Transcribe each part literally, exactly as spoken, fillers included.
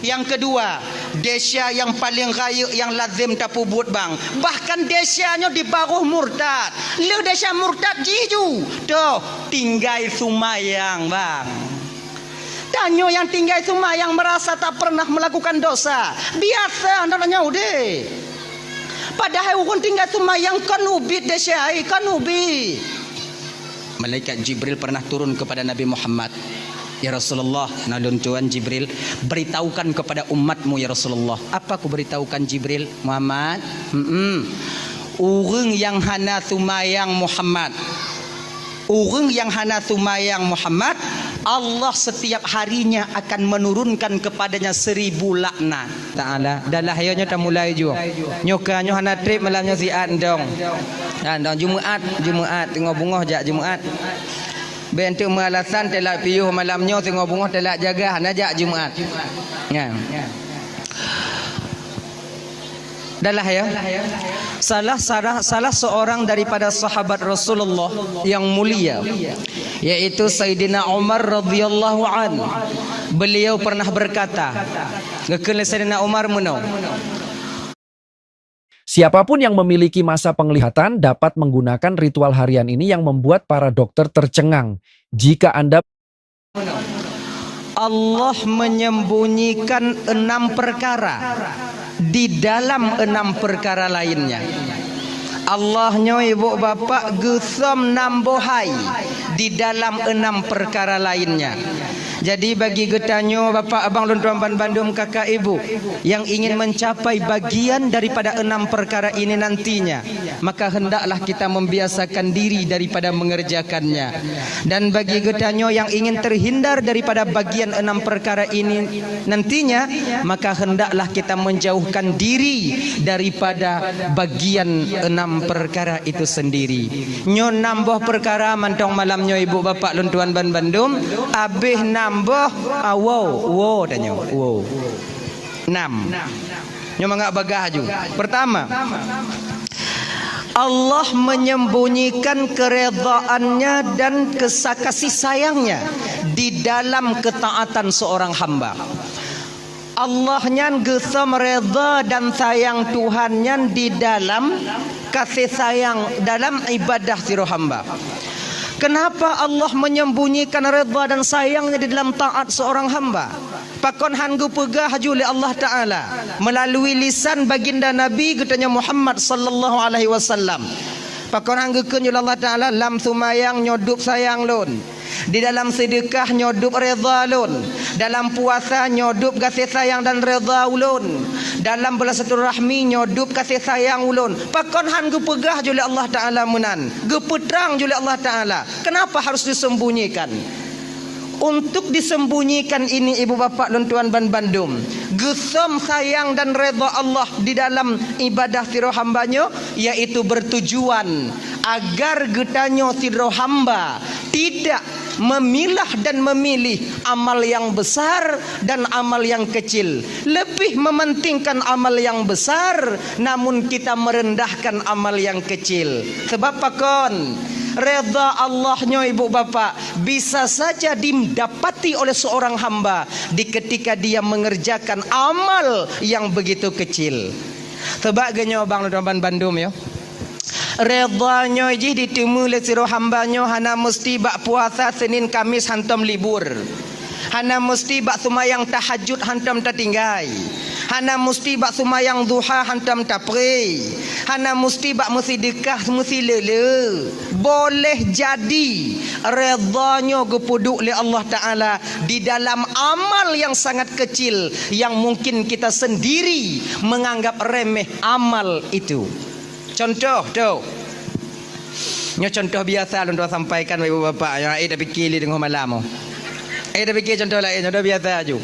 Nyang keudua, desya nyang paleng rayeuk nyang lazem tapeubuet bang. Bahkan desya nyoe di barôh murtad. Lheueh desya murtad jih ju, toh tinggai seumayang bang. Tanyoe nyang tinggai seumayang meurasa tak pernah meulakukan dosa. Biasa na tanyoe udeh. Padahai ureuëng tinggai seumayang kon ubit desya, kon ubit. Malaikat Jibril pernah turun kepada Nabi Muhammad. "Ya Rasulullah," na lôn tuan Jibril, "beritahukan kepada umatmu ya Rasulullah." "Apa kuberitahukan Jibril?" "Muhammad, hmm, ureuëng nyang hana seumayang Muhammad, ureuëng nyang hana seumayang Muhammad, Allah setiap harinya akan menurunkan kepadanya seribu laknat." Taala, dalah yo nyoe tamulai ju. Nyoe ka nyoe hana treb malam nyoe siat ndong. Ha, ndong Jumaat, Jumaat teungoh beungoh jak Jumaat. Bék enteuk meualasan telat piôh malam nyoe teungoh beungoh telat jaga hana jak Jumaat. Nyan. Dalah ya. Salah, salah, salah seorang daripada sahabat Rasulullah yang mulia, yaitu Sayyidina Umar radhiyallahu an. Beliau pernah berkata, geukheun lé Sayyidina Umar meunoe. Siapapun yang memiliki masa penglihatan dapat menggunakan ritual harian ini yang membuat para dokter tercengang. Jika Anda Allah menyembunyikan enam perkara di dalam enam perkara lainnya. Allah nyoe ibu bapak geusöm nam boh hai di dalam enam perkara lainnya. Jadi bagi geutanyoe bapak abang lôn tuan ban bandum kakak ibu yang ingin mencapai bagian daripada enam perkara ini nantinya, maka hendaklah kita membiasakan diri daripada mengerjakannya. Dan bagi geutanyoe yang ingin terhindar daripada bagian enam perkara ini nantinya, maka hendaklah kita menjauhkan diri daripada bagian enam perkara itu sendiri. Nyoe nam boh perkara mantong malam nyoe ibu bapak lôn tuan ban bandum, abéh nam boh, ah, woe, woe tanyoe, woe. Nam. Nyoe mangat bagah ju. Pertama, Allah menyembunyikan keredaannya dan kesa-, kasih sayangnya di dalam ketaatan seorang hamba. Allah nyan geusöm reda dan sayang Tuhan nyan di dalam kasih sayang dalam ibadah sidroe hamba. Kenapa Allah menyembunyikan reda dan sayangnya di dalam taat seorang hamba? Pakon han geupeugah ju lé Allah Ta'ala melalui lisan baginda Nabi geutanyoe Muhammad sallallahu alaihi wasallam? Pakon han geukheun ju lé Allah Ta'ala, lam seumayang nyoe dub sayang lôn, di dalam seudeukah nyoe dub reda lôn, dalam puasa nyoe dub gaséh sayang dan reda ulôn, dalam beulah silaturahmi nyoe dub gaséh sayang ulôn? Pakon han geupeugah ju lé Allah Ta'ala meunan, geupeutrang ju lé Allah Ta'ala? Kenapa harus disembunyikan? Untuk disembunyikan ini, ibu bapak lôn tuan ban bandum, geusöm sayang dan reda Allah di dalam ibadah sidroe hamba nyoe, yaitu bertujuan agar geutanyoe sidroe hamba tidak memilah dan memilih amal yang besar dan amal yang kecil, lebih mementingkan amal yang besar, namun kita merendahkan amal yang kecil. Sebab pakon? Reda Allah nyoe, ibu bapak, bisa saja didapati oleh seorang hamba di ketika dia mengerjakan amal yang begitu kecil. Sebab geuh nyoe bang lôn tuan ban bandum yo. Reda nyoe jih diteumé lé sidroe hamba nyoe hana musti bak puasa Senin Kamis hantom libur. Hana musti bak seumayang tahajud hantom tatinggai. Hana musti bak seumayang duha hantom tapré. Hana musti bak meusideukah meusileule. Boleh jadi reda nyoe geupeuduek lé Allah Ta'ala di dalam amal yang sangat kecil yang mungkin kita sendiri menganggap remeh amal itu. Contoh tu. Nyoe contoh biasa lôn tuan sampaikan bak ibu bapak nyang ék tapike lé teungoh malam. Ék tapike contoh laén, contoh biasa aju.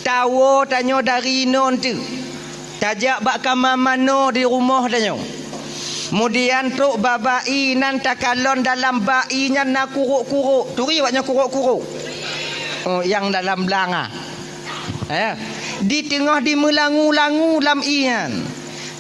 Tawoe tanyoe dari inoe teuk. Tajak bak kama manoe di rumoh tanyoe. Kemudian trok bak bai nan takalon dalam bai nyan na kurok-kurok. Turi awak nyoe kurok-kurok. Oh, nyang dalam blang ah. Eh, di teungoh dimeulangu-langu lam ié nyan.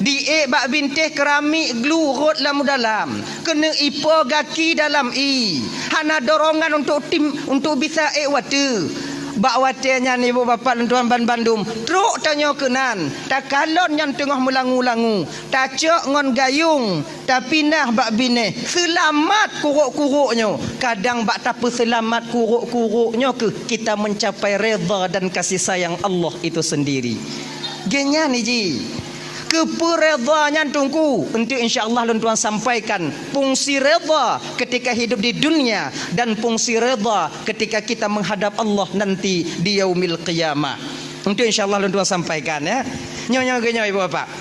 Diék bak bintéh keuramik glu rot lam dalam. Keuneuk ipo gaki dalam ié. Hana dorongan untuk tim, untuk bisa ék watée. Bak watée nyan, ibu bapak lôn tuan banbandum, trok tanyoe keunan, takalon nyang teungoh meulangu-langu, tacok ngon gayong, tapinah bak binéh, seulamat kurok-kurok nyoe. Kadang bak tapeuseulamat kurok-kurok nyoe kheueh kita mencapai redha dan kasih sayang Allah itu sendiri. Geuhnyan iji. Keupeue redha nyan, Teungku? Enteuk insya Allah lôn tuan sampaikan fungsi redha ketika hidup di dunia dan fungsi redha ketika kita menghadap Allah nanti di yaumil qiyamah. Enteuk insya Allah lôn tuan sampaikan, ya. Nyoe, nyoe, nyoe, ibu bapak.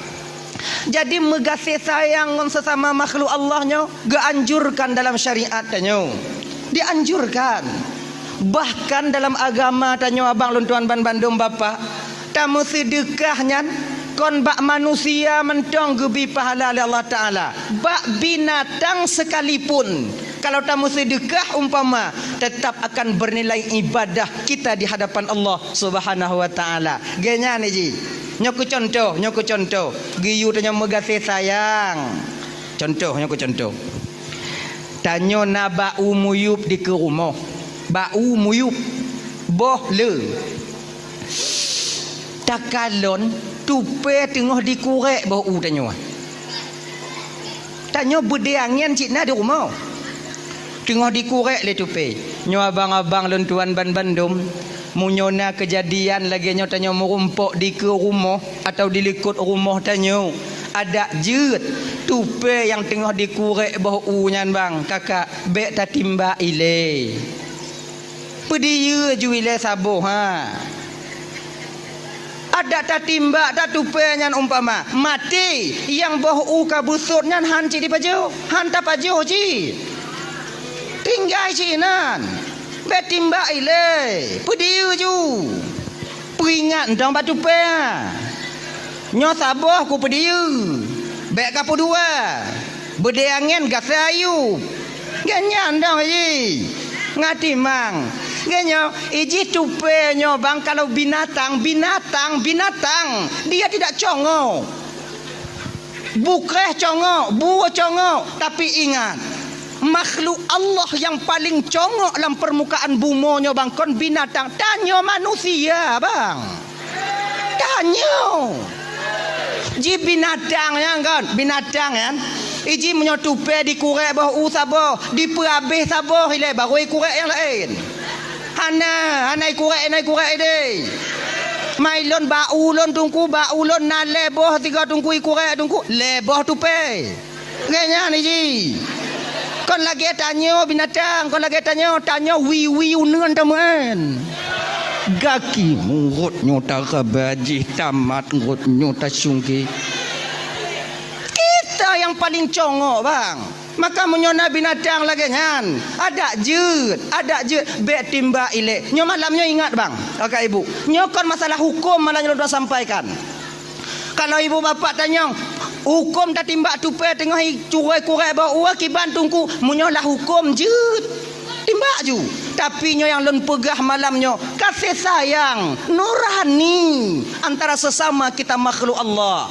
Jadi meugaséh sayang ngon sesama makhluk Allah nyoe geuanjurkan dalam syariat tanyoe. Dianjurkan. Bahkan dalam agama tanyoe, abang lôn tuan banbandum bapak, tameuseudeukah nyan kon bak manusia mantong geubri pahala lé Allah Taala, bak binatang sekalipun. Kalau tameuseudeukah umpama, tetap akan bernilai ibadah kita di hadapan Allah Subhanahu wa Taala. Geuhnyan iji. Nyoe keu contoh, nyoe keu contoh. Geuyue tanyoe meugaséh sayang. Contoh, nyoe keu contoh. Tanyoe na bak u muyueb dikeue rumoh. Bak u muyueb. Boh le. Takalon tupée teungoh dikurék boh u tanyoe. Tanyoe beudée angén cit na di rumoh. Teungoh dikurék lé tupée. Nyoe abang-abang lôn tuan banbandum, meunyoe na keujadian lagée nyoe tanyoe meurumpok dikeue rumoh atawa di likot rumoh tanyoe, adak jeuet tupée nyang teungoh dikurék boh u nyan, bang, kakak, bék tatimbak ilée. Peudiyeu ju ilée saboh, ha. Adak tatimbak that tupée nyan umpama, maté, nyang boh u ka beusôt nyan hán cit jipajoh, hán tapajoh cit. Tinggai cit inan. Bék timbak ilée, peudiyeu ju. Peuingat mantong bak tupée. Nyoe saboh kupeudiyeu. Bék kapeudua. Beudée angén gasai ayub. Geuhnyan dong iji. Ngatimang. Geuhnyoe, iji tupée nyoe bang kalau binatang, binatang, binatang. Dia tidak congok. Bukréh congok, bue congok. Tapi ingat, makhluk Allah nyang paleng congok lam peurmukaan bumoe nyoe bang kon binatang. Tanyoe manusia, bang. Tanyoe. Ji binatang nyan kon, binatang nyan. Iji meunyoe tupée dikurék boh u saboh, dipeuhabéh saboh ilée, baru ikurék nyang laén. Hana, hana ikurék, hana ikurék ideh. Mai lôn bak u lôn Teungku, bak u lôn na lhée boh sigoe Teungku ikurék Teungku, lhée boh tupée. Lagée nyan iji. Kon lagée tanyoe binatang, kon lagée tanyoe, tanyoe wiwi uneuen tameuén. Gaki murot nyoe taraba jih tamat ngot nyoe tasungke. Kita nyang paleng congok, bang. Maka meunyoe na binatang lagée nyan, adak jeuet, adak jeuet, bék timbak ilée. Nyoe malam nyoe ingat, bang, kakak ibu. Nyoe kon masalah huköm malam nyoe lôn sampaikan. Kalau ibu bapak tanyong, huköm tatimbak tupée teungoh i-, curôi kurék boh u kiban Teungku, meunyoe lah huköm jeuet, timbak ju. Tapi nyoe nyang lôn peugah malam nyoe, kasih sayang nurani antara sesama kita makhluk Allah.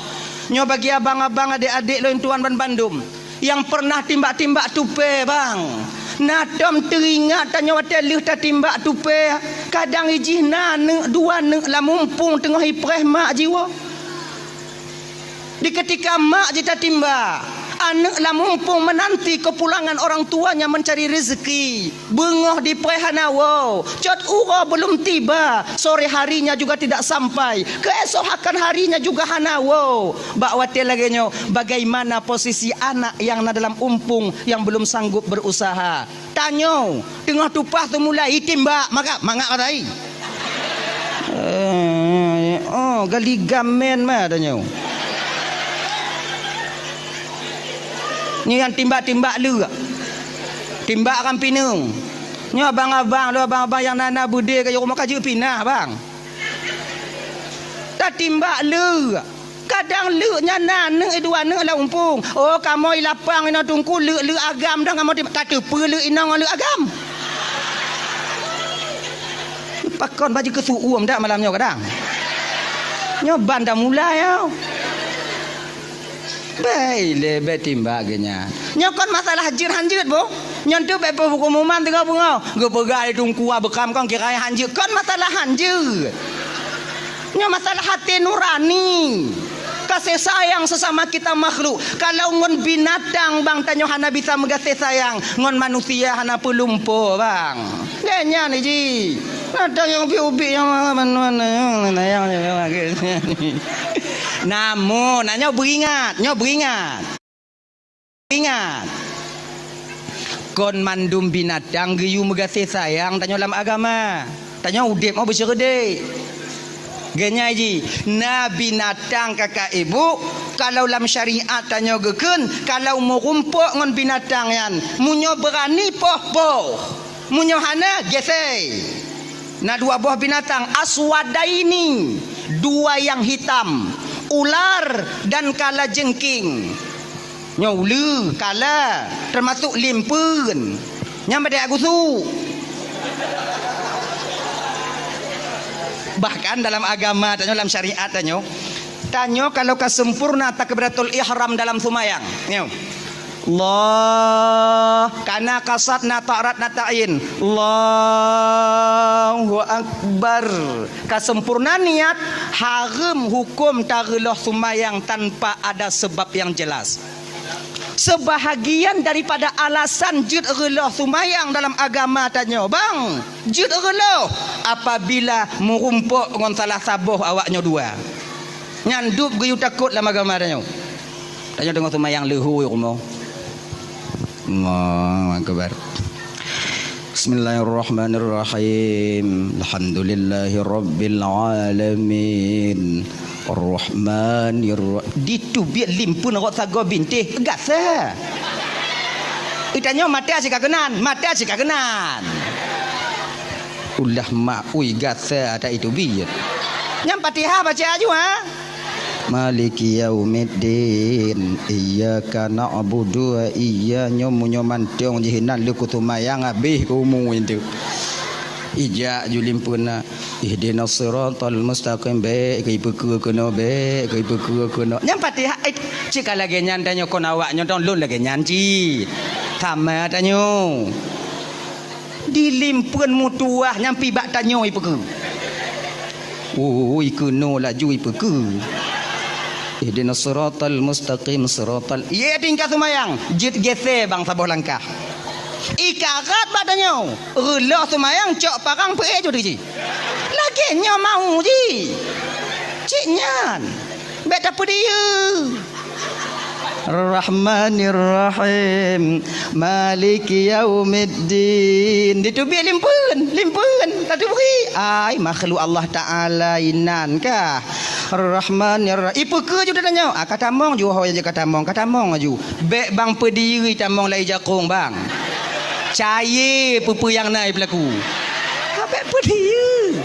Nyoe bagi abang-abang, adék-adék lôn tuan banbandum. Nyang peureunah timbak-timbak tupée, bang. Na tom teuingat tanyoe watée lheueh tatimbak tupée, kadang ijih na aneuk dua aneuk lam umpung teungoh ipreh mak jiwoe. Di keutika mak jitatimbak, aneuk lam umpung meunanti keupulangan orang tuanya meuncari reuzeuki. Beungoh dipreh hana woe, cot uroe beulom tiba, sore harinya juga tidak sampai, keuesokan harinya juga hana woe. Bak watée lagée nyoe, bagaimana posisi anak nyang na dalam umpung nyang beulom sanggob beurusaha? Tanyoe, teungoh tupaih teumulai, itimbak, maka, mangat ka tai. Eh, oh, gali gamen ma tanyoe. Nyoe nyang timbak-timbak leuk. Timbak ram pineung. Nyoe abang-abang, lôn abang-abang nyang na-na beudé keu rumoh ka jeuet pinah, bang. Tatimbak leuk. Kadang leuk nyan na aneuk, dua aneuk lam umpung. Oh, kamoe lapang inoe Teungku, leuk-leuk agam dah kamoe timbak. Tateupeue leuk inoe ngon leuk agam. Pakon baju keusuum dak malam nyoe kadang. Nyoe ban dah mulai, oh. Bék lé, bék timbak geuh nyan. Nyoe kon masalah jeuet han jeuet, boh. Nyan tu bèk peuhuköm muman teungoh beungoh. Geupeugah lé teungku beukam kon kira han jeuet. Kon masalah han jeuet. Nyoe masalah até nurani. Kasih sayang sesama kita makhluk. Kalau ngon binatang bang tanyoe hana bisa meugaséh sayang, ngon manusia hana peulumpo bang. Lé nyan ji. Ada nyang ubit-ubit nyang mana-mana nyang, nyang, nyang, nyang. Namun, nah, nyoe beuingat, nyoe beuingat. Ingat, kon mandum binatang geuyue meugaséh sayang tanyoe lam agama. Tanyoe udeb mau beusyeurude. Geunyai jih, na binatang kakak ibu, kalau lam syariat tanyoe geukheun, kalau meurumpok ngon binatang nyan, meunyoe beurani poh-poh, meunyoe hana, gesei. Na dua boh binatang, aswadaini, dua yang hitam, ular dan kalajengking. Nyoe uleue, kala, teumasok limpeuen. Nyang beude agusu. Bahkan dalam agama tanyoe, dalam syariat tanyoe, tanyoe kalau ka sempurna takbiratul ihram dalam seumayang. Nyoe. Allah, kana kasat na ta'rat na ta'in. Allahu Akbar. Ka sempurna niat, hareuem huköm tareuloh seumayang tanpa ada sebab yang jelas. Sebahagian daripada alasan jeuet reuloh seumayang dalam agama tanyoe, bang, jeuet reuloh apabila meurumpok ngon salah saboh awak nyoe dua. Nyan dub geuyue takot lam agama tanyoe. Tanyoe teungoh seumayang leuhô rumoh. Allahu Akbar. Bismillahirrahmanirrahim. Alhamdulillahirabbil alamin. Arrahmanirra-, diteubiet limpeuen rot sagoe bintéh gasa. Itanyoe mata sika keunan, mata sika keunan. Ulah mak ui gasa ata iteubiet. Nyang Fatihah baca aju, ha? Maliki yaumiddin. Iyyaka na'budu wa iyya-, nyoe meunyoe mantong jih nan lé kuseumayang habéh umu itu. Ijak ju limpeuna. Ihdinas siratal mustaqim. Bék keu ipeukeue keunoe, bék keu ipeukeue keunoe. Nyang Fatihah, eh, cit ka lagée nyan tanyoe kon awak nyoe dong lôn lagée nyan cit. Sama tanyoe. Di limpeuen meutuwah nyang pih bak tanyoe ipeukeue. Ui, keunoe laju ipeukeue. Ihdinas siratal mustaqim, siratal, ié tingkat seumayang, jeuet gesé bang saboh langkah. Ikarat bak tanyoe, reuloh seumayang cok parang peuék ju teuji. Lagée nyoe mau ji. Cit nyan. Bék tapeudiyeu. Rahmanirrahim. Maliki yaumiddin. Diteubiet limpeuen, limpeuen. Tateubiet. Ai, makhluk Allah Taala inan kah. Rahmanirrahim. Ipeukeue ju tanyoe. Ah, ka tamong ju, ho, ka tamong, ka tamong aju. Bék bang peudiyeu tamong lai jakong bang. Cayée peue-peue nyang na ipeulaku. Ka bék peudiyeu.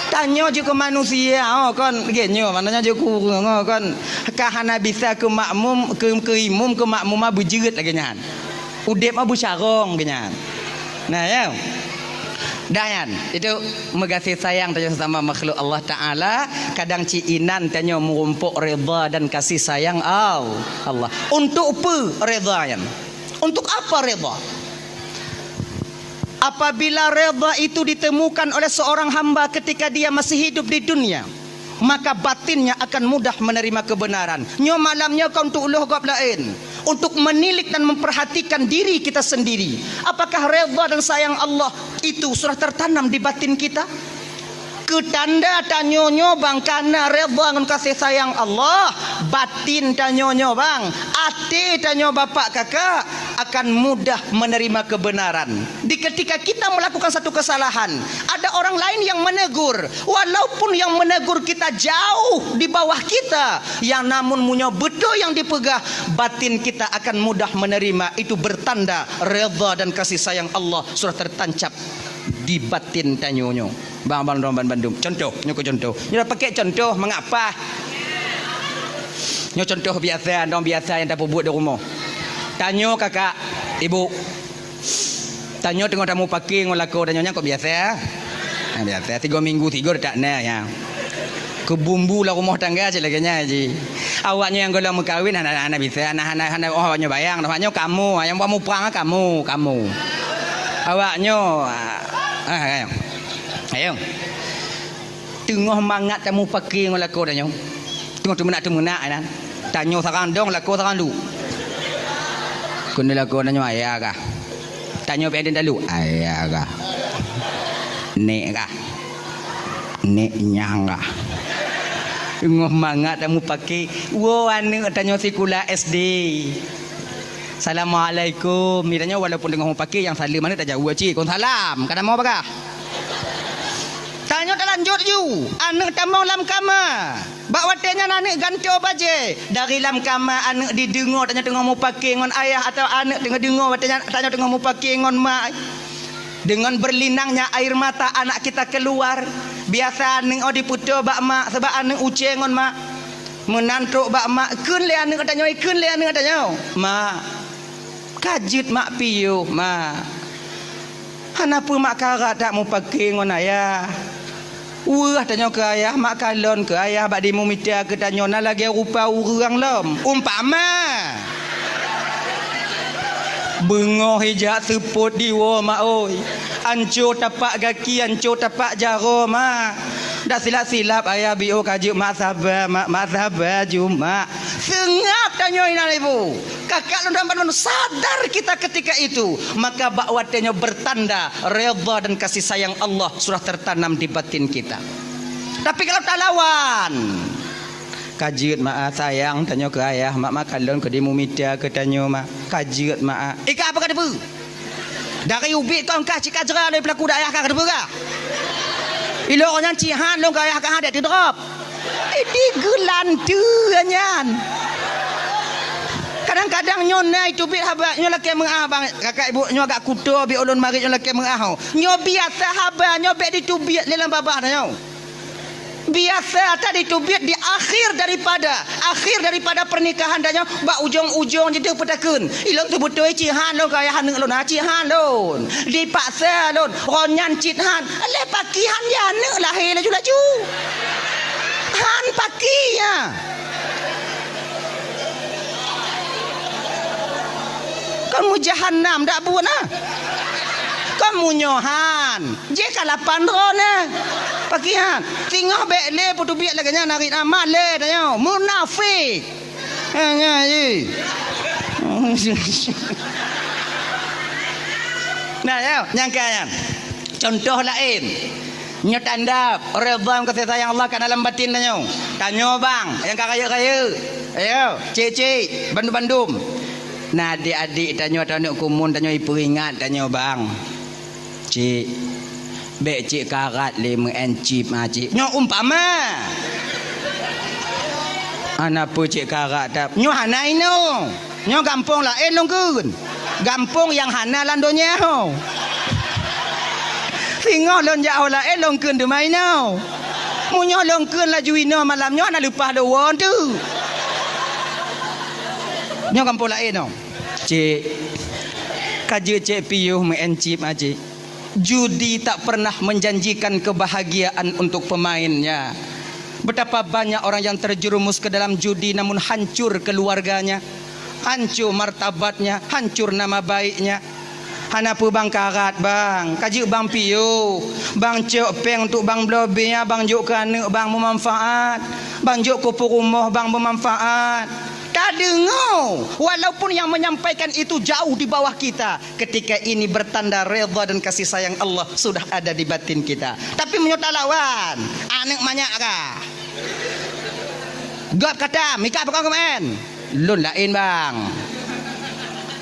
Tanyoe jeuet keu manusia, oh, kon, lagée nyoe, maknanya jeuet keu ureuëng, oh, kon, ka hana bisa keu makmum, keu, keu imum, keu makmuma beujeuet lagée nyan. Udeb mah beucarông geuh nyan. Nah, ya. Dah nyan, itu meugaséh sayang tanyoe sesama makhluk Allah Taala, kadang cit inan tanyoe meurumpok redha dan kasih sayang Al-, Allah. Untuk peue redha nyan? Untuk apa redha? Apabila redha itu ditemukan oleh seorang hamba ketika dia masih hidup di dunia, maka batinnya akan mudah menerima kebenaran. Nyoe malam nyoe kon untuk lôh gob laén, untuk menilik dan memperhatikan diri kita sendiri. Apakah redha dan sayang Allah itu sudah tertanam di batin kita? Keu tanda tanyoe nyoe bang kana redha ngon kasih sayang Allah, batin tanyoe nyoe bang, até tanyoe bapak kakak akan mudah menerima kebenaran. Di ketika kita melakukan satu kesalahan, ada orang lain yang menegur, walaupun yang menegur kita jauh di bawah kita, yang namun meunyoe beutôi nyang dipeugah, batin kita akan mudah menerima. Itu bertanda redha dan kasih sayang Allah sudah tertancap di batin tanyoe nyoe. Bang, bang, bang, bang, bandum. Contoh, nyoe keu contoh. Nyoe pakai contoh mengapa? Nyoe contoh biasa, dong biasa nyang tapeubuet di rumoh. Tanyoe kakak, ibu. Tanyoe teungoh tamupake ngon lakoe tanyoe nyan kok biasa. Nah, biasa tiga minggu tiga tak na ya. Keu bumbu lam rumoh tangga cit lagèe nyan jih. Awaknyoe nyang gohlom meukawen hana, hana bisa, hana, hana, hana, oh, awaknyoe bayang, awaknyoe kamoe, nyang buat muprang kamoe, kamoe. Awaknyoe, ah, ah, ayo. Ayo. Teungoh mangat tamupake ngon lakoe tanyoe. Teungoh teumeunak-teumeunak inan. Tanyoe sarang dong, lakoe sarang duek. Keuneuk lakoe tanyoe ayah kah. Tanyoe pih aden talu, ayah kah. Nek kah. Nek nyang kah. Teungoh mangat tamupake, woe aneuk tanyoe sikula S D. Assalamualaikum. Mitanyoe walaupun teungoh mupake nyang saleuem aneuk tajaweueb cit, kon salam. Ka tamong bagah. Tanyoe talanjut ju, aneuk tamong lam kama. Bak watèe nyan aneuk gantoe bajèe. Dari lam kama aneuk dideungoe tanyoe teungoh mupake ngon ayah atawa aneuk teungoh deungoe watèe nyan tanyoe teungoh mupake ngon ma. Dengan berlinangnya air mata anak kita keluar. Biasa aneuk oh dipeutoe bak ma, sabab aneuk ucée ngon ma. Meunan trok bak ma, kheun lé aneuk tanyoe, kheun lé aneuk tanyoe. Ma, ka jeuet mak piôh, ma. Hana peue mak karat that mupake ngon ayah. Weueh tanyoe keu ayah, mak kalon keu ayah bak dimumita keu tanyoe na lagèe rupa ureueng lom. Umpama. Beungoh ijak seupôt diwoe mak oi. Anco tapak gaki, anco tapak jaroe mak. Dak silap-silap ayah biôh ka jeuet mak saba, mak, mak saba ju mak. Seungab tanyoe inan ibu. Kakak lôn dan padum sadar kita ketika itu, maka bak watèe nyoe bertanda redha dan kasih sayang Allah sudah tertanam di batin kita. Tapi kalau talawan, ka jeuet mak ah, sayang tanyoe keu ayah, mak, mak kalon keu dimumita keu tanyoe mak, ka jeuet mak ah. Ika apa ka teupeu? Dari ubit kon kah cit ka jra lé peulaku dak ayah ka teupeu kah? Ilok nyan cit han lôn keu ayah ka han dek teudrop. Idi geulanteue nyan. Kadang-kadang nyoe na iteubiet haba, nyoe lakèe meu'ah bang, kakak ibu nyoe agak kuto bi ulôn marit nyoe lakèe meu'ah ho. Nyoe biasa haba, nyoe bèk diteubiet lé lam babah tanyoe. Biasa that diteubiet di akhir daripada, akhir daripada pernikahan tanyoe, bak ujong-ujong jideuh peutakheun. Ilôn seubeutôi cit han lôn keu ayah aneuk lôn, ha, cit han lôn. Dipaksa lôn, ron nyan cit han. Lé paki han ya aneuk lahé laju-laju. Han paki ya. Kon meujahanam dak buet na. Kon meunyoe han. Jih ka lapan droe na. Paki han. Singoh bèk lé peuteubiet lagèe nyan narit amat lé tanyoe. Munafik. Ha, nyan jih. Nah, ya, nyang ka nyan. Contoh laén. Nyoe tanda redha ngon kasih sayang Allah ka na lam batin tanyoe. Tanyoe bang, nyang ka rayeuk-rayeuk. Ayo, cik-cik, bandum-bandum. Na adik-adik tanyoe atau aneuk kumun tanyoe ipeuingat tanyoe bang. Cik, bèk cik karat lé meu'en chip ma cik. Nyoe umpama. Hana peue cik karat that. Nyoe hana inoe. Nyoe gampông laén lôn kheun. Gampông nyang hana lam donya ho. Singoh lôn jak ho laén lôn kheun teuma inoe. Meunyoe lôn kheun laju inoe malam nyoe hana leupah lôn woe teuk. Nyoe gampông laén nyoe. Cik, ka jeuet cik piôh meu'en chip ma cik. Judi tak pernah menjanjikan kebahagiaan untuk pemainnya. Betapa banyak orang yang terjerumus ke dalam judi namun hancur keluarganya, hancur martabatnya, hancur nama baiknya. Hana peue bang karat bang, ka jeuet bang piôh, bang cok péng untuk bang bloe bir, bang jok keu aneuk bang meumanfaat, bang jok keu peurumoh bang meumanfaat. Tadeungoe, walaupun yang menyampaikan itu jauh di bawah kita, ketika ini bertanda redha dan kasih sayang Allah sudah ada di batin kita. Tapi meunyoe talawan, aneuk manyak kah? Gob kata, mika pakon keumaén? Lôn laén bang.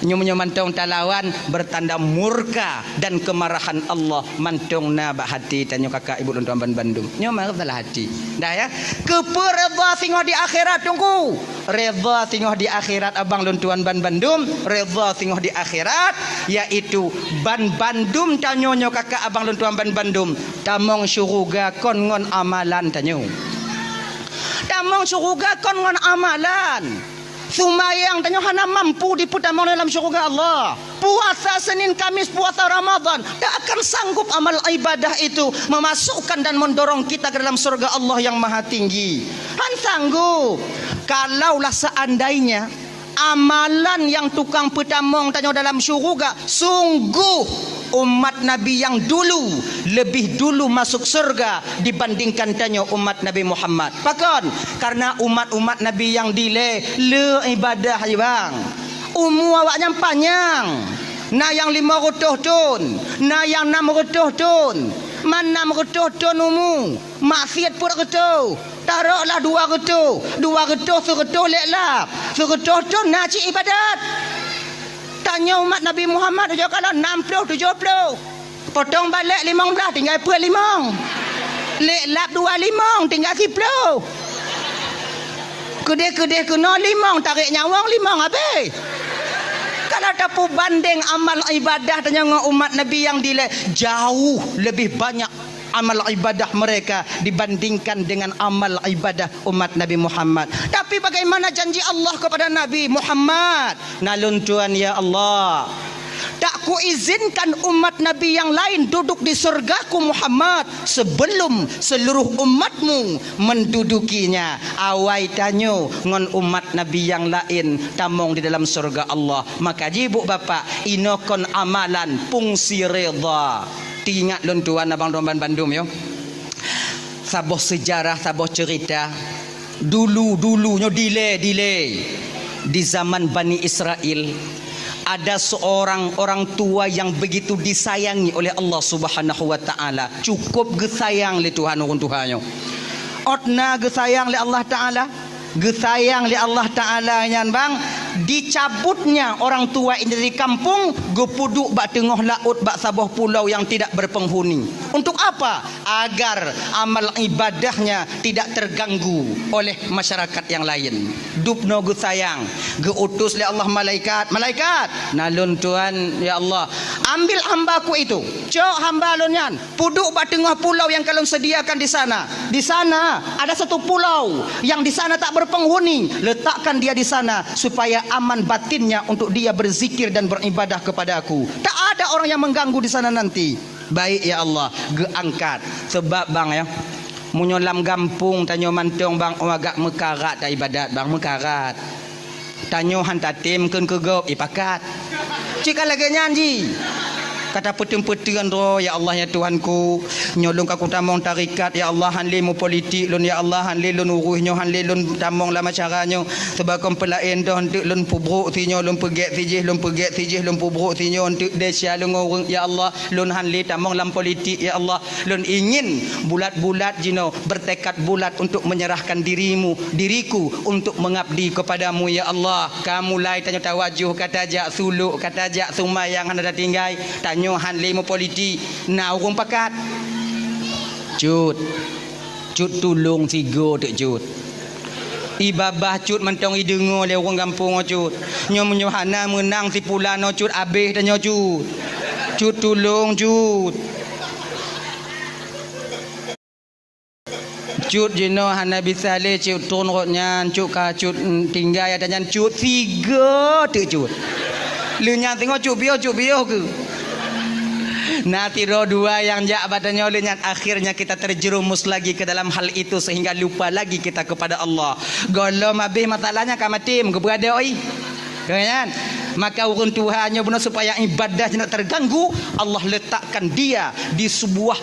Nyoe meunyoe mantong talawan bertanda murka dan kemarahan Allah mantong na bak hati tanyoe kakak ibu lôn tuan ban bandum. Nyoe masalah hati. Dah ya. Keupeue redha singoh di akhirat teungku? Redha singoh di akhirat abang lôn tuan ban bandum, redha singoh di akhirat, yaitu ban bandum tanyoe nyoe kakak abang lôn tuan ban bandum, tamong syuruga kon ngon amalan tanyoe. Tamong syuruga kon ngon amalan. Seumayang tanyoe hana mampu dipeutamong lam syuruga Allah. Puasa Senin Kamis, puasa Ramadan, tak akan sanggup amal ibadah itu memasukkan dan mendorong kita ke dalam surga Allah yang Maha Tinggi. Han sanggup. Kalaulah seandainya amalan nyang tukang peutamong tanyoe dalam syuruga, sungguh umat Nabi nyang dulu lebih dulu masuk surga dibandingkan tanyoe umat Nabi Muhammad. Pakon? Karena umat-umat Nabi nyang dilée le ibadah, bang. Umu awaknyan panyang. Na nyang limong reutôh thon, na nyang nam reutôh thon. Man nam reutôh thon umu, maksiat peuet reutôh, taroklah dua reutôh. Dua reutôh, sireutôh lé lap. Sireutôh thon na cit ibadat. Tanyoe umat Nabi Muhammad ujoe kalon nam ploh, tujoh ploh. Potong balek limong blaih, tinggai peuet limong. Lé lap dua limong, tinggai siploh. Keudeh-keudeh keunoe limong, tarek nyawöng limong habéh. Kalau tapeubandeng amal ibadah tanyoe ngon umat Nabi nyang dilée, jauh lebih banyak amal ibadah mereka dibandingkan dengan amal ibadah umat Nabi Muhammad. Tapi bagaimana janji Allah kepada Nabi Muhammad? Na lôn tuan, ya Allah, tak kuizinkan umat Nabi nyang laén duduk di surgaku Muhammad sebelum seluruh umatmu mendudukinya. Awai tanyoe ngon umat Nabi nyang laén tamong di dalam surga Allah. Maka jibuk bapak, inoe kon amalan fungsi ridha. Teuingat lôn tuan abang doman bandum yo. Saboh seujarah, saboh ceurita. Dulu-dulu nyoe dilée-dilée, di zaman Bani Israel, ada seorang orang tua yang begitu disayangi oleh Allah Subhanahu wa Taala. Cukup geusayang lé Tuhan ureuëng tuha nyoe. Ôt na geusayang lé Allah Taala, geusayang lé Allah Taala nyan bang, dicabutnya orang tua ini dari kampung, geupeuduek bak teungoh laôt bak saboh pulau yang tidak berpenghuni. Untuk apa? Agar amal ibadahnya tidak terganggu oleh masyarakat yang lain. Dubnoe geusayang, geuutus lé Allah malaikat, "Malaikat, na lôn tuan, ya Allah, ambil hambaku itu, cok hamba lôn nyan, peuduek bak teungoh pulau yang ka lôn sediakan di sana. Di sana ada satu pulau yang di sana tak berpenghuni, letakkan dia di sana supaya aman batinnya untuk dia berzikir dan beribadah kepada-Ku. Tak ada orang yang mengganggu di sana nanti." Baik, ya Allah, geuangkat. Sebab, bang, ya, meunyoe lam gampông tanyoe mantong, bang, oh, agak meukarat taibadat, bang, meukarat. Tanyoe han tatem kheun keu gob, ipakat. Cit ka lagée nyan jih. Ka tapeuteun-peuteun droe, "Ya Allah, ya Tuhanku, nyoe lôn ka kutamong tarekat, ya Allah, han lé meupolitik lôn, ya Allah, han lé lôn uruih nyoe, han lé lôn tamong lam acara nyoe. Sebab kon peulaén doh, eunteuk lôn peubrok sinyoe, lôn peugét sijih, lôn peugét sijih, lôn peubrok sinyoe, eunteuk desya lôn ngon ureuëng, ya Allah." Lôn han lé tamong lam politik, ya Allah. Lôn ingin bulat-bulat jinoe, bertekad bulat untuk menyerahkan dirimu, diriku untuk mengabdi kepadamu, ya Allah. Ka mulai tanyoe tawajoh, ka tajak suluk, ka tajak seumayang hana tatinggai. Tanyoe han lé meupolitik, na ureuëng pakat. Cut. Cut tulông sigoe teuk Cut. Ié babah Cut mantong ideungoe lé ureuëng gampông nyoe Cut. Nyoe meunyoe hana meunang si pulan nyoe Cut, abéh tanyoe Cut. Cut tulông Cut. Cut jinoe hana bisa lé Cut tron rot nyan, Cut ka Cut, mm, tinggai ata nyan Cut sigoe teuk Cut. Lheueh nyan teungoh Cut piôh, Cut piôh keuh. Na sidroe dua nyang jak bak tanyoe lheueh nyan, akhirnya kita terjerumus lagi ke dalam hal itu sehingga lupa lagi kita kepada Allah. Gohlom habéh masalahnya ka maté, meukeubeuadoi. Kan? Maka ureuëng tuha nyoe bunoe supaya ibadah jinoe terganggu, Allah letakkan dia di sebuah,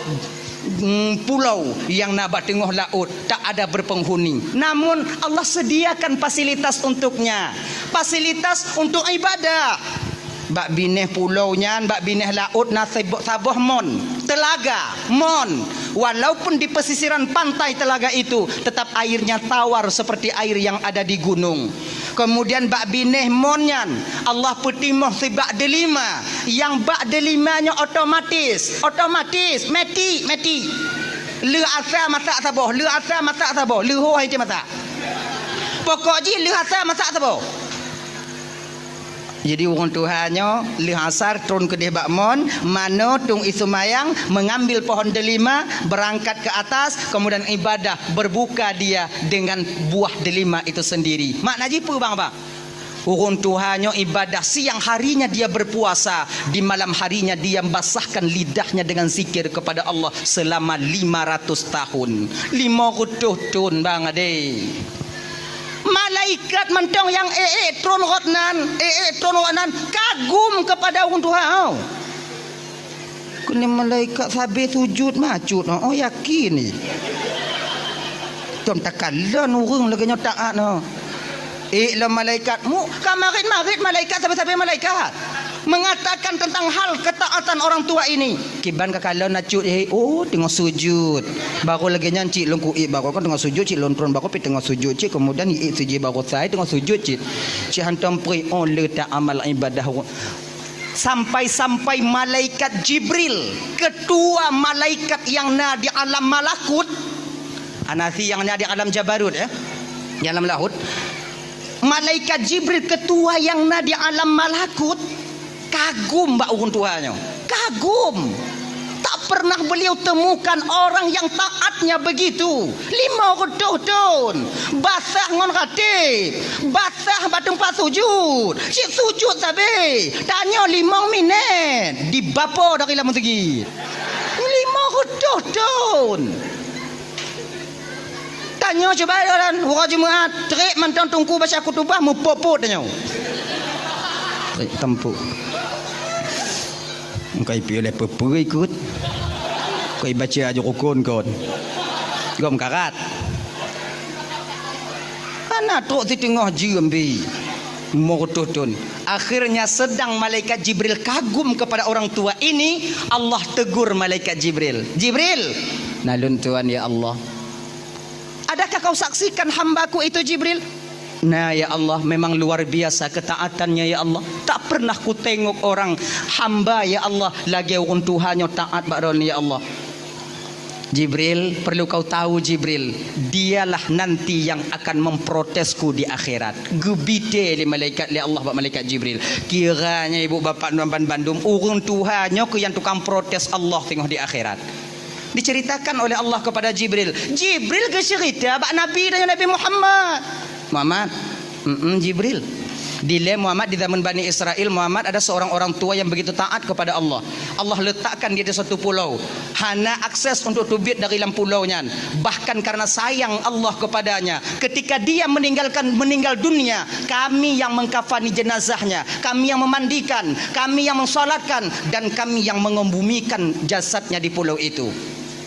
mm, pulau yang na bak teungoh laôt, tak ada berpenghuni. Namun Allah sediakan fasilitas untuknya. Fasilitas untuk ibadah. Bak binéh pulo nyan, bak binéh laôt na sebo-, saboh mon, teulaga, mon. Walaupun di pesisiran pantai telaga itu, tetap airnya tawar seperti air yang ada di gunung. Kemudian bak binéh mon nyan, Allah peutimoh sibak deulima. Nyang bak deulima nyoe otomatis, otomatis, meuti, meuti. Lheueh asa masak saboh, lheueh asa masak saboh, lheueh ho hai masak. Pokok jih lheueh asa masak saboh. Jadi, ureuëng tuha nyoe lheueh asar tron keudeh bak mon, manoe tueng ie seumayang, mengambil pohon delima, berangkat ke atas, kemudian ibadah, berbuka dia dengan buah delima itu sendiri. Makna jih peue, bang, bang? Ureuëng tuha nyoe ibadah, siang harinya dia berpuasa, di malam harinya dia basahkan lidahnya dengan zikir kepada Allah selama lima ratus tahun. Lima ratus thon, bang, adé. Malaikat mantong nyang ék-ék tron rot nan, ék-ék tron rot nan, kagum kepada ureuëng tuha nyoe. Keuneuk malaikat sabe sujud macut, oh, yakin ni. Tom takalon ureuëng lagée nyoe taat, oh. Ék lom malaikat, mu, ka marit-marit malaikat, sabe-sabe malaikat. Mengatakan tentang hal ketaatan orang tua ini. Kiban ka kalon na cut, eh, oh, teungoh sujud. Baru lagée nyan cit lôn kuék, baru kan teungoh sujud cit lôn tron, baru pi teungoh sujud cit, kemudian iék sujud baru sai teungoh sujud cit. Cit hantom pri, oh, le ta amal ibadah. Sampai-sampai malaikat Jibril, ketua malaikat nyang na di alam malakut, anasi nyang na di alam jabarut, eh, di alam lahut. Malaikat Jibril, ketua nyang na di alam malakut, kagum bak ureuëng tuha nyoe. Kagum. Tak pernah beliau temukan orang yang taatnya begitu. Lima ratus thon. Basah ngon rateb. Basah bak teumpat sujud. Cit sujud sabe. Tanyoe limong minét. Dibapo dari lam meuseujid. Lima ratus thon. Tanyoe cuba, uroe Jumat, trép mantong teungku baca khutubah, meupot-pot tanyoe. Trép tampok. Engkai piôh lé peue-peue ikot. Engkai baca aju rukun kon. Gom karat. Hana trok siteungoh jeuem bi. Lima ratus thon. Akhirnya sedang malaikat Jibril kagum kepada orang tua ini, Allah tegur malaikat Jibril. "Jibril, na lôn tuan ya Allah." "Adakah kau saksikan hamba-Ku itu, Jibril?" "Na, ya Allah, memang luar biasa ketaatannya, ya Allah. Tak pernah kutengok orang hamba, ya Allah, lagée ureuëng tuha nyoe taat bak droeneuh, ya Allah." "Jibril, perlu kau tahu, Jibril, dialah nanti yang akan memprotesku di akhirat." Geubite lé malaikat, lé Allah bak malaikat Jibril. Kiranya ibu bapak nuan ban bandum, ureuëng tuha nyoe keuh nyang tukang protes Allah teungoh di akhirat. Diceritakan oleh Allah kepada Jibril. Jibril geuceurita bak Nabi dan Nabi Muhammad. "Muhammad, mm Jibril. Dilée Muhammad di zaman Bani Israel, Muhammad ada seorang orang tua yang begitu taat kepada Allah. Allah letakkan dia di satu pulau. Hana akses untuk teubiet dari lam pulau nyan. Bahkan karena sayang Allah kepadanya, ketika dia meninggalkan, meninggal dunia, kami yang mengkafani jenazahnya, kami yang memandikan, kami yang mensolatkan, dan kami yang mengebumikan jasadnya di pulau itu."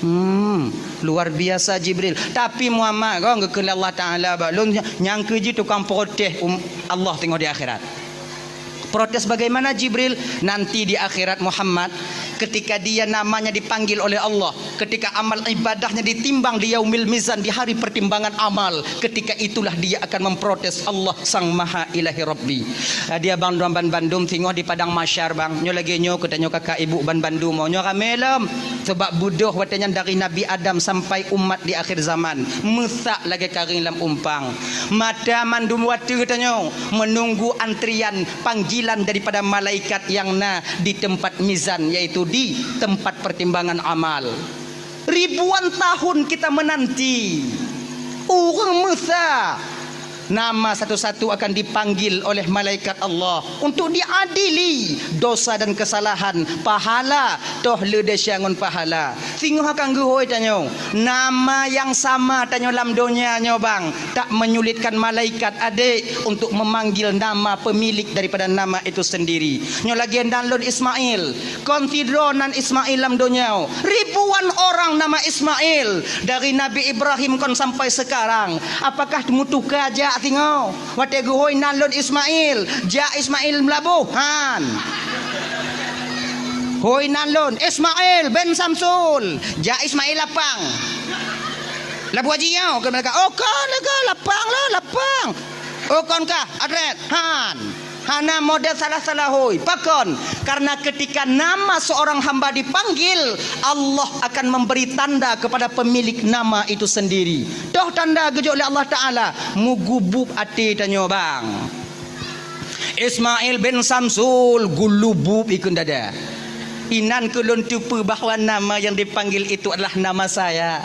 Hmm, luar biasa Jibril. Tapi Muhammad, kong geukheun lé Allah Taala bak lôn, nyang keuji tukang protes um, Allah teungoh di akhirat. Protes bagaimana Jibril? Nanti di akhirat Muhammad, ketika dia namanya dipanggil oleh Allah, ketika amal ibadahnya ditimbang di yaumil mizan, di hari pertimbangan amal, ketika itulah dia akan memprotes Allah Sang Maha Ilahi Rabbi. Dia bang droe ban bandum singoh di padang mahsyar bang. Nyoe lagée nyoe keu tanyoe kakak ibu ban bandum, nyoe ramé lom. Sebab beudôh watée nyan dari Nabi Adam sampai umat di akhir zaman, meusak lagée karéng lam umpang. Mata mandum watée tanyoe menunggu antrian panggilan daripada malaikat yang na di tempat mizan, yaitu di tempat pertimbangan amal. Ribuan tahun kita menanti. Ureuëng meusa nama satu-satu akan dipanggil oleh malaikat Allah untuk diadili dosa dan kesalahan, pahala, toh le desya ngon pahala. Singoh akan geuhôi tanyoe, nama nyang sama tanyoe lam donya nyoe bang, tak menyulitkan malaikat adek untuk memanggil nama pemilik daripada nama itu sendiri. Nyoe lagée nan lôn Ismail, kon sidroe nan Ismail lam donya. Ribuan orang nama Ismail. Dari Nabi Ibrahim kon sampai sekarang. Apakah meutuka jak singoh? Watée geuhôi nan lôn Ismail, jak Ismail Meulaboh, han. Hôi nan lôn Ismail bin Samsul, jak Ismail Lapang. Laboh Haji nyoe, keu mereka, "Oh, kon lagée Lapang lah, Lapang." "Oh, kon kah, Adret?" Han. Hana model salah-salah hôi. Pakon? Karena ketika nama seorang hamba dipanggil, Allah akan memberi tanda kepada pemilik nama itu sendiri. Toh tanda geujok lé Allah Taala, mugubub até tanyoe bang. Ismail bin Samsul gulubub ikun dada. Inan keu lôn teupeue bahwa nama yang dipanggil itu adalah nama saya.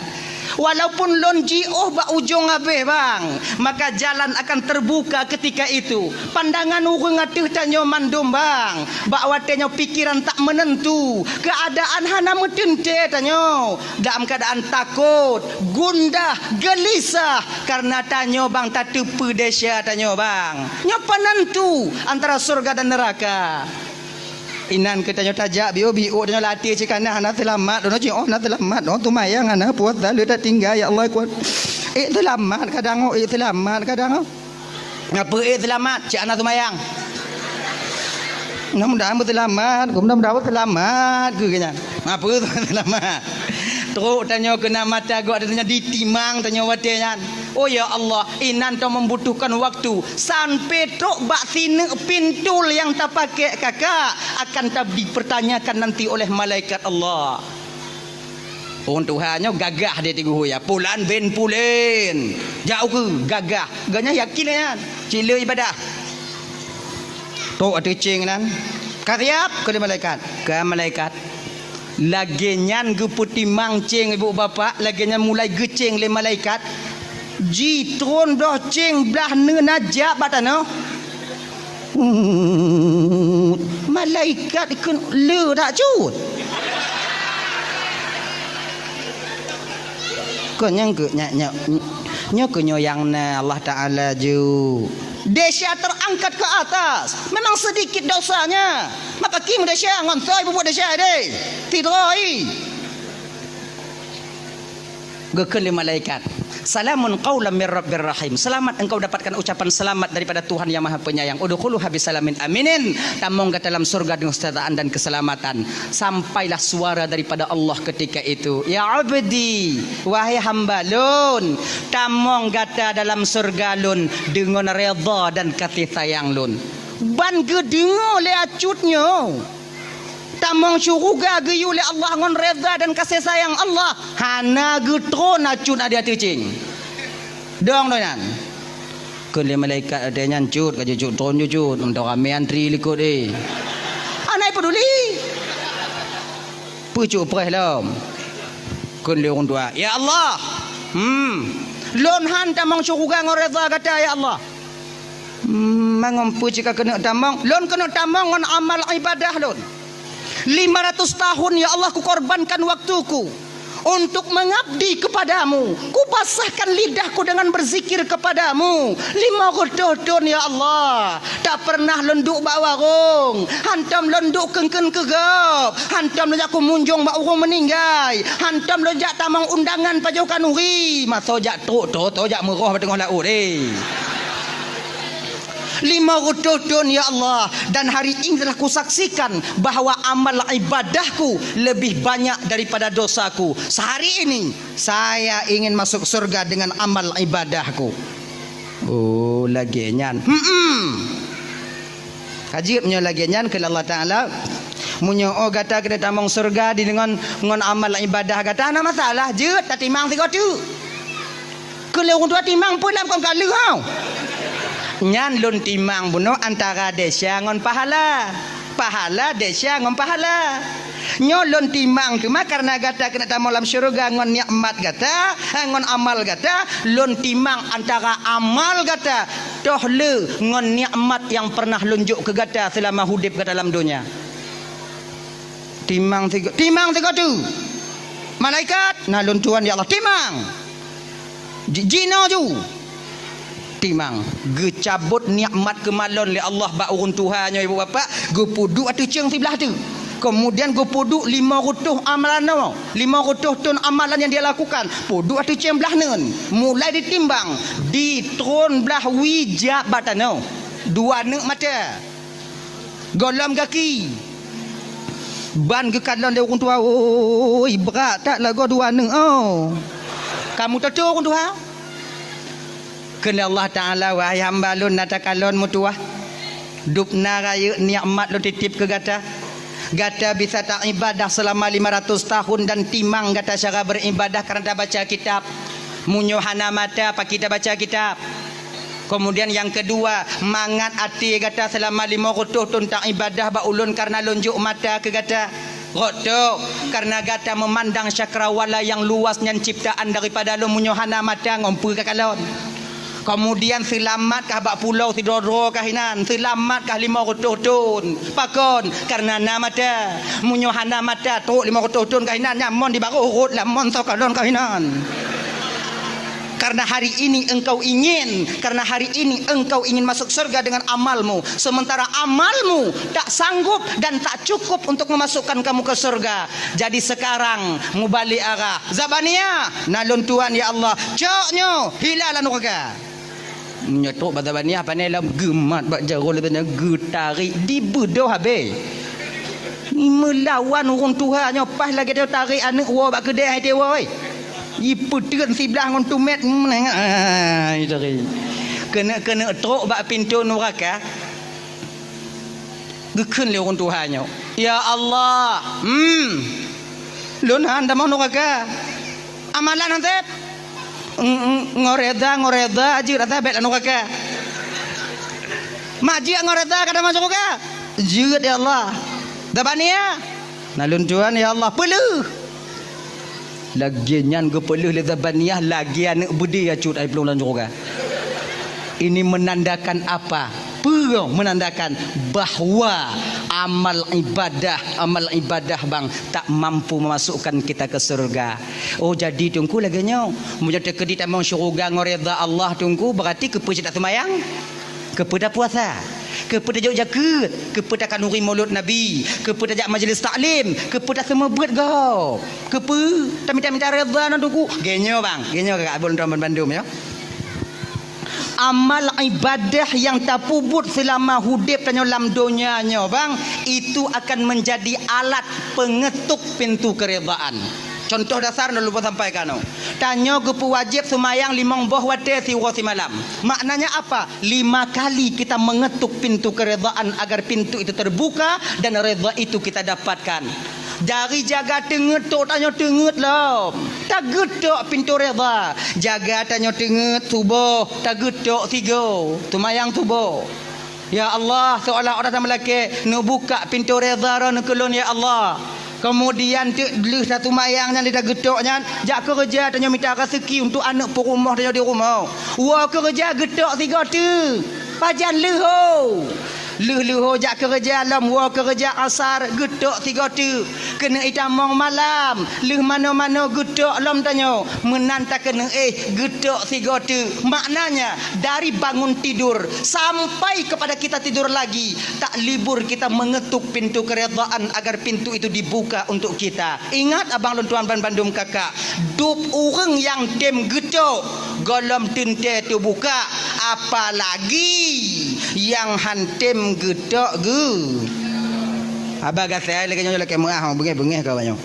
Walaupun lôn jiôh bak ujong abéh, bang, maka jalan akan terbuka ketika itu. Pandangan ureuëng ateueh tanyoe mandum, bang. Bak watée nyoe pikiran tak menentu, keuadaan hana meuteuntée tanyoe. Dalam keuadaan takot, gundah, geulisah, kareuna tanyoe, bang, tateupeue desya tanyoe, bang. Nyoe peunentu antara syurga dan neuraka. Inan keu tanyoe tajak biôh-biôh, tanyoe latih cit kana hana seulamat, droeneuh cit oh hana seulamat, oh teumayang hana puasa lé tatinggai, ya Allah kuat. Eh seulamat kadang oh, eh seulamat kadang oh. Ngapa eh seulamat? Cit hana teumayang. Mudah-mudahan beuseulamat, mudah-mudahan beuseulamat keu nyan. Ngapa seulamat? Trok tanyoe keunan mata gok tanyoe ditimang tanyoe watée nyan. Oh ya Allah, inan tanyoe membutuhkan waktu sampai trok bak sineuk pintul nyang tapakék kakak akan ta-, dipertanyakan nanti oleh malaikat Allah. Ureuëng tuha nyoe gagah dia tigu ya. Pulan bin pulen. Jak ukeue gagah. Geuhnyan yakin nyan. Cit le ibadah. Trok ateueh céng nan. Ka siab keu lé malaikat. Ka malaikat. Lagée nyan geupeutimang céng ibu bapak, lagée nyan mulai geucéng lé malaikat. Jitron bloh céng blah neuna jak bak tanoh. Malaikat keu le dak cut. Keu nyang keu nyak nyak nyoe keu nyoe nyang na Allah Taala ju. Desya terangkat ke atas. Memang sedikit dosanya. Maka kim desya ngon soi bubuet desya deh. Tidroi. Geukheun lé malaikat, "Salamun qaulam mir rabbir rahim." Selamat engkau dapatkan ucapan selamat daripada Tuhan yang Maha Penyayang. "Udkhuluha bisalamin aminin." Tamong gata dalam surga dengan kesejahteraan dan keselamatan. Sampailah suara daripada Allah ketika itu, "Ya abdi, wahai hamba lôn, tamong gata dalam surga lôn deungon redha dan kasih sayang lôn." Ban geudeungoe lé acut nyoe. Tamong syuruga geuyue lé Allah ngon redha dan kasih sayang Allah, hana geutron acut na di ateueh cing. Dong doh nyan. Kheun lé malaikat watée nyan, "Cut, ka jeuet cut, tron jeuet cut, meuntang ramé antri likot eh." Hana peduli. Peucok preh lom. Kheun lé ureuëng tuha, "Ya Allah, hmm, lôn han tamong syuruga ngon redha gata ya Allah." Hmm, mangon peue cit ka keuneuk tamong? Lôn keuneuk tamong ngon amal ibadah lôn. Lima ratus tahun, ya Allah, kukorbankan waktuku untuk mengabdi kepadamu. Kubasahkan lidahku dengan berzikir kepadamu. Lima reutôh thon, ya Allah, tak pernah lôn duek bak warong. Hantom lôn duek keungkeuen keu gob. Hantom lôn jak kumunjong bak ureuëng meuninggai. Hantom lôn jak tamong undangan pajoh khanuri. Masa jak trok, trok, trok jak meuroh bak teungoh laôt, eh. Lima reutôh thon, ya Allah, dan hari ini telah kusaksikan bahwa amal ibadahku lebih banyak daripada dosaku. Sehari ini, saya ingin masuk surga dengan amal ibadahku. Oh, lagée nyan. Hmm. Ka jeuet meunyoe lagée nyan keu Allah Taala, meunyoe oh gata keuneuk tamong surga di deungon ngon amal ibadah gata, hana masalah, jeuet tatimang sigoe teuk. Keu lé ureuëng tuha timang peue lam kon ka lheueh hau. Nyan lôn timang bunoe antara desya ngon pahala. Pahala desya ngon pahala. Nyoe lôn timang teuma kareuna gata keuneuk tamong lam syeuruga ngon nikmat gata, eh, ngon amal gata, lôn timang antara amal gata toh le ngon nikmat nyang pernah lôn jok keu gata seulama udeb gata lam donya. Timang sigo-, timang sigoe teuk. Malaikat, na lôn tuan ya Allah, timang. Ji-, jinoe ju. Timang. Geucabot nikmat keumalon lé Allah bak ureuëng tuha nyoe ibu bapak, geupeuduek ateueh ceueng siblah teuk. Kemudian geupeuduek lima reutôh amalan nyoe, lima reutôh thon amalan nyang dia lakukan, peuduek ateueh ceueng blah neuen. Mulai ditimbang, ditron blah wie jak bak tanoh. Dua neuk mata. Gohlom gaki. Ban geukalon lé ureuëng tuha, "Oi, brat that lagoe dua neuk oh." Ka meutoto ureuëng tuha. Kheun lé Allah Taala, "Wahai hamba lôn, na takalon meutuwah. Dubna rayeuk nikmat lôn titip keu gata. Gata bisa taibadah seulama lima ratus tahun dan timang gata cara beribadah kareuna tabaca kitab. Meunyoe hana mata, pakri tabaca kitab?" Kemudian nyang keudua, mangat até gata seulama lima reutôh thon taibadah bak ulôn kareuna lôn jok mata keu gata. Rot tu, karena gata memandang cakrawala yang luas nyan ciptaan daripada lôn, meunyoe hana mata ngon peue kakalon. Kemudian seulamat kah bak pulo sidroe-droe kah inan, seulamat kah lima reutôh thon. Pakon? Karena na mata. Meunyoe hana mata, trok lima reutôh thon kah inan, nyan mon di barôh rot lam mon soe kalon kah inan. Karena hari ini engkau ingin, karena hari ini engkau ingin masuk surga dengan amalmu, sementara amalmu tak sanggup dan tak cukup untuk memasukkan kamu ke surga. Jadi sekarang mubalik arah. Zabaniah, na lôn tuan ya Allah. Cok nyoe, hila lam nuraka. Nyoe trok bak Zabaniah, pane lom geumat bak jaroe lé tanya, geutarék dibeudôh habéh. Meulawan ureuëng tuha nyoe paih lagée tarék aneuëk woe bak keudée hai tewoe. Jipeuteun siblah ngon tumét, meunengah, ah, jitari. Keuneuk-keuneuk trok bak pintoe nuraka, geukheun lé ureuëng tuha nyoe, "Ya Allah, hmm, lôn han tamong nuraka. Amalan han sép. Ng-, ng-, ngon reda, ngon reda jeuet rasa bék lam nuraka. Mak jeuet ngon reda ka tamong syeuruga. Jeuet, ya Allah. Zabaniah, na lôn tuan, ya Allah, peuleuh." Lagée nyan geupeuleuh lé Zabaniah lagée aneuëk beudé ya cut ai plueng lam syeuruga. Ini menandakan apa? Peue menandakan bahwa amal ibadah, amal ibadah bang tak mampu memasukkan kita ke surga. Oh, jadi Teungku lagée nyoe, meunyoe teukeudi tamong syeuruga ngon reda Allah Teungku, berarti keupeue cit taseumayang? Keupeue tapuasa? Keupeue tajok jakeuet? Keupeue takhanuri mulod Nabi? Keupeue tajak majlis taklim? Keupeue taseumeubeuet gob? Keupeue tamita-mita reda ngon Teungku? Geuh nyoe bang, geuh nyoe kakak abon droe bandum nyoe. Amal ibadah nyang tapeubuet seulama udeb tanyoe lam donya nyoe bang, itu akan menjadi alat pengetuk pintu keredaan. Contoh dasar lôn lubah sampaikan nyoe. Tanyoe geupeuwajéb seumayang limong boh watée siuroe simalam. Maknanya apa? Lima kali kita mengetuk pintu keredaan agar pintu itu terbuka dan reda itu kita dapatkan. Dari jaga teungeut trok tanyoe teungeut lom. Tageutok pintoe reda. Jaga tanyoe teungeut suboh, tageutok sigoe. Seumayang suboh. Ya Allah, seolah-olah tameulakée, neubukak pintoe reda droeneuh keu lôn, ya Allah. Keumudian teuk lheueh taseumayang nyan lé tageutok nyan, jak keureuja tanyoe mita raseuki untuk aneuëk peurumoh tanyoe di rumoh. Woe keureuja geutok sigoe teuk. Pajan leuho? Lheueh leuho jak keureuja lom woe keureuja asar geutok sigoe teuk. Keuneuk itamong malam, lheueh manoe-manoe geutok lom tanyoe. Meunan takeuneuk éh geutok sigoe teuk. Maknanya, dari bangun tidur sampai kepada kita tidur lagi, tak libur kita mengetuk pintu keredaan agar pintu itu dibuka untuk kita. Ingat abang lôn tuan ban bandum kakak, dub ureuëng nyang tem geutok gohlom teuntée teubukak, apalagi nyang han tem geutok geu. Haba gasai lagée nyoe lakée meuah, beungéh-beungéh ka nyoe.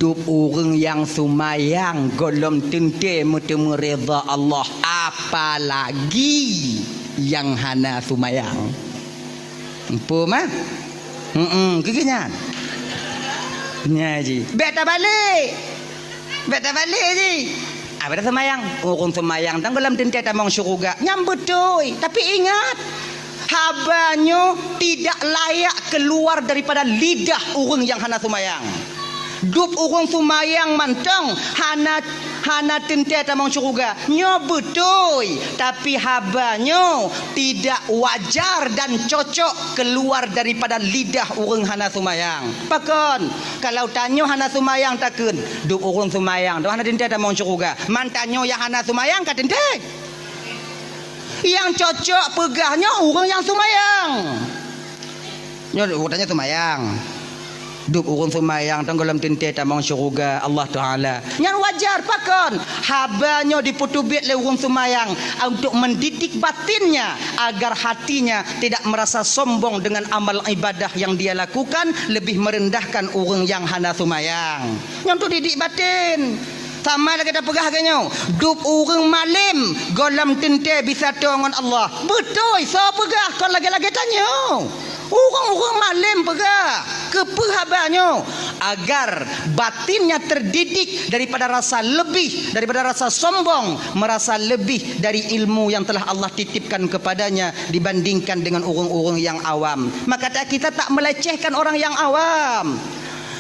Dub ureuëng nyang seumayang gohlom teuntée meuteumé reda Allah, apalagi nyang hana seumayang. Empu mah? Heeh, keu nyan. Nya ji. Bék tabalek. Bék tabalek ji. Abah dah seumayang. Ureuëng seumayang tan gohlom teuntée tamong syeuruga. Nyan beutôi. Tapi ingat, haba nyoe tidak layak keluar daripada lidah ureuëng nyang hana seumayang. Dub ureuëng seumayang mantong hana, hana teuntée tamong syeuruga. Nyoe beutôi, tapi haba nyoe tidak wajar dan cocok keluar daripada lidah ureuëng hana seumayang. Pakon? Kalau tanyoe hana seumayang takheun, dub ureuëng seumayang tu hana teuntée tamong syeuruga. Man tanyoe nyang hana seumayang ka teuntée. Nyang cocok peugah nyoe ureuëng nyang seumayang. Nyoe ureuëng tanyoe seumayang. Dub ureuëng seumayang tan gohlom teuntée tamong syeuruga Allah Taala. Nyan wajar pakon? Haba nyoe dipeuteubiet lé ureuëng seumayang untuk mendidik batinnya agar hatinya tidak merasa sombong dengan amal ibadah yang dia lakukan, lebih merendahkan ureuëng nyang hana seumayang. Nyan tu didik batin. Sama lagée tapeugah lagée nyoe, dub ureuëng malém gohlom teuntée bisa toe ngon Allah. Beutôi, soe peugah kon lagée-lagée tanyoe. Ureuëng-ureuëng malém peugah, keupeue haba nyoe? agar batinnya terdidik daripada rasa lebih, daripada rasa sombong, merasa lebih dari ilmu yang telah Allah titipkan kepadanya dibandingkan dengan ureuëng-ureuëng yang awam. Maka ta-, kita tak melecehkan orang yang awam.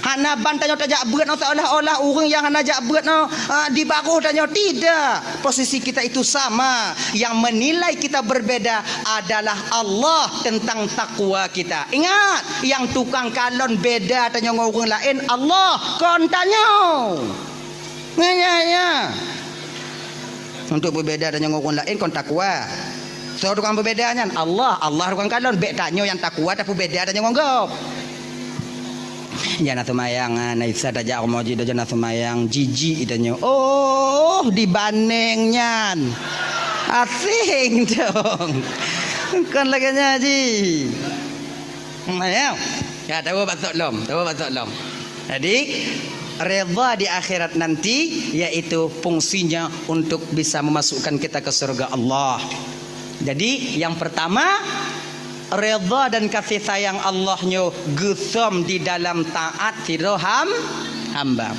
Hana ban tanyoe tajak beuet nyoe seolah-olah ureuëng nyang hana jak beuet nyoe, ah, di baroh tanyoe. Tidak. Posisi kita itu sama. Yang menilai kita berbeda adalah Allah tentang takwa kita. Ingat, nyang tukang kalon beda tanyoe ngon ureuëng laén, Allah, kon tanyoe. Nyan, nyan, nyan. Untuk beubeda tanyoe ngon ureuëng laén kon takwa. Soe tukang beubeda nyan? Allah. Allah tukang kalon. Bék tanyoe nyang takwa tapeubeda tanyoe ngon gob. Jana seumayang, ah, na Isa tajak rumoh jih, jana seumayang, jijik tanyoe. Oh, dibandeng nyan. Asing dong. Kon lagée nyan jih. Hmm, ya. Ya, tahu batok lom, tahu batok lom. Jadi, redha di akhirat nanti yaitu fungsinya untuk bisa memasukkan kita ke surga Allah. Jadi, yang pertama, redha dan kasih sayang Allah nyoe geusom di dalam taat sidroe ham-, hamba.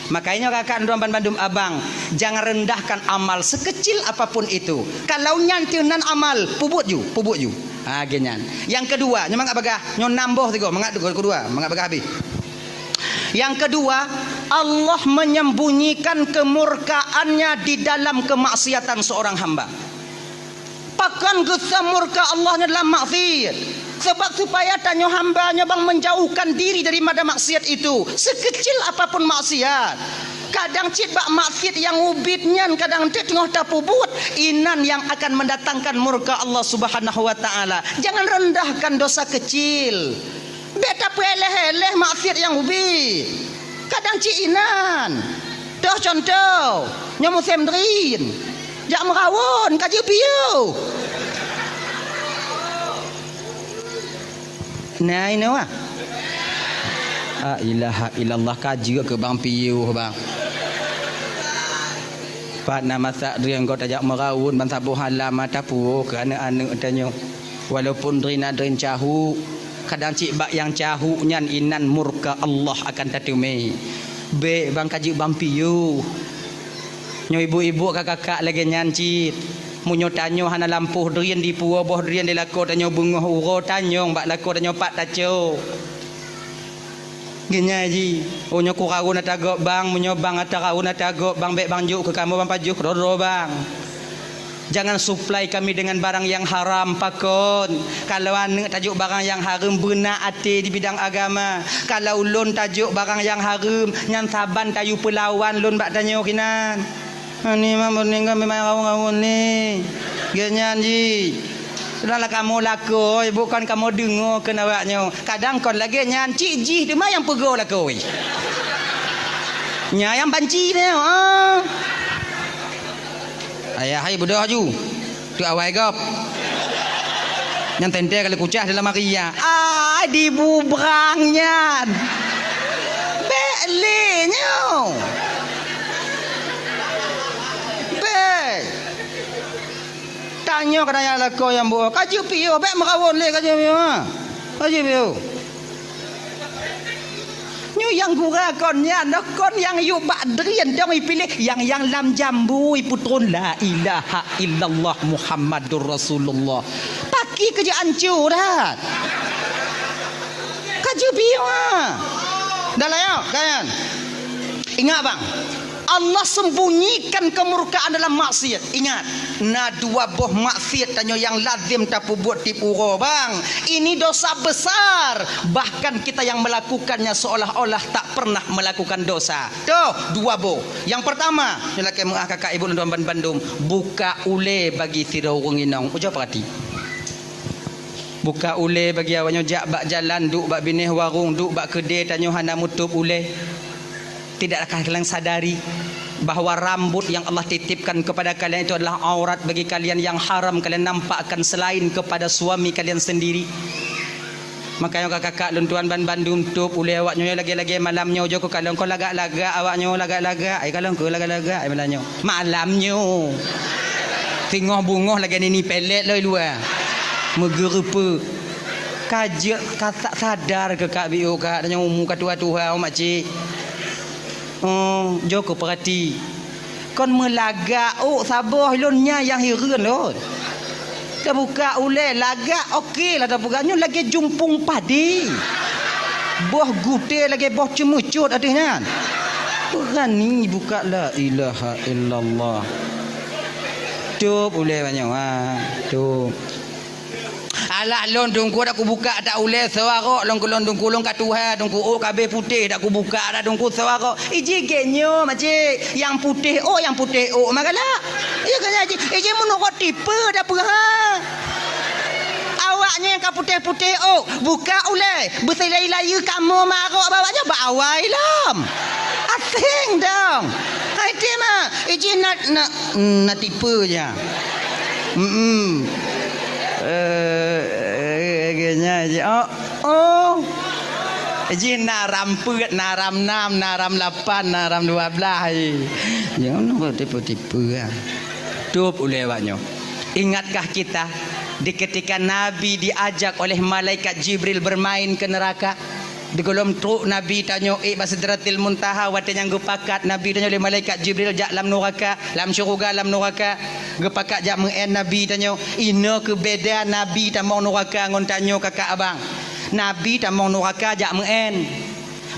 Makanya kakak droe bandum abang, jangan rendahkan amal sekecil apapun itu. Kalau nyan teuh nan amal, pubuet ju, pubuet ju. Ha, geuh nyan. Yang kedua, nyoe mangat bagah, nyoe nam boh sigoe, mangat kedua, mangat bagah habéh. Yang kedua, Allah menyembunyikan kemurkaannya di dalam kemaksiatan seorang hamba. Pakon geusom murka Allah nyoe dalam maksiat? Sebab supaya tanyoe hamba nyoe bang menjauhkan diri daripada maksiat itu, sekecil apapun maksiat. Kadang cit bak maksiat nyang ubit nyan kadang teungoh tapubuet, inan yang akan mendatangkan murka Allah Subhanahu wa Ta'ala. Jangan rendahkan dosa kecil. Bék tapeuéléh-éléh maksiat nyang ubit. Kadang cit inan. Toh contoh, nyoe musém drien. Jak meurawon, ka jeuet piôh. Nah, inoe, ah. La ilaha illallah, ka jeuet keu bang piôh, bang. Pat na masak drien gob tajak meurawon, ban saboh halam mata puwoe keu aneuk-aneuk tanyoe. Walaupun drien na drien cahuk, kadang cit bak nyang cahuk nyan inan murka Allah akan tateumé. Bék bang ka jeuet bang piôh. Nyoe ibu-ibu ka kakak lagée nyan cit. Meunyoe tanyoe hana lampôh drien dipuwoe boh drien di lakoe tanyoe beungoh uroe tanyong bak lakoe tanyoe pat tacok. Geunyai jih, oh nyoe kurawon ata gob bang, meunyoe bang ata rawon ata gob bang, bék bang jok keu kamoe bang pajoh keudroe-droe bang. Jangan suplai kami dengan barang yang haram, pakon. Kalau aneuk tajok barang yang hareuem, beuna até di bidang agama. Kalau ulôn tajok barang yang hareuem, nyan saban tayue peulawan lôn bak tanyoe kinan. Ani mah meuneuk ngon memang rawon-rawon ni. Geuh nyan jih. Sudahlah kamoe lakoe, bukan kamoe deungoe keu awak nyoe. Kadang kon lagée nyan, cit jih teuma nyang peugoe lakoe. Nya nyang banci nyoe, ah. Ayah hai beudôh aju. Tu awai gob. Nyang teuntée kali kucah dalam hari ya. Ai dibubrang nyan. Bék lé nyoe. Bék. Tanyoe keu tanyoe lakoe nyang buoh. Ka jeuet piôh, bék meurawon lé ka jeuet piôh, ha. Ka jeuet piôh. Nyoe nyang gura kon nyan, kon nyang yue bak drien dong ipiléh, nyang, nyang lam jambu ipeutron la ilaha illallah Muhammadur Rasulullah. Paki keu jeuet anco that. Ka jeuet piôh, ha. Dah layak, kan? Ingat, bang. Allah sembunyikan kemurkaan dalam maksiat. Ingat, na dua boh maksiat tanyoe nyang lazem tapeubuet tiep uroe, bang. Ini dosa besar. Bahkan kita yang melakukannya seolah-olah tak pernah melakukan dosa. Tuh, dua boh. Yang pertama, nyoe lakée meuah kakak ibu lôn ban bandum, buka ulée bagi sidroe ureuëng inong. Ujoe peurati. Buka ulée bagi awak nyoe jak bak jalan, duek bak binéh warong, duek bak keudée tanyoe hana meutôb ulée. Tidakkah kalian sadari bahwa rambut yang Allah titipkan kepada kalian itu adalah aurat bagi kalian yang haram kalian nampakkan selain kepada suami kalian sendiri? Makanya kakak-kakak lôn tuan ban bandum tôb ulée awak nyoe lagée-lagée malam nyoe jok kalon kon lagak-lagak awak nyoe lagak-lagak ai kalon kon lagak-lagak ai malam nyoe. Malam nyoe. Teungoh beungoh lagée nini pelet loi luwa. Meugeureupeuk. Ka jeuet, ka sa-, sadar keu Kak Biu, Kak, tanyoe umu ka tuha-tuha, oh, makcik. Oh, jokeuh peurati. Kon meulagak ôk saboh lôn nyan nyang hireuen lôn. Teubuka ulée lagak, oke lah tapeugah, nyoe lagée jumpung padi. Boh gutée lagée boh ceumeucot ateueh nyan. Beurani buka, la ilaha illallah. Tôb ulée banyoe, ha, tôb. Alah lôn teungku dak kubuka dak ulée soe arok lôn keu lôn teungku, lôn ka tuha teungku, ôk ka abéh putéh dak kubuka dak teungku soe arok. Iji gét nyoe makcik, nyang putéh ôk, nyang putéh ôk mah galak. Iya kan iji, iji meunurot tipe dak peue ha. Awak nyoe nyang ka putéh-putéh ôk, buka ulée, beusilai-layeue kamoe marok bak awak nyoe bak awai lom. Aséng dong. Hai ti mah, iji na, na Na tipe nya. Hmm. Eh, geunya ji. Oh, oh. Ji na ram peuet, na ram nam, na ram lapan, na ram dua belas ji. Jangan tipe-tipe ah. Tôb ulée awak nyoe. Ingatkah kita di ketika Nabi diajak oleh malaikat Jibril bermain ke neraka? Di gohlom trok Nabi tanyoe ék bak Sidratil Muntaha, watée nyang geupakat Nabi tanyoe lé malaikat Jibril jak lam nuraka, lam syeuruga lam nuraka, geupakat jak meu'én Nabi tanyoe. Inoe keu beda Nabi tamong nuraka ngon tanyoe kakak abang. Nabi tamong nuraka jak meu'én.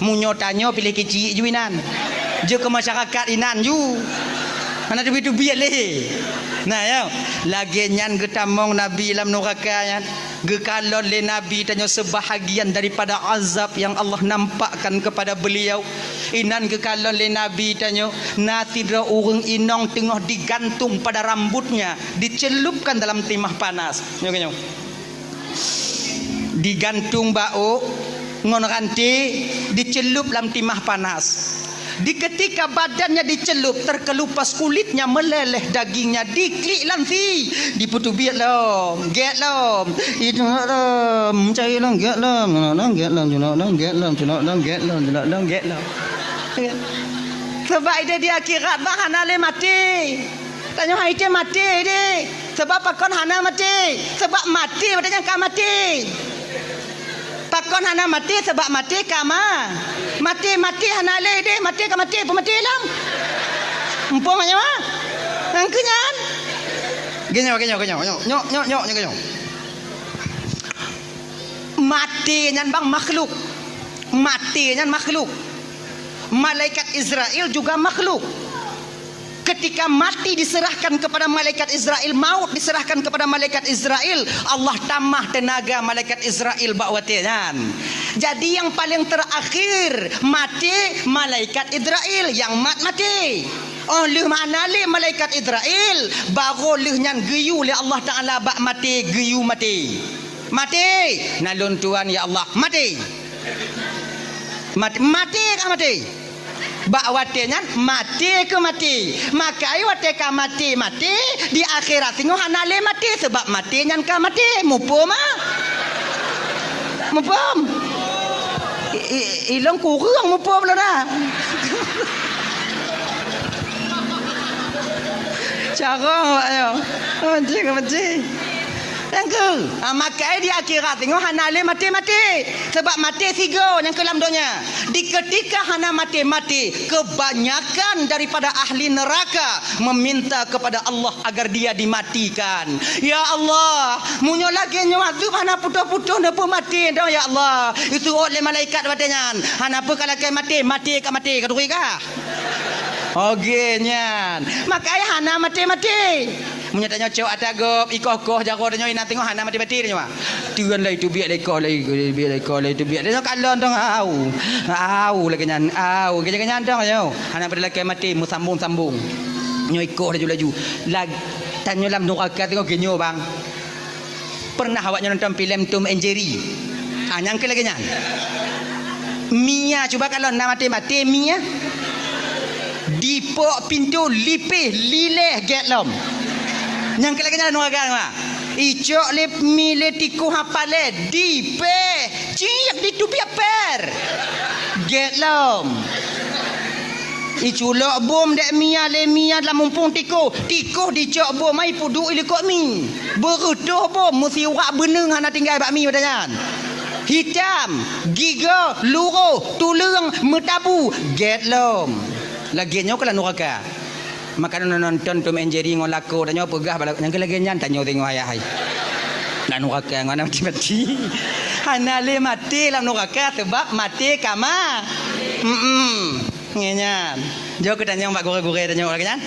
Meunyoe tanyoe piléh keuchik ju inan. Jeuet keu masyarakat inan ju. Hana teubiet-teubiet lé. Nah, ya. Lagée nyan geutamong Nabi lam nuraka nyan. Geukalon lé Nabi tanyoe seubahagian daripada azab nyang Allah nampakkan keupada beuliau. Inan geukalon lé Nabi tanyoe na sidroe ureuëng inong teungoh digantung pada rambutnya, dicelupkan dalam timah panas. Nyoe, nyoe. Digantung bak ôk ngon ranté, dicelup lam timah panas. Di ketika badannya dicelup, terkelupas kulitnya, meleleh dagingnya, diklik lam sie, dipeuteubiet lom, gét lom, itulak lom, cai lom, gét lom, culok lom, gét lom, culok lom, gét lom, culok lom, gét lom, culok lom, gét lom. Sabab ideh di akhirat bah hana lé maté. Tanyoe hai cit maté ideh. Sabab pakon hana maté? Sabab maté watée nyang ka maté. Pakon hana maté? Sabab maté ka ma-, maté, maté hana lé deh, maté ka maté, peumaté lom. Muphom nyoe? Nyang keu nyan? Geunyoe, geunyoe, geunyoe, nyoe, nyoe, nyoe, nyoe, nyoe, geunyoe. Maté nyan bang makhluk. Maté nyan makhluk. Malaikat Israel juga makhluk. Ketika mati diserahkan kepada malaikat Israel, maut diserahkan kepada malaikat Israel, Allah tamah tenaga malaikat Israel bak watée nyan. Jadi nyang paleng terakhir maté malaikat Israel nyang mat maté. Oh lheueh mana lé malaikat Israel, baru lheueh nyan geuyue lé Allah Taala bak maté, geuyue maté. Maté, na lôn tuan ya Allah, maté. Maté, maté ka maté. Bak watée nyan maté keu maté. Makai watée ka maté, maté, di akhirat singoh hana lé maté, sabab maté nyan ka maté. Muphom ah? Muphom? I, i, ilong kureueng muphom lôn ah. Carông awak nyoe. Maté ka maté. Nyang keu, ah, makai di akhirat singoh hana lé maté-maté. Sabab maté sigoe nyang keu lam donya. Di ketika hana maté-maté, kebanyakan daripada ahli neraka meminta kepada Allah agar dia dimatikan. Ya Allah, meunyoe lagée nyoe azeub hana putôh-putôh neupeumaté dong ya Allah. Iseuôt lé malaikat watée nyan. Hana peue ka lakée maté, maté ka maté, ka turi kah? Oge nyan. Makai hana maté-maté. Meunyoe tanyoe cok ata gob, ikoh-koh jaroe tanyoe inan teungoh hana maté-maté tanyoe. Teun lé itu biet lé ikoh lé, biet lé ikoh lé itu biet. Tanyoe kalon dong au. Au lagée nyan, au. Lagée nyan dong nyoe. Hana pada lakée maté, meusambong-sambong. Nyoe ikoh laju-laju. Lag-, tanyoe lam nuraka teungoh geunyoe bang. Pernah awak nyoe nonton filem Tom and Jerry? Ah, nyang keu lagée nyan. Mia, cuba kalon na maté-maté Mia. Dipok pintoe lipéh lileh gét lom. Nyang keu lagée nyan nuraka mah. Icok lé mi lé tikoh hapalé dipéh ciek ditubiet pér. Gét lom. Iculok bom dek Mia lé Mia lam mumpung tikôh. Tikôh dicok bom ai peuduek i likot mi. Beureutoh bom meusiwak beuneueng hana tinggai bak mi watée nyan. Hitam, gigoe, luroh, tuleueng, meutabu, gét lom. Lagée nyoe keuh lam nuraka. Maka nonton Tom and Jerry ngon lakoe tanyoe peugah bala nyang keu lagée nyan tanyoe singoh ayah hai. Lam nuraka ngon mati-mati. Hana lé maté lam nuraka sebab maté kama. Hmm. Ngieng nyan. Jok keu tanyong bak gurée-gurée tanyong lagée nyan.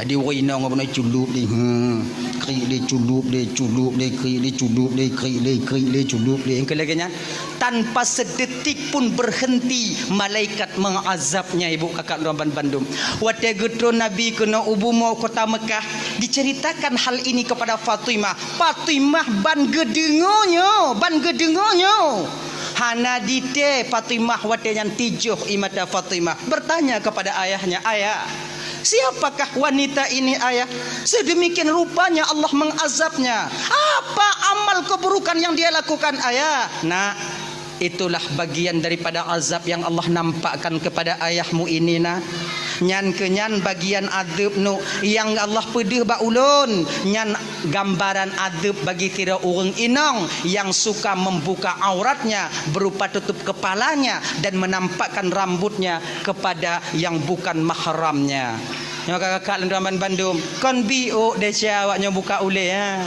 Jadi ureuëng inong ngon bunoe culop deh. Hmm. Krik deh culop deh, culop deh, krik deh culop deh, krik deh, krik deh culop deh. Engkeu lagée nyan. Tanpa sedetik pun berhenti malaikat mengazabnya, ibu kakak lôn bandum. Watée geutron Nabi keunoe u bumoe kota Mekah, diceritakan hal ini kepada Fatimah. Fatimah ban geudeungoe nyoe, ban geudeungoe nyoe. Hana ditée Fatimah watée nyan tijoh ie mata Fatimah bertanya kepada ayahnya, "Ayah, siapakah wanita ini, Ayah? Sedemikian rupanya Allah mengazabnya. Apa amal keburukan yang dia lakukan, Ayah?" "Nak, itulah bagian daripada azab yang Allah nampakkan kepada ayahmu ini, Nak." Nyan keuh nyan bagian adeueb nu nyang Allah peudeuh bak ulôn, nyan gambaran adeueb bagi sidroe ureuëng inong nyang suka membuka auratnya berupa tutup kepalanya dan menampakkan rambutnya kepada yang bukan mahramnya. Nyoe kakak lôn tuan bandum, kon biôk desya awak nyoe buka ulée, ha.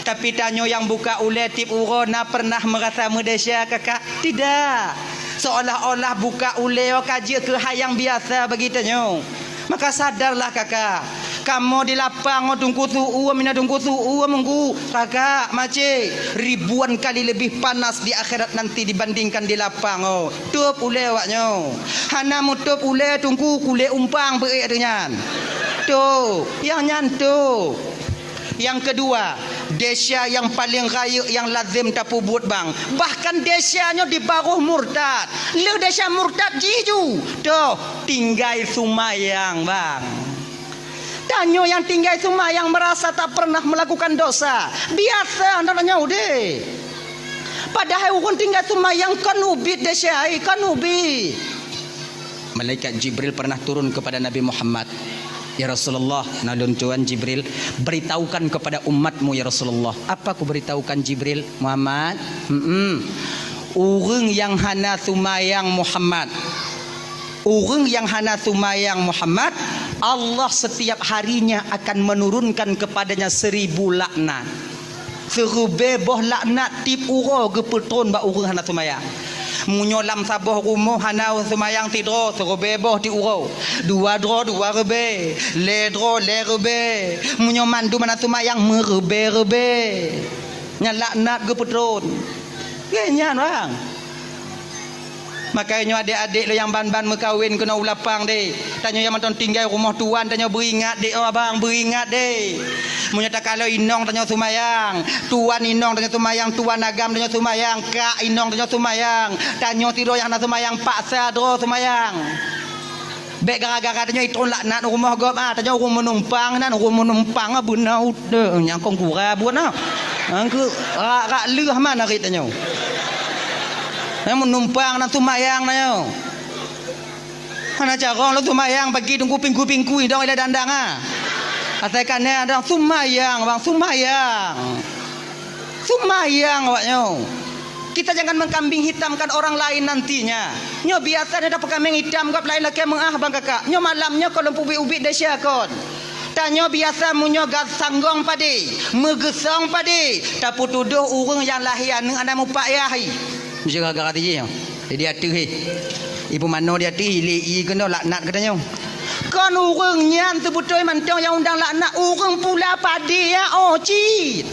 Tapi tanyoe nyang buka ulée tieb uroe na pernah meurasa meudesya kakak? Tidak. Seolah-olah buka ulée ka jeuet keu hai nyang biasa bagi tanyoe. Maka sadarlah kakak, kamoe di lapang ngon teungku su'uem, mina teungku su'uem, teungku kakak, macé, ribuan kali lebih panas di akhirat nanti dibandingkan di lapang. Oh, tôb ulée awak nyoe. Hana meutôb ulée teungku kulét umpang beuék teuh nyan. Tôb, nyang nyan tôb. Nyang keudua, desya nyang paleng rayeuk nyang lazem tapeubuet bang. Bahkan desya nyoe di baroh murtad. Lheueh desya murtad jih ju, toh tinggai seumayang bang. Tanyoe nyang tinggai seumayang meurasa tak pernah melakukan dosa. Biasa na tanyoe udeb. Padahai ureuëng tinggai seumayang kon ubit desya, kon ubit. Malaikat Jibril pernah turun kepada Nabi Muhammad, "Ya Rasulullah, na lôn tuan Jibril, beritahukan kepada umatmu, ya Rasulullah." "Apa kuberitahukan, Jibril?" "Muhammad, hmm, ureuëng nyang hana seumayang Muhammad, ureuëng nyang hana seumayang Muhammad, Allah setiap harinya akan menurunkan kepadanya seribu laknat." Siribée boh laknat tieb uroe geupeutron bak ureuëng hana seumayang. Meunyoe lam saboh rumoh hana seumayang sidroe, siribée boh tieb uroe. Dua droe, dua ribée. Lhée droe, lhée ribée. Meunyoe mandum hana seumayang, meuribée-ribée. Nyan laknat geupeutron. Ngieng nyan, bang. Maka nyoe adék-adék lôn nyang ban-ban meukawen keunoe u lapang deh. Tanyoe nyang mantong tinggai rumoh tuan, tanyoe beuingat deh, oh abang, beuingat deh. Meunyoe takalon inong tanyoe seumayang, tuan inong tanyoe seumayang, tuan agam tanyoe seumayang, kak inong tanyoe seumayang, tanyoe sidroe nyang hana seumayang, paksa droe seumayang. Bék gara-gara tanyoe itron laknat rumoh gob, ah, tanyoe ureuëng meunumpang nan, ureuëng meunumpang, ah, beuna udeb nyang kong gura buet na. Angkeu rak-rak leuh man arit tanyoe. Nyang meunumpang nan seumayang tanyoe. Hana carông lôn seumayang bagi teungku pingku-pingku idong ilée dandang, ah. Asai ka na dong seumayang, bang, seumayang. Seumayang awak nyoe. Kita jangan mengkambing hitamkan orang lain nantinya. Nyoe biasa nyoe tapeukameng itam gob laén lakée meuáh bang kakak. Nyoe malam nyoe kon lôn peubiet-ubiet desya kon. Tanyoe biasa meunyoe gat sanggong padé, meugeusong padé, tapeutudôh ureuëng nyang lahé aneuëk hana mupak yah. Meuseuga gara-gara tijih nyoe. Jadi ateueh, eh. Ibu mano di ateueh, ilé i keunoe laknat geutanyoe. Kon ureuëng nyan seubeutôi mantong nyang undang laknat, ureuëng pula padé ya, oh, cit.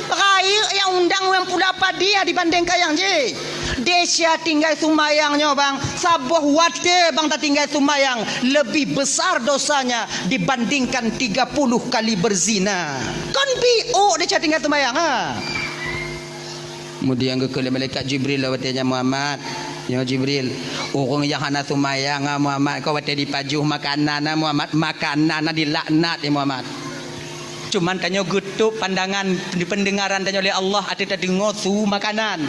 Rayeuk nyang undang ureuëng pula padé ya dibandingkan nyang jih. Desya tinggai seumayang nyoe, bang, saboh watée bang tatinggai seumayang, lebih besar dosanya dibandingkan tiga puluh kali berzina. Kon biôk desya tinggai seumayang, ha? Kemudian geukheun lé malaikat Jibril lom watée nyan, "Muhammad, nyoe Jibril, ureuëng nyang hana seumayang, ah, Muhammad, kon watée jipajoh makanan, ah, Muhammad, makanan, ah, dilaknat, ya Muhammad." Cuman tanyoe geutôb pandangan di peundengaran tanyoe lé Allah ateueh tadeungoe su makanan.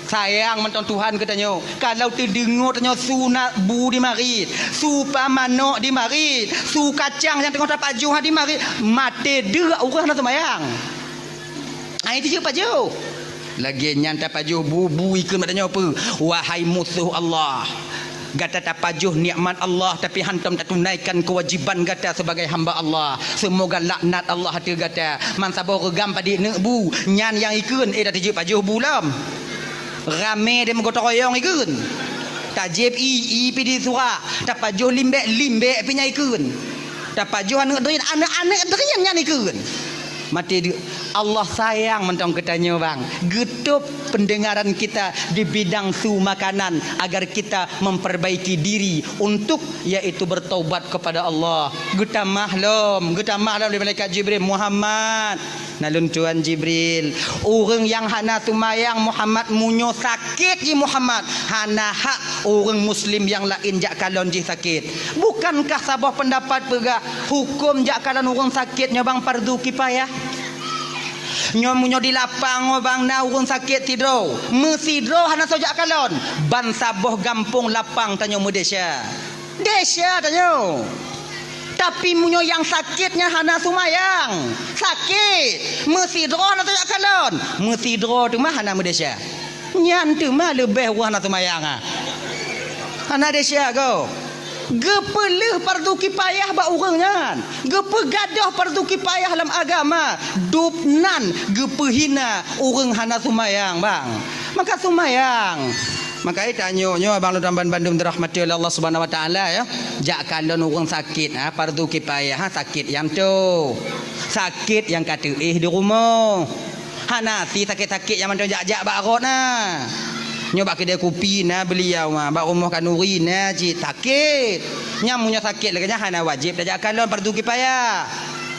Sayang mantong Tuhan keu tanyoe. Kalau teudeungoe tanyoe su na bu di marit, su pa manok di marit, su kacang nyang teungoh tapajoh di marit, maté deuk ureuëng hana seumayang. Ai teujeuet pajoh. Lagée nyan tapajoh bu-bu ikheun bak tanyoe peue? Wahai musoh Allah, gata tapajoh nikmat Allah, tapi hantom tatunaikan keuwajiban gata sebagai hamba Allah. Seumoga laknat Allah ateueh gata. Man saboh reugam padit neuk bu, nyan nyang ikheun, eh, tateujeuet pajoh bu lom. Ramé deh meugoto royong ikheun. Tajieb ie, ie pih di surak. Tapajoh limbek, limbek pih nyan ikheun. Tapajoh aneuk drien, aneuk-aneuk drien nyan ikheun. Maté deuk. Allah sayang mantong keu tanyoe, bang. Geutôb pendengaran kita di bidang su makanan agar kita memperbaiki diri untuk, yaitu, bertaubat kepada Allah. Geutamah lom, geutamah lom lé malaikat Jibril, Muhammad. Na lôn tuan Jibril, ureuëng nyang hana seumayang Muhammad meunyoe sakét jih Muhammad, hana hak ureuëng muslim nyang laén jak kalon jih sakét. Bukankah saboh peundapat peugah hukôm jak kalon ureuëng sakét nyoe bang fardu kipayah? Nyoe meunyoe di lapang nyoe bang na ureuëng sakét sidroe, meusidroe hana soe jak kalon, ban saboh gampông lapang tanyoe meudesya. Desya tanyoe. Tapi meunyoe nyang sakét nyan hana seumayang, sakét, meusidroe hana tajak kalon, meusidroe teuma hana meudesya. Nyan teuma leubeh ureuëng hana seumayang, ha. Hana desya goe. Geupeuleueh fardu kipayah bak ureuëng nyan. Geupeugadôh fardu kipayah lam agama. Dub nan geupeuhina ureuëng hana seumayang, bang. Maka seumayang. Maka tanyoe nyoe abang lôn bandum dirahmati oleh Allah Subhanahu Wa Taala, ya. Jak kalon ureuëng sakét, ha, fardu kipayah, ha, sakét nyang toe. Sakét nyang ka teuéh di rumoh. Hana si sakét-sakét nyang mantong jak-jak bak rot na. Nyoe bak keudè kupi na beuliau, ha, bak rumoh khanuri na cit sakét. Nyang meunyoe sakét lagée nyan hana wajéb tajak kalon, fardu kipayah.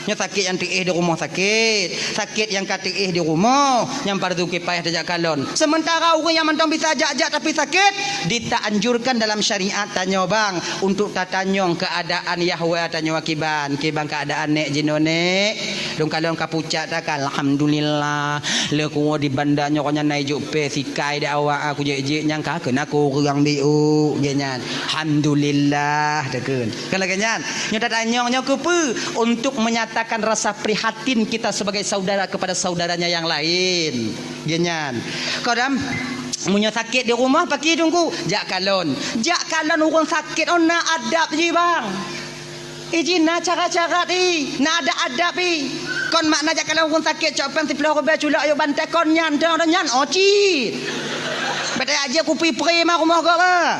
Nyoe sakét nyang teuéh di rumoh sakét, sakét nyang ka teuéh di rumoh, nyang fardu kipayah tajak kalon. Sementara ureuëng nyang mantong bisa jak-jak tapi sakét, ditaanjurkan dalam syariat tanyoe bang untuk tatanyong keuadaan yahwa tanyoe kiban, kiban keuadaan nék jinoe nék. Lôn kalon ka pucak takan, alhamdulillah. Lé kuwoe di banda nyoe nyan na ijok pé sikai di awak aku jek-jek nyang ka keunan kureueng biuk, gét nyan. Alhamdulillah takheun. Kan lagée nyan. Nyoe tatanyong nyoe keupeue? Untuk menyatakan rasa prihatin kita sebagai saudara kepada saudaranya yang lain. Gét nyan. Kadang meunyoe sakét di rumoh, pakri teungku, jak kalon. Jak kalon ureuëng sakét, oh na adab jih, bang. Iji na cara-cara jih, na adab-adab jih. Kon makna jak kalon ureuëng sakét, cok péng siplôh ribée culok yôk bantai kon nyan, nyan ocit. Beda aja kupi prima rumoh gob, ha.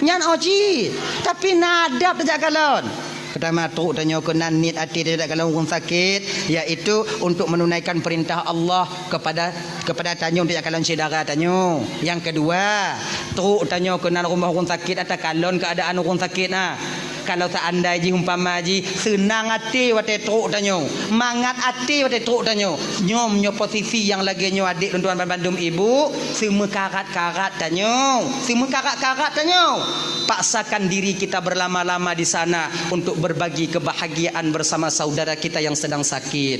Nyan ocit. Tapi na adab tajak kalon. Peutama trok tanyoe keunan niet até tajak kalon ureuëng sakét, yaitu untuk menunaikan perintah Allah kepada, kepada tanyoe tajak kalon syedara tanyoe. Nyang keudua, trok tanyoe keunan rumoh ureuëng sakét, takalon keuadaan ureuëng sakét na. Kalau seandai jih umpama jih seunang até watée trok tanyoe, mangat até watée trok tanyoe, nyoe, nyoe posisi nyang lagée nyoe adék lôn tuan bandum ibu, seumeukarat-karat tanyoe, seumeukarat-karat tanyoe. Paksakan diri kita berlama-lama di sana untuk berbagi kebahagiaan bersama saudara kita yang sedang sakit.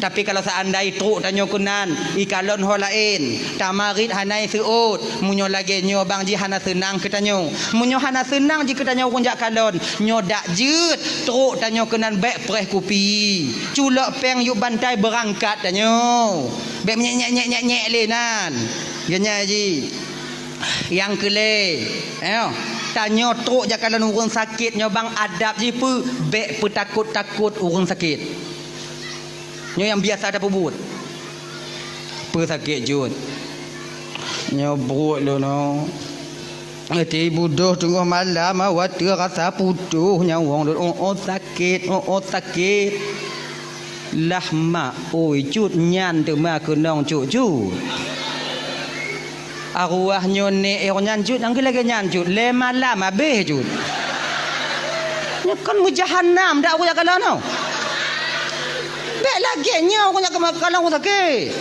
Tapi kalau seandai trok tanyoe keunan, ikalon ho laén, tamarit hana iseuôt, meunyoe lagée nyoe bang jih hana seunang keu tanyoe. Meunyoe hana seunang jih keu tanyoe ureuëng jak kalon, nyoe dak jeuet trok tanyoe keunan bék preh kupi. Culok péng yôk bantai beurangkat tanyoe. Bék nyek-nyek-nyek-nyek-nyek lé nan. Gét nyan jih. Nyang keulhée, eh, tanyoe trok jak kalon ureuëng sakét nyoe bang adab jih peue, bék peutakot-takot ureuëng sakét. Nyoe nyang biasa tapeubuet. Peue sakét jeuet? Nyoe buet lôn nyoe. Ati budôh teungoh malam, awai teurasa putôh nyawöng lôn. Oh, oh, sakét, oh, oh, sakét. Lah mak, oi, cut nyan teuma keunong cut-cut. Arwah nyoe nék eh nyan cut, nyang lagée nyan cut, lé malam habéh cut. Nyoe kon meujahanam dak ureuëng jak kalon nyoe. Bék lagée nyoe ureuëng jak kalon ureuëng sakét.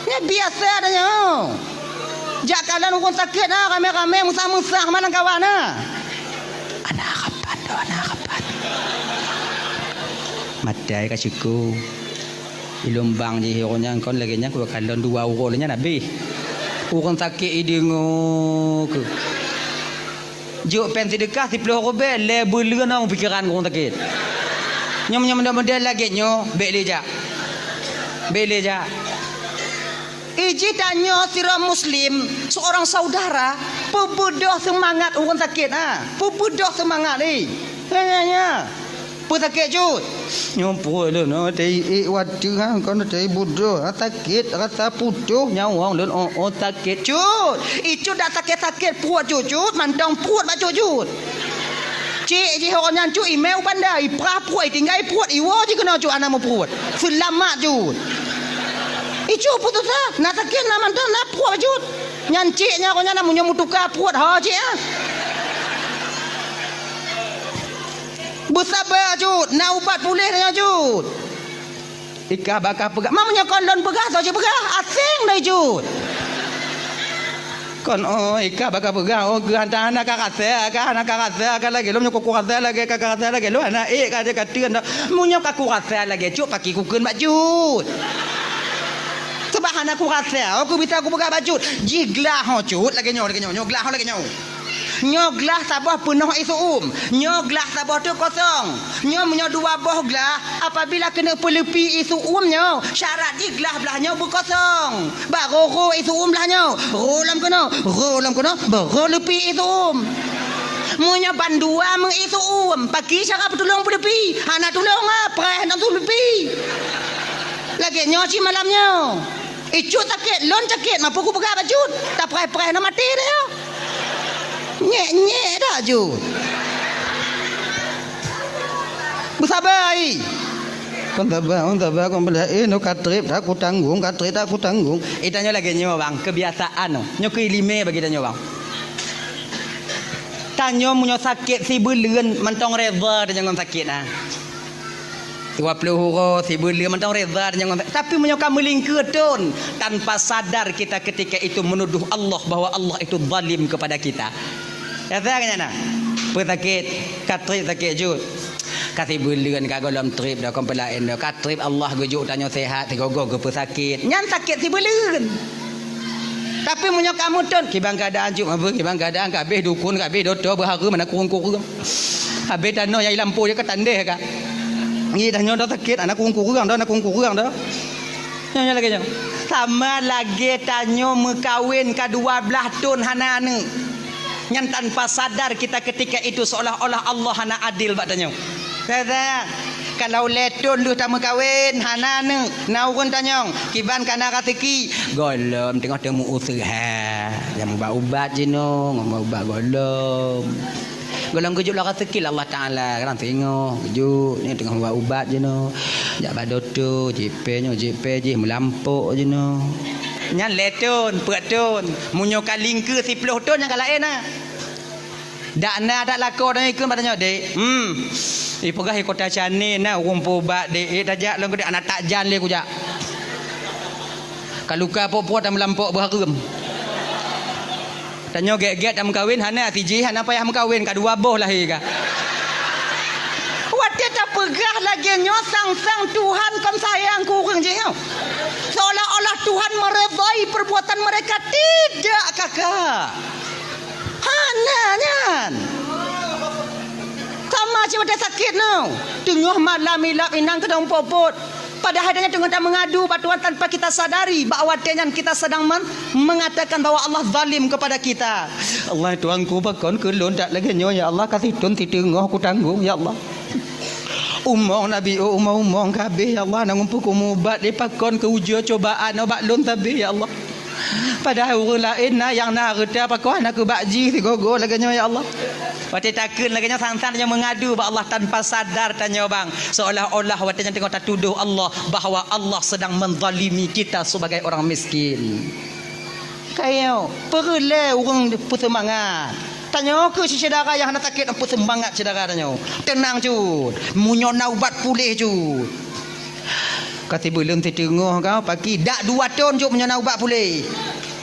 Nyoe biasa dah nyoe. Jak kalon ureuëng sakét na ramé-ramé, meusah-meusah malam kawan na. Ana rapat, ana rapat. Matai ka syukur. Ilôn bang jih ureuëng nyan kon lagée nyan, kukalon dua uroe lé nyan habéh. Ureuëng sakét ideungoe keuh. Jok péng seudeukah siploh rubée, lé beuleuen lam pikeran ureuëng sakét. Nyoe meunyoe model-model lagée nyoe, bék lé jak. Bék lé jak. Iji tanyoe sidroe muslim, seorang saudara, peubeudoh seumangat ureuëng sakét, ha. Peubeudoh seumangat, eh. Nya, nya, nya. Peue sakét jeuet? Nyoe pruet lôn, oh, teuiek watée, ha, kon teuiek budoh, ha, sakét, rasa putôh nyawöng lôn, oh, oh, sakét jeuet. Icut dak sakét-sakét pruet jeuet-jeuet, mantong pruet bak jeuet-jeuet. Cék jih awak nyan cut imé u banda, iprah pruet, itinggai pruet, iwoe jih keunoe cut hana meupruet. Seulamat jeuet. Icut putus asa, na sakét, na mantong, na pruet bak jeuet. Nyan cék nyan awak nyan na meunyoe meutuka pruet, ho cék, ah. Beusaba jeuet, na ubat puléh nyan jeuet. Ikah baka peugah, ma meunyoe kon lôn peugah, soe jipeugah, aséng dai jeuet. Kon, oh, ikah baka peugah, oh, geuh hana, hana ka rasa, ka hana ka rasa, ka lagée lom nyoe ku rasa lagée, ka, ka rasa lagée lom, hana ék ka, ka teun dah. Meunyoe ka ku rasa lagée cut, pakri kukheun bak jeuet. Sebab hana ku rasa, oh, ku bisa kupeugah bak jeuet. Jiglah ho cut, lagée nyoe, lagée nyoe, nyoe glah ho lagée nyoe. Nyoe glah saboh peunoh ié seu-uem. Nyoe glah saboh teuk kosong. Nyoe meunyoe dua boh glah, apabila keuneuk peuleupi ié seu-uem nyoe, syarat jih glah blah nyoe beukosong. Barô rô ié seu-uem blah nyoe. Rô lom keunoe, rô lom keunoe, barô leupi ié seu-uem. Meunyoe bandua meu ié seu-uem, pakri cara peutulông peuleupi? Hana tulông, ah, preh lom tuleupi. Lagée nyoe cit malam nyoe. Icut sakét, lôn sakét, ma peue kupeugah bak cut? Tapreh-preh na maté dah nyoe. Nyék-nyék dah cut. Beusaba, ai. Kon saba, kon saba, kon beulah, eh, nyoe ka treb, dak kutanggong, ka treb, dak kutanggong. Eh, tanyoe lagée nyoe, bang, keubiasaan nyoe. Nyoe keuiéleumé bagi tanyoe, bang. Tanyoe meunyoe sakét sibeuleuen mantong reda tanyoe ngon sakét, ah. Dua ploh uroe sibeuleuen mantong reda tanyoe ngon sakét. Tapi meunyoe ka meulingkeue thon, tanpa sadar kita ketika itu menuduh Allah bahwa Allah itu zalim kepada kita. Rasa ka nyan na? Peue sakét? Ka treb sakét jeuet. Ka sibeuleuen ka gohlom treb dah, kon peue laén dah. Ka treb Allah geujok tanyoe sehat, sigoe-goe geupeusakét. Nyan sakét sibeuleuen. Tapi meunyoe ka meuthon, kiban keuadaan cut, apa kiban keuadaan, ka habéh dukon, ka habéh dokto, beuhareuem, hana kureueng-kureueng. Habéh tanoh nyang lampôh jih ka tandeh ka. Ngieng tanyoe dah sakét, hana kureueng-kureueng dah, hana kureueng-kureueng dah. Nyoe, nyoe lagée nyoe. Sama lagée tanyoe meukawen ka dua blaih thon hana aneuëk. Nyan tanpa sadar kita ketika itu seolah-olah Allah hana adil bak tanyoe. Teuka, kalau lhée thon lheueh tameukawen, hana aneuëk, na ureuëng tanyong, kiban ka na raseuki, gohlom teungoh teumeu useuha, nyang ubat-ubat jinoe, ngon ubat gohlom. Gohlom geujok lom raseuki lé Allah Taala, kadang teungoh geujok, nyoe teungoh ubat-ubat jinoe. Jak bak dokto, jieb pèng nyoe, jieb pèng jih, meulampôk jinoe. Nyan lhée thon, peuet thon. Meunyoe ka lingkeue siploh thon, nyan ka laén na. Dak na that lakoe tanyoe ikheun bak tanyoe, "Dek, hmm, ipeugah i Kota Canee na ureuëng peuubat, Dek, eh, tajak lôn keu Dek, hana takjan lé kujak. Ka luka po-po tameulampôk beuhareuem. Tanyoe gét-gét tameukawen, hana sijih, hana payah meukawen, ka dua boh lahé ka." Watée tapeugah lagée nyoe, sang-sang Tuhan kon sayang keu ureuëng jih nyoe. Seolah-olah Tuhan meredai perbuatan mereka. Tidak, kakak. Hana nyan. Sama cit watée sakét nyoe. Teungoh malam ilab inong keudong pot-pot. Padahai tanyoe teungoh tameungadu bak Tuhan tanpa kita sadari bahwa watée nyan kita sedang men-, mengatakan bahwa Allah zalim kepada kita. Allah Tuhanku, pakon keu lôn that lagée nyoe, ya Allah, ka sithon siteungoh kutanggong, ya Allah. Umong Nabi, oh, umong-umong ka habéh, ya Allah, na ngon peue kumubat, dipakon keu ujoe cobaan bak lôn sabe, ya Allah. Padahai ureuëng laén na nyang na hareuta pakon hana keu bak jih sigoe-goe lagée nyoe, ya Allah. Watée takheun lagée nyoe, sang-sang tanyoe meungadu bak Allah tanpa sadar tanyoe bang, seolah-olah watée nyan teungoh tatudoh Allah bahwa Allah sedang menzalimi kita sebagai orang miskin. Kayo, peureulée ureuëng peuseumangat. Tanyoe keuh syedara nyang hana sakét, peuseumangat syedara tanyoe. Teunang cut, meunyoe na ubat puléh cut. Ka sibeuleuen siteungoh ka, pakri dak dua thon cut meunyoe na ubat puléh.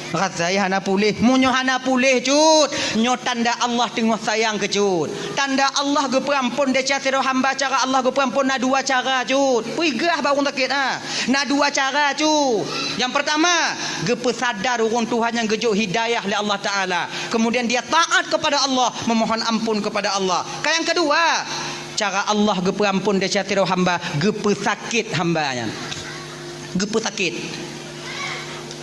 Rasa hana puléh. Meunyoe hana puléh, cut, nyoe tanda Allah teungoh sayang keu cut. Tanda Allah geupeuampon desya sidroe hamba, cara Allah geupeuampon na dua cara, cut. Peugah bak ureuëng sakét, ha. Na dua cara, cut. Nyang pertama, geupeusadar ureuëng Tuhan nyang geujok hidayah lé Allah Taala. Kemudian dia taat kepada Allah, memohon ampun kepada Allah. Ka nyang kedua, cara Allah geupeuampon desya sidroe hamba, geupeusakét hamba nyan. Geupeusakét.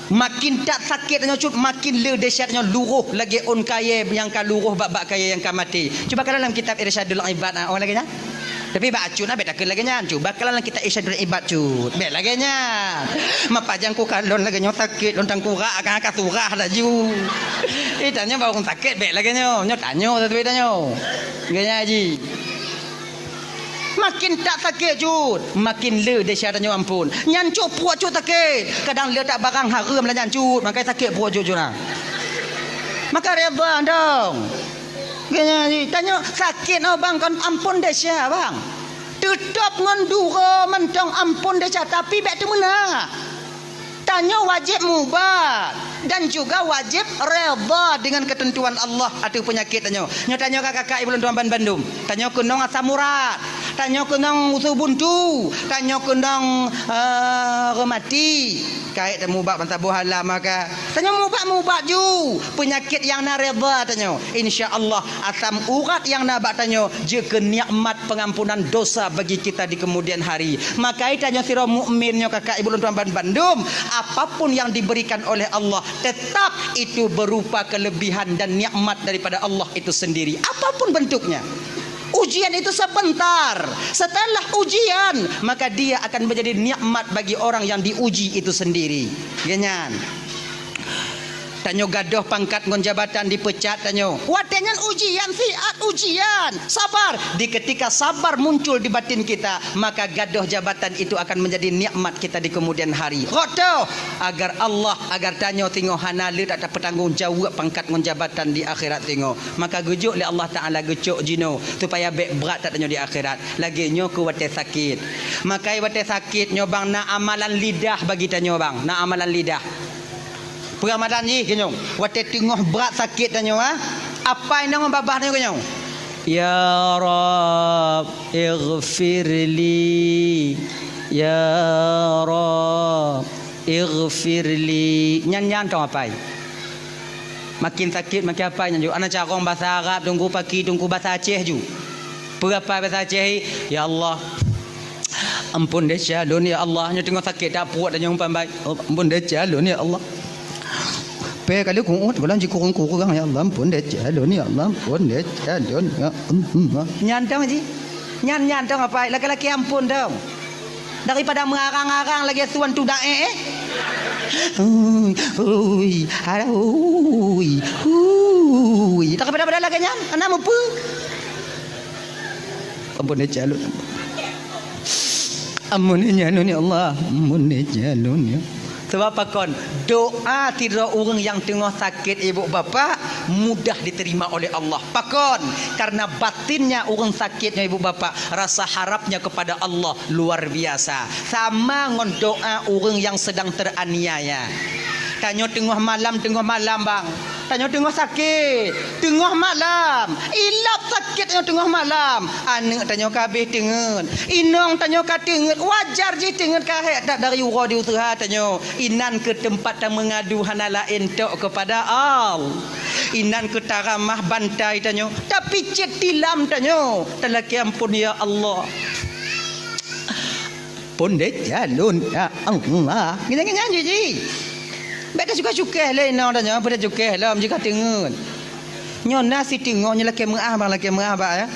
Makin that sakét nyoe cut, makin le dahsyat nyoe, luroh lagée ôn kayée nyang ka luroh bak-bak kayée nyang ka maté. Cuba kalon lam kitab Irsyadul Ibad, ah, oh, lagée nyan. Tapi bak acut na bèk takheun lagée nyan. Cuba kalon lam kitab Irsyadul Ibad cut. Bèk lagée nyan. Mapajang ku kalon lagée nyoe sakét lôn tangkurak ka, ka surah laju. Eh, tanyoe bak ureuëng sakét bèk lagée nyoe. Nyoe tanyoe, tapi tanyoe. Lagée nyan ji. Makin that sakét cut, makin le desya tanyoe ampon. Nyan cut pruet cut sakét. Kadang le that barang hareuem lah nyan cut, maka sakét pruet cut cut na. Maka reda dong. Geunya tanyoe sakét nyoe bang kon ampon desya bang. Teutap ngon duro mantong ampon desya, tapi bèk teumeuna. Tanyoe wajéb mubat dan juga wajéb reda dengan keuteuntuan Allah ateueh peunyakét tanyoe. Nyoe tanyoe ka kakak ibu lôn tuan ban bandum. Tanyoe keunong asam urat, tanyoe keunong usu buntu, tanyoe keunong, eh, reumati. Kayée tamubat ban saboh alam maka. Tanyoe mubat-mubat ju peunyakét nyang na reda tanyoe. Insya Allah asam urat nyang na bak tanyoe jeuet keu nikmat pengampunan dosa bagi kita di kemudian hari. Maka tanyoe sidroe mukmin nyoe kakak ibu lôn tuan ban bandum, apapun yang diberikan oleh Allah, tetap itu berupa kelebihan dan nikmat daripada Allah itu sendiri. Apapun bentuknya. Ujian itu sebentar. Setelah ujian, maka dia akan menjadi nikmat bagi orang yang diuji itu sendiri. Geunya nyan. Tanyoe gadôh pangkat ngon jabatan dipeucat tanyoe. Watée nyan ujian, siat ujian. Sabar. Di ketika sabar muncul di batin kita, maka gadôh jabatan itu akan menjadi nikmat kita di kemudian hari. Rot toh, agar Allah, agar tanyoe singoh hana le that tapeutanggong jaweueb pangkat ngon jabatan di akhirat singoh. Maka geujok lé Allah Taala geucok jinoe supaya bèk brat that tanyoe di akhirat. Lagée nyoe keu watée sakét. Maka watée sakét nyoe bang na amalan lidah bagi tanyoe bang, na amalan lidah. Peuramadan jih keunoe, watée teungoh brat sakét tanyoe, ha? Apai nong babah tanyoe keunoe. Ya Rabb, ighfirli. Ya Rabb, ighfirli. Nyan nyan tong apai. Makin sakét makin apai nyan ju. Ana carông basa Arab, teungku paki, teungku basa Aceh ju. Peue apai basa Aceh, ya Allah, ampun desya lôn ya Allah. Nyoe teungoh sakét that pruet tanyoe umpan bai. Oh, ampun desya lôn ya Allah. Pé kali kuut, gohlom jikurong-kurong ya Allah, ampun desya lôn ya Allah, ampun desya lôn ya Allah. Nyan tong ji. Nyan nyan tong apai, laki-laki ampun tong. Daripada meurarang-arang lagée suan tudak eh, eh. Ui, ui, alah, ui, ui. Daripada-pada lagée nyan, hana mupeue. Ampun deh calon. Ampun deh calon ya Allah. Ampun deh calon ya. Sebab pakon, doa sidroe ureuëng nyang teungoh sakét ibu bapak mudah diterima oleh Allah. Pakon, karena batinnya ureuëng sakét nyoe ibu bapak rasa harapnya kepada Allah luar biasa. Sama ngon doa ureuëng nyang sedang teraniaya. Tanyoe teungoh malam, teungoh malam bang. Tanyoe teungoh sakét, teungoh malam. Ilab sakét tanyoe teungoh malam. Aneuëk tanyoe ka habéh teungeut. Inong tanyoe ka teungeut. Wajar jih teungeut ka hék that dari uroe di useuha tanyoe. Inan keuh teumpat tameungadu hana laén tok keupada Allah. Inan keuh taramah bantai tanyoe. Tapicét tilam tanyoe. Talakée ampon ya Allah. Pondeh calon ya Allah. Nyan nyan jih jih. Bék tacukeh-cukeh lé inong tanyoe, bék tacukeh lom jih ka teungeut. Nyoe na siteungoh nyoe lakée meuáh bang, lakée meuáh bang ya.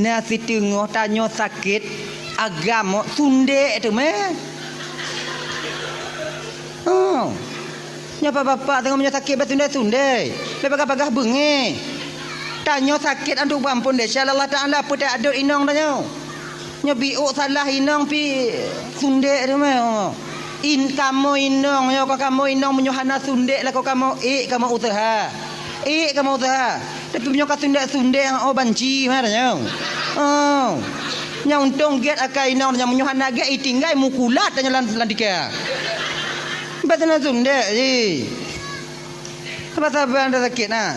Na siteungoh tanyoe sakét agam sundek teumé. Oh. Nyoe bapak-bapak teungoh meunyoe sakét basundai-sundai. Bék bagah-bagah beungéh. Tanyoe sakét antu bang pondeh calon Allah Taala peutak adot inong tanyoe. Nyoe biôk salah inong pi sundek teumé. In kamoe inong nyoe ka kamoe inong meunyoe hana sundek lakoe kamoe ék kamoe useuha. Ék kamoe useuha. Tapi meunyoe ka sundek-sundek oh banci mah tanyoe. Oh. Nyang untông gét akai inong nyang meunyoe hana gét itinggai mukulat tanyoe lam lam tika. Bah sundek-sundek jih. Saban-saban dah sakét na.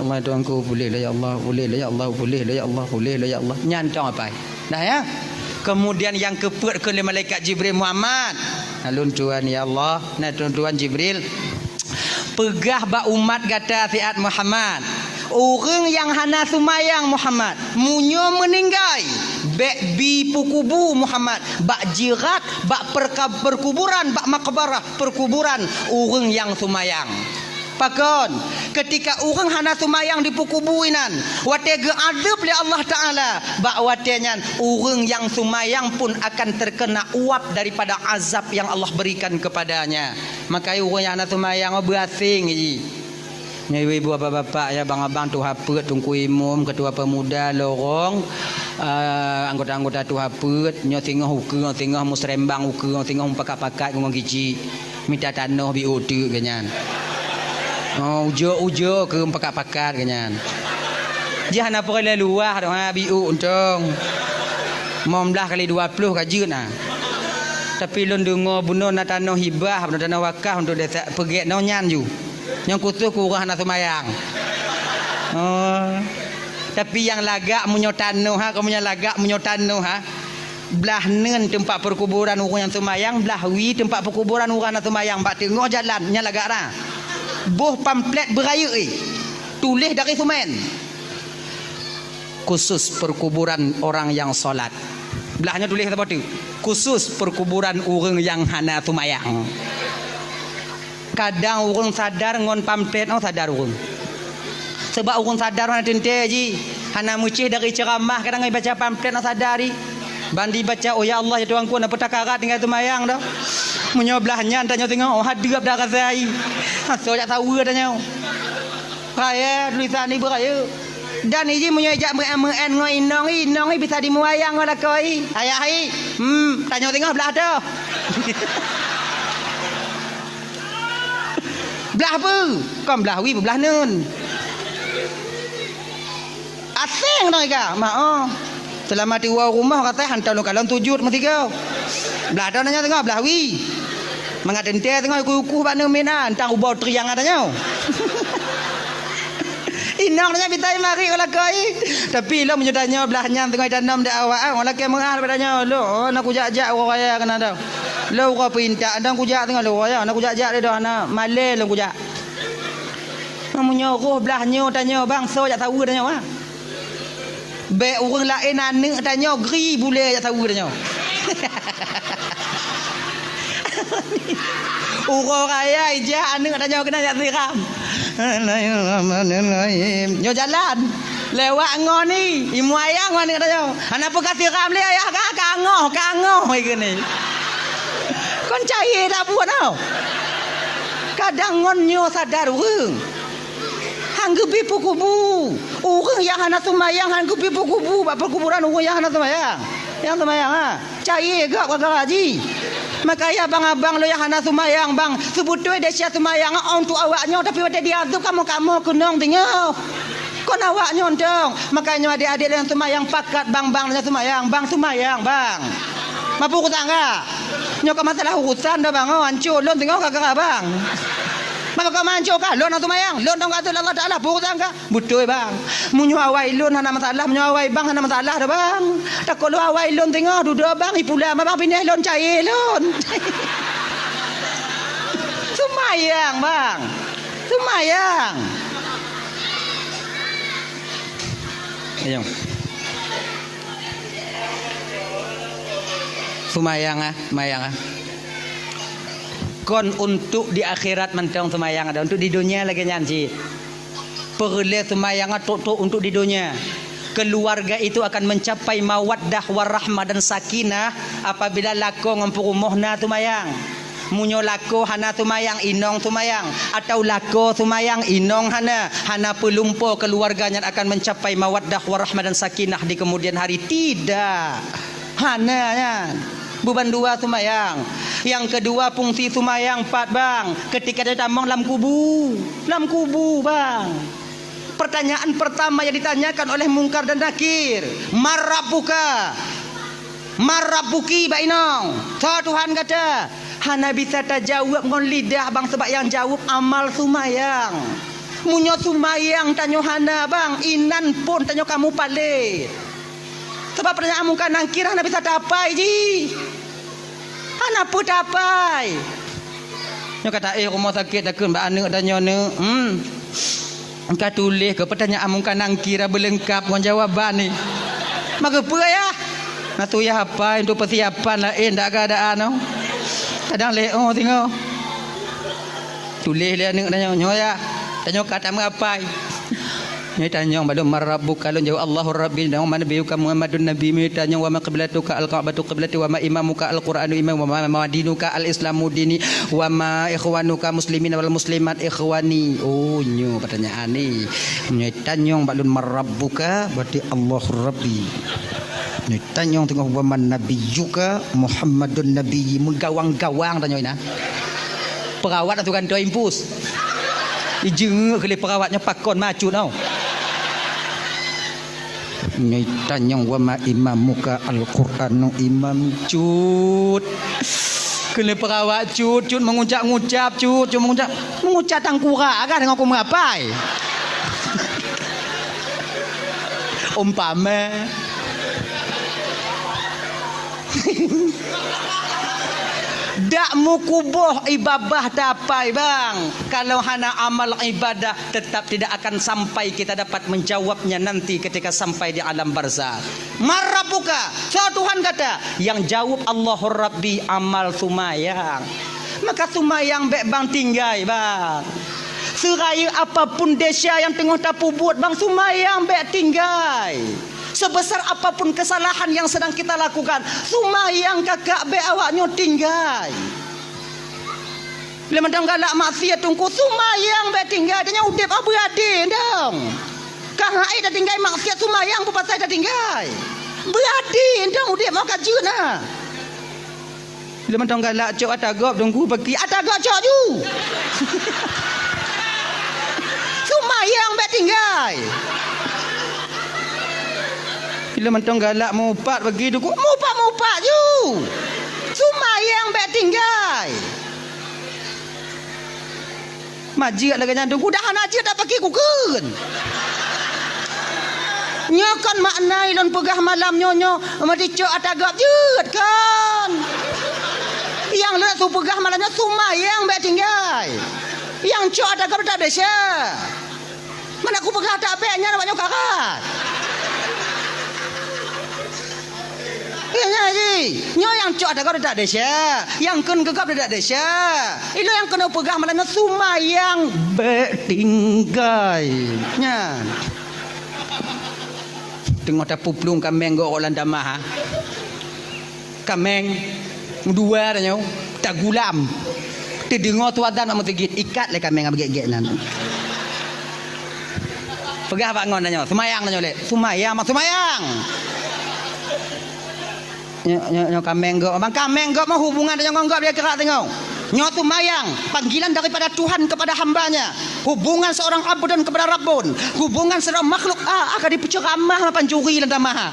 Allah Tuhanku, pulih lah ya Allah, pulih lah ya Allah, pulih lah ya Allah, pulih lah ya Allah. Nyan tong apai. Dah ya. Kemudian nyang keupeuet keu lé malaikat Jibril, Muhammad. Alun tuan ya Allah, na tuan Jibril. Peugah bak umat gata siat Muhammad. Ureuëng nyang hana seumayang Muhammad, meunyoe meuninggai, bék bi peukubu Muhammad, bak jirat, bak perka-, perkuburan, bak makbarah perkuburan ureuëng nyang seumayang. Pakon, keutika ureuëng hana seumayang dipeukubu inan, watée geuadeueb lé Allah Taala, bak watée nyan ureuëng nyang seumayang pun akan terkena uap daripada azab yang Allah berikan kepadanya. Maka ureuëng nyang hana seumayang beuaséng jih. Nyoe ibu-ibu, bapak-bapak, ya, abang-abang, tuha peuet, teungku imum, ketua pemuda, lorong, eh, anggota-anggota tuha peuet, nyoe singoh ukeue, singoh musrembang ukeue, singoh mupakat-pakat ngon giji. Mita tanoh biôk teuk geuh nyan. Oh, ujoe-ujoe keu mupakat-pakat geuh nyan. Jih hana peureulée luwah doh, ha, biôk untông. Limong blaih kali dua ploh ka jeuet na. Tapi lôn deungoe bunoe na tanoh hibah, bunoe tanoh wakaf untuk desa, peugét nyoe nyan ju. Nyang khusos keu ureuëng hana seumayang. Oh. Tapi nyang lagak meunyoe tanoh ha, kamoe nyang lagak meunyoe tanoh ha. Blaih neun teumpat peukuburan ureuëng nyang seumayang, blaih wie teumpat peukuburan ureuëng hana seumayang bak teungoh jalan, nyan lagak na. Boh pamflet beurayeuk, eh. Tuléh dari seumén. Khusus perkuburan orang yang salat. Blaih nyoe tuléh saboh teuk. Khusus perkuburan ureuëng nyang hana seumayang. Kadang ureuëng sadar ngon pamflet nyoe sadar ureuëng. Sebab ureuëng sadar hana teuntée jih, hana meucéh dari ceuramah, kadang ibaca pamflet nyoe sadar jih. Ban dibaca, "Oh ya Allah, ya Tuhanku, na peutakarat tinggai seumayang doh." Meunyoe blaih nyan tanyoe singoh, oh, hadeueb dah rasa jih. Asoe jak saweue tanyoe. Raya tulisan ibu raya. Dan iji meunyoe jak meu'en-meu'en ngon inong i, inong i bisa dimuayang ngon lakoe i. Ayah i, hmm, tanyoe singoh blaih toh. Blaih peue? Kon blaih wie, blaih neun. Aseng dong ika, mak oh. Seulama tiwoe rumoh ka teuh hantom lôn kalon sujut meusigoe. Blaih toh tanyoe singoh blaih wie. Mangat teuntée singoh kukuh bak neun miet na, entang ubau triang tanyoe. Inong nyan bitai marit u lakoe. Tapi lôn meunyoe tanyoe blaih nyan teungoh tanom di awak, ah, lakée meu'ah bak tanyoe, "Lôn, oh, na kujak-jak uroe raya keunan doh. Lôn uroe peuintat, na kujak teungoh lôn raya, na kujak-jak lé doh, na malée lôn kujak." Meunyoe roh blaih nyoe tanyoe bang, soe jak saweue tanyoe, ah. Bék ureuëng laén aneuëk tanyoe gri bulée jak saweue tanyoe. Uroe raya ijak aneuëk tanyoe keunan jak siram. Bismillahirrahmanirrahim. Nyoe jalan. Lewat ngon i, imuayang aneuëk tanyoe. Hana peue ka siram lé ayah ka, kangoh, kangoh ikeu ni. Kon cayée dak buet tau. Kadang ngon nyoe sadar ureuëng. Han geubi peukubu. Ureuëng nyang hana seumayang han geubi peukubu bak peukuburan ureuëng nyang hana seumayang. Nyang seumayang, ha. Cayée gak gara-gara jih. Makanya abang-abang lôn nyang hana seumayang, bang, seubeutôi desya seumayang untuk awak nyoe, tapi watée diazeueb kamoe-kamoe keunong teungoh. Kon awak nyoe dong. Makanya adék-adék lôn seumayang pakat, bang, bang lôn seumayang, bang seumayang, bang. Mapu kutangga. Nyoe ka masalah urusan dah bang, oh, hancô lôn teungoh gara-gara bang. Maka kau manco kah? Lôn hana seumayang. Lôn dong kata Allah Taala, peue urusan kah? Beutôi bang. Meunyoe awai lôn hana masalah, meunyoe awai bang hana masalah dah bang. Takot lôn awai lôn teungoh dudoe bang, ipula ma bang pinah lôn cayée lôn. Seumayang bang. Seumayang. Ayong. Seumayang ah, seumayang ah. Kon untuk di akhirat mantong seumayang ada, untuk di dunia lagée nyan cit. Peureulée seumayang ah tok-tok untuk di dunia. Keluarga itu akan mencapai mawaddah warahmah dan sakinah apabila lakoe ngon peurumoh na seumayang. Meunyoe lakoe hana seumayang, inong seumayang, atau lakoe seumayang, inong hana, hana peulumpo keluarga nyan akan mencapai mawaddah warahmah dan sakinah di kemudian hari. Tidak. Hana nyan. Beuban dua seumayang. Nyang keudua fungsi seumayang pat bang, keutika tatamong lam kubu. Lam kubu bang. Pertanyaan pertama yang ditanyakan oleh Mungkar dan Nakir, "Man rabbuka?" "Man rabbuki?" bak inong. "Soe Tuhan gata?" Hana bisa tajaweueb ngon lidah, bang, sabab nyang jaweueb amal seumayang. Meunyoe seumayang tanyoe hana, bang, inan phon tanyoe ka mupalét. Sabab peurtanyaan Mungkar Nakir hana bisa tapai jih. Hana peue tapai. Nyoe ka taéh rumoh sakét takheun bak aneuk tanyoe, "Neuk, hmm, ka tuléh keu peurtanyaan Mungkar Nakir beuleungkab ngon jawaban nyoe." Maka peue, Yah? Na tuléh apai untuk peusiapan laén dak keadaan nyoe. Kadang lé oh singoh. Tuléh lé aneuk tanyoe, nyoe, Yah. Tanyoe ka tameuapai. Nyoe tanyong bak lôn, "Man rabbuka?" Lôn jaweueb, "Allahu Rabbi." "Wa man nabiyyuka?" "Muhammadun nabiyyi." Nyoe tanyong, "Wa ma qiblatuka?" "Al-Ka'batu qiblati." "Wa ma imamuka?" "Al-Qur'anu imami." "Wa ma, ma dinuka?" "Al-Islamu dini." "Wa ma ikhwanuka muslimina wal muslimat ikhwani." Oh, nyoe pertanyaan ni. Nyoe tanyong bak lôn, "Man rabbuka?" Berarti, "Allahu Rabbi." Nyoe tanyong teungoh, "Wa man nabiyyuka?" "Muhammadun nabiyyi." Meugawang-gawang tanyong inan. Perawat atau gantoi impus. Ijeungeuk keu lé perawat nyoe pakon macut tau. Nyoe tanyong, "Wa ma imamuka?" "Al-Qur'anu imami." Cut. Keu lé perawat cut, cut meungucap-ngucap, cut, cut meungucap. Meungucap tangkurak agak deungon ku meuapai. Umpama. Dak meukuboh ié babah tapai, bang. Kalau hana amal ibadah, tetap tidak akan sampai kita dapat menjawabnya nanti ketika sampai di alam barzakh. "Man rabbuka?" Soe Tuhan gata? Nyang jaweueb, "Allahu Rabbi," amal seumayang. Maka seumayang bék bang tinggai, bang. Seurayeuk apapun desya nyang teungoh tapeubuet, bang, seumayang bék tinggai. Sebesar apapun kesalahan yang sedang kita lakukan, seumayang kakak bék awak nyoe tinggai. Lé mantong galak maksiat teungku, seumayang bék tinggai, tanyoe udeb abeue adé dong. Ka hai tatinggai maksiat seumayang peue pasai tatinggai. Beurati dong udeb mau ka jeuet na. Lé mantong galak cok ata gob teungku paki ata gob cok ju. Seumayang bék tinggai. Bila mantong galak mupat bagi duku, mupat-mupat ju. Seumayang bék tinggai. Majeuet lagée nyan duku dah hana jeuet dak paki kukheun. Nyoe kon makna ilôn peugah malam nyoe nyoe meudicok ata gob jeuet kon. Nyang lôn su peugah malam nyoe seumayang bék tinggai. Nyang cok ata gob dak desya. Mana kupeugah tak bék nyan awak nyoe karat. Eh, nyan ji, nyoe nyang cok ata gob dak desya, nyang kheun keu gob dak desya. Ilôn nyang keuneuk peugah malam nyoe seumayang bék tinggai. Nyan. Teungoh tapuplueng kaméng gob lam tamah, ha. Kaméng dua tanyoe tagulam. Teudeungoe tuan dan mak meuseujid, ikat lé kaméng abah gét-gét nyan. Peugah bak ngon tanyoe, seumayang tanyoe lé. Seumayang, mak seumayang. Nyoe, nyoe, nyoe kaméng gob. Bang kaméng gob mah hubungan tanyoe ngon gob dia kerak tanyoe. Nyoe seumayang, panggilan daripada Tuhan kepada hamba-Nya. Hubungan seorang abdun kepada rabbun, hubungan seorang makhluk, ah, akan dipeuceuramah pancuri lam tamah.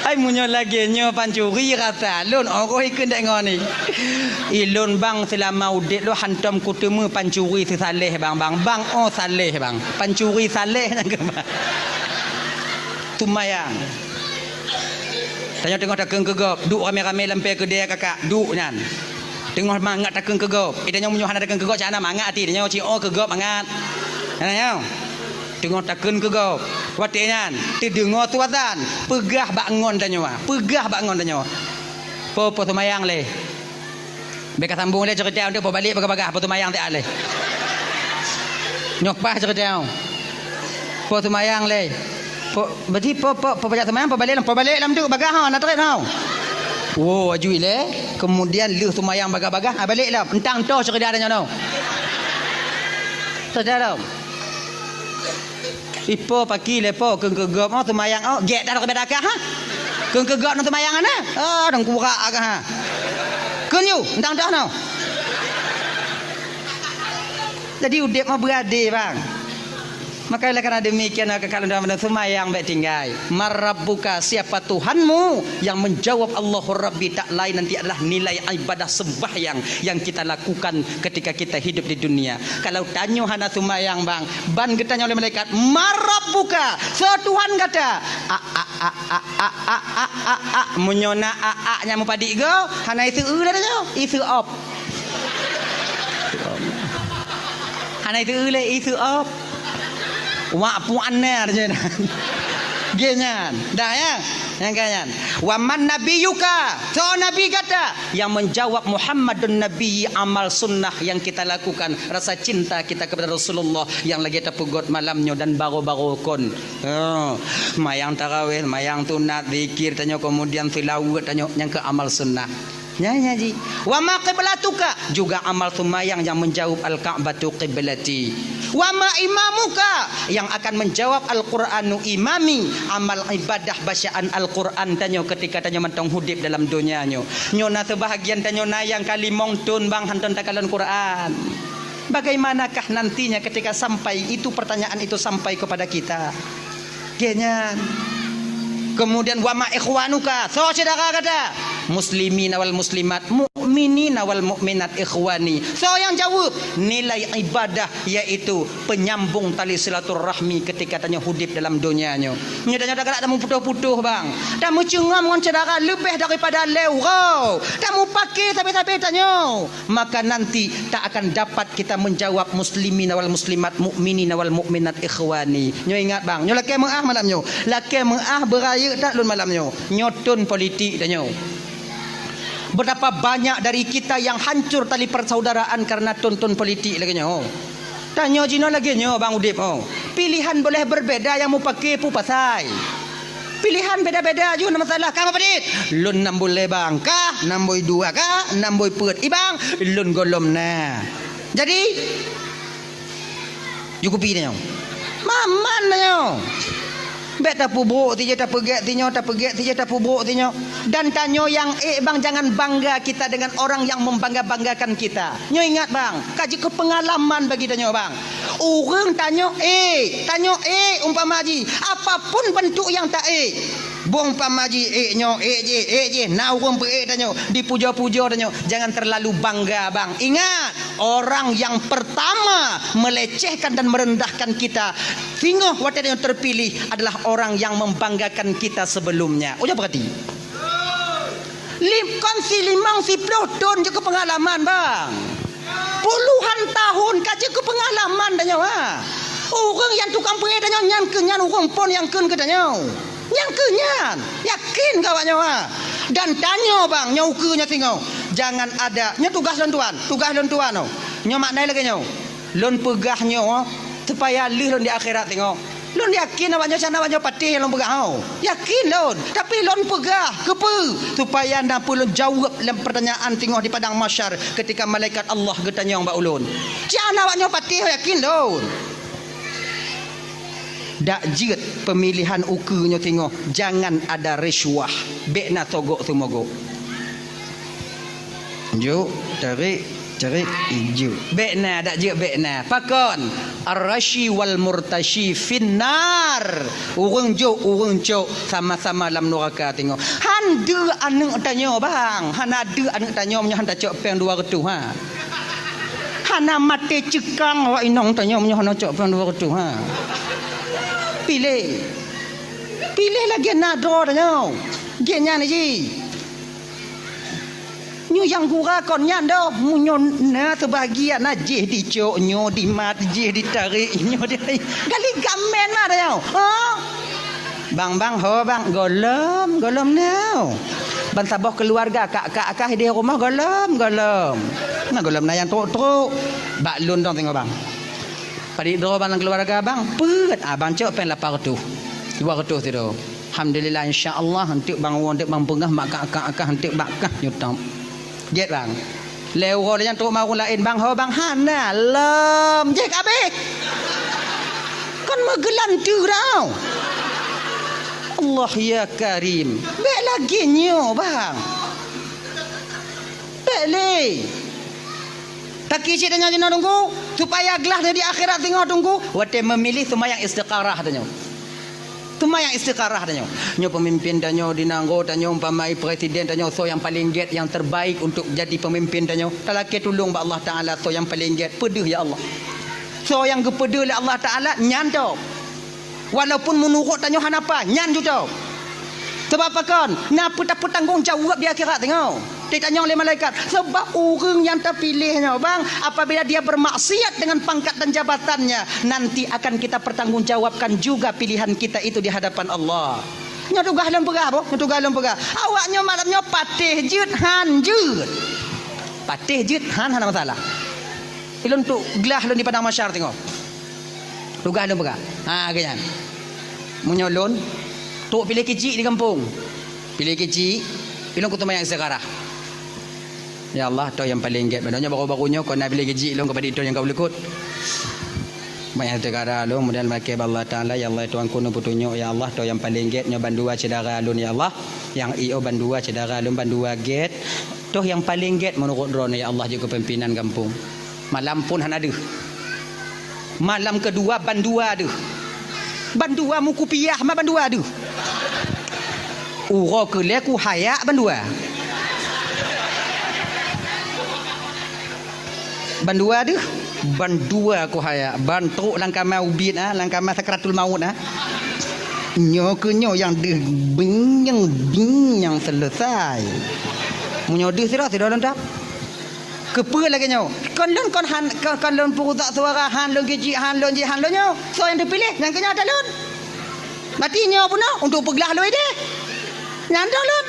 Ai meunyoe lagée nyoe pancuri rasa lôn oroh ikeu ndek ngon ni. Ilôn bang seulama udeb lôn hantom kuteumé pancuri seusaléh bang, bang, bang, oh saléh bang. Pancuri saléh nyang keumah. Seumayang. Tanyoe teungoh takheun keu gob, duek ramé-ramé lam pée keudée kakak, duek nyan. Teungoh mangat takheun keu gob. Ita nyoe meunyoe hana takheun keu gob, cak hana mangat até tanyoe, ci oh keu gob mangat. Hana nyoe. Teungoh takheun keu gob. Watée nyan, teudeungoe tuan dan, peugah bak ngon tanyoe, peugah bak ngon tanyoe. Po, po seumayang lé. Bék ka sambong lé ceurita nyoe, po balek bagah-bagah, po seumayang siat lé. Nyoe paih ceurita nyoe. Po seumayang lé. Po, berarti po, po, po pajak seumayang, po balek lam, po balek lam tu bagah ha, na trép ha. Wo, aju ilée, kemudian lheueh seumayang bagah-bagah, ha, balek lam. Entang toh ceurita nyoe. Ceurita lam. Ipo paki lé po kheun keu gob oh seumayang oh, gét dah keu beda kah ha? Kheun keu gob nang seumayang ana? Oh, dong kurak kah ha? Kheun yu, entang dah noh. Jadi udeb mah beuadé, bang. Maka oleh karena demikian, maka kalau dalam seumayang bèk tinggai. "Man rabbuka, siapa Tuhanmu?" Yang menjawab, "Allahu Rabbi," tak lain nanti adalah nilai ibadah sembahyang yang kita lakukan ketika kita hidup di dunia. Kalau tanyoe hana seumayang, bang, ban geutanyong lé malaikat, "Man rabbuka?" Soe Tuhan gata? A, a, a, a, a, a, a, a, a. Meunyoe na a, a nyang meupadik go, hana iseu lé tanyoe, iseu op. Hana iseu lé, iseu op. Wak puan na je. Geuh nyan. Dah ya? Nyang ka nyan. "Wa man nabiyyuka?" Soe nabi gata? Yang menjawab, "Muhammadun Nabi," amal sunnah yang kita lakukan, rasa cinta kita kepada Rasulullah yang lagi tapeugot malam nyoe dan baroe-baroe kon. Oh, mayang tarawih, mayang sunat, zikir tanyoe, kemudian seulaweuet tanyoe, nyang keu amal sunnah. Nyan, nyan ji. "Wa ma qiblatuka?" Juga amal seumayang yang menjawab, "Al-Ka'batu qiblati." "Wa ma imamuka?" Yang akan menjawab, "Al-Qur'anu imami." Amal ibadah bacaan Al-Qur'an tanyoe ketika tanyoe mantong hudép dalam donya nyoe. Nyoe na seubahagian tanyoe na nyang ka limong thon bang hantom takalon Qur'an. Bagaimanakah nantinya ketika sampai itu pertanyaan itu sampai kepada kita? Geuh nyan. Kemudian, "Wa ma ikhwanuka?" Soe syedara gata? "Muslimina wal muslimat, mukminina wal mukminat ikhwani." Soe nyang jaweueb? Nilai ibadah, yaitu penyambung tali silaturahmi ketika tanyoe hudép dalam donya nyoe. Nyoe tanyoe tagalak tameuputoh-putoh, bang. Tameucungom ngon syedara leubeh daripada lhèe uroe. Tameupaké sabe-sabe tanyoe. Maka nanti tak akan dapat kita menjawab, "Muslimina wal muslimat, mukminina wal mukminat ikhwani." Nyoe ingat, bang, nyoe lakèe meu'ah malam nyoe. Lakèe meu'ah beurayeuk that lôn malam nyoe. Nyoe thon politik tanyoe. Betapa banyak dari kita yang hancur tali persaudaraan karena thon-thon politik lagèe nyoe. Tanyoe jinoe lagèe nyoe, bang, udép, oh. Pilihan boleh berbeda, nyang meupaké peue pasai. Pilihan beda-beda ju na masalah. Ka meupadit? Lôn nam buleue bang, ka nam bui dua, ka nam bui peuet. I bang, lôn gohlom na. Jadi, ju kupi tanyoe. Maman tanyoe. Bèk tapeubrok sijeuh, tapeugèt sinyoe, tapeugèt sijeuh, tapeubrok sinyoe. Dan tanyoe nyang ék, bang, jangan bangga kita dengan orang yang membangga-banggakan kita. Nyoe ingat, bang, ka jeuet keu peungalaman bagi tanyoe, bang. Ureueng tanyoe ék, tanyoe ék umpama jih, apapun bentuk nyang ta ék. Bong umpama jih ék nyoe, ék jih, ék jih, na ureueng peu ék tanyoe, dipujoe-pujoe tanyoe, jangan terlalu bangga, bang. Ingat, orang yang pertama melecehkan dan merendahkan kita, singoh watèe tanyoe terpilih, adalah orang yang membanggakan kita sebelumnya. Ujoe peugah di. Lim-, kon si limong, si ploh thon jeuet keu peungalaman, bang. Puluhan tahun ka jeuet keu peungalaman tanyoe, ha. Ureueng nyang tukang peu ék tanyoe nyan keuh nyan ureueng phon nyang kheun keu tanyoe. Nyan keuh nyan. Yakin keu awak nyoe, ha. Dan tanyoe, bang, nyoe ukeue nyoe singoh. Jangan ada, nyoe tugaih lôn tuan, tugaih lôn tuan, oh. Nyoe makna lagèe nyoe. Lôn peugah nyoe supaya lheueh lôn di akhirat singoh. Lôn yakin awak nyoe, sana awak nyoe patéh nyang lôn peugah, oh. Yakin lôn, tapi lôn peugah keupeue? Supaya na peue lôn jaweueb lam pertanyaan singoh di padang mahsyar ketika malaikat Allah geutanyong bak ulôn. Cit hana awak nyoe patéh, yakin lôn. Dak jeuet pemilihan ukeue nyoe singoh, jangan ada risuah, bèk na sogok seumogok. Jok, tarék, tarék, jok. Bèk na, dak jeuet bèk na. Pakon? Ar-rashi wal murtashi finnar. Ureueng jok, ureueng cok, sama-sama lam nuraka singoh. Han deuh aneuk tanyoe, bang. Hana deuh aneuk tanyoe meunyoe han tacok péng dua reutôh, ha. Hana maté ceukang awak inong tanyoe meunyoe hana cok péng dua reutôh, ha. Piléh. Piléh lagèe na droe tanyoe. Gét nyan jih. Nyoe nyang gura kon nyan doh, meunyoe na seubahagian na jih dicok, nyoe dimat, jih ditarék, nyoe di-, gali gamen mah dah nyoe. Ha? Bang, bang, ho bang, gohlom, gohlom nyoe. Ban saboh keuluwarga, kak, kak, kak di rumoh gohlom, gohlom. Na gohlom na nyang trok-trok. Bak lôn dong singoh bang. Padit droe bang lam keuluwarga bang, peuet. Ah, bang cok péng lapan reutôh. Dua reutôh sidroe. Alhamdulillah, insya Allah, eunteuk bang woe, eunteuk bang peugah, mak kah, kah, kah, eunteuk bak kah nyoe tôb. Gét bang. Lhèe uroe lheuh nyan trok ma ureueng laén, bang, ho bang, hana lom. Jih ka abéh. Kon meugeulanteu dah. Allah ya Karim. Bèk lagèe nyoe, bang. Bèk lé. Kaki cit tanyoe jinoe Teungku, supaya glah nyoe di akhirat singoh Teungku, watée meumiléh seumayang istikharah tanyoe. Seumayang istikharah tanyoe. Nyoe peumimpén tanyoe, di nanggroe tanyoe, umpama presiden tanyoe, soe nyang paleng gét, nyang terbaik untuk jadi peumimpén tanyoe. Talakée tulông bak Allah Taala, soe nyang paleng gét, peudeuh ya Allah. Soe nyang geupeudeuh lé Allah Taala, nyan tôb. Walaupun meunurot tanyoe hana paih, nyan ju tôb. Sabab pakon? Na peue tapeutanggong jaweueb di akhirat singoh. Ditanyong lé malaikat, sabab ureuëng nyang tapiléh nyoe, bang, apabila dia bermaksiat dengan pangkat dan jabatannya, nanti akan kita pertanggungjawabkan juga pilihan kita itu di hadapan Allah. Nyoe tugaih lôn peugah, boh, nyoe tugaih lôn peugah. Awak nyoe malam nyoe patéh jeuet han jeuet. Patéh jeuet han hana masalah. Ilôn trok glah lôn di padang mahsyar singoh. Tugaih lôn peugah. Ha, geuh nyan. Meunyoe lôn, trok piléh keuchik di gampông. Piléh keuchik, ilôn kuteumayang istikharah. Ya Allah, toh nyang paleng gét. Meunyoe baroe-baroe nyoe kon na piléh keuchik, ilôn keupada toh nyang ka ulukot. Banyak istikharah lôn, kemudian maké bak Allah Taala, ya Allah, Tuhanku, neupeutunyok, ya Allah, toh nyang paleng gét nyoe bandua syedara lôn, ya Allah. Nyang i oh bandua syedara lôn bandua gét. Toh nyang paleng gét meunurot droeneuh, ya Allah, jeuet keu pimpinan gampông. Malam phon hana deuh. Malam keudua bandua deuh. Bandua meukupiah ma bandua deuh. Uroe keu lhée kuhayak bandua. Bandua deuh, bandua kuhayak, ban trok lam kama ubit, ah, lam kama sakratul maut, ah. Nyoe keu nyoe nyang deuh bing nyang bing nyang seuleusai. Meunyoe deuh sidroe, sidroe lôn tôb. Keupeue lagée nyoe? Kon lôn kon han, kon, kon lôn peurusak suara han lôn keuchik han lôn jih han lôn nyoe. Soe nyang teupiléh? Nyang keu nyoe ata lôn. Berarti nyoe bunoe untuk peuglah lôn ideh. Nyan ata lôn.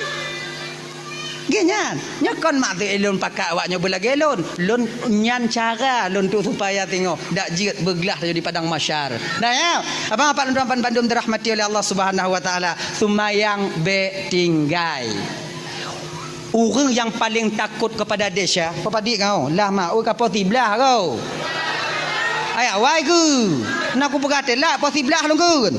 Geuh nyan. Nyoe kon maksud lôn pakat awak nyoe beulagée lôn. Lôn nyan cara lôn tu supaya singoh dak jeuet beuglah laju di padang mahsyar. Nah, ya. Abang apak lôn tuan bandum dirahmati oleh Allah Subhanahu wa Taala. Seumayang bék tinggai. Ureuëng nyang paleng takot keupada desya, peue padit ngon? Lah ma, oi ka poh siblaih ko. Ayah wai geu. Na kupeugah teulat poh siblaih lôn kheun.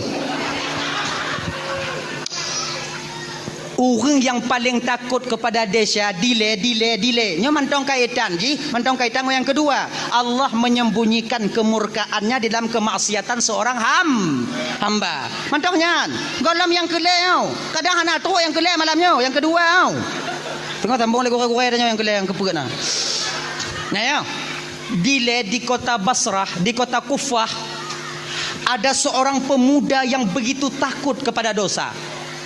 Ureuëng nyang paleng takot keupada desya, dilée, dilée, dilée. Nyoe mantong kaitan jih, mantong kaitan ngon nyang keudua. Allah menyembunyikan kemurkaan-Nya di dalam kemaksiatan seorang ham-, hamba. Mantong nyan, gohlom nyang keu lhée nyoe. Kadang hana trok nyang keu lhée malam nyoe, nyang keudua nyoe. Teungoh sambong lé gurée-gurée tanyoe nyang keu lhée nyang keupeuet na. Nah, ya. Dilée di kota Basrah, di kota Kufah, ada seorang pemuda yang begitu takut kepada dosa.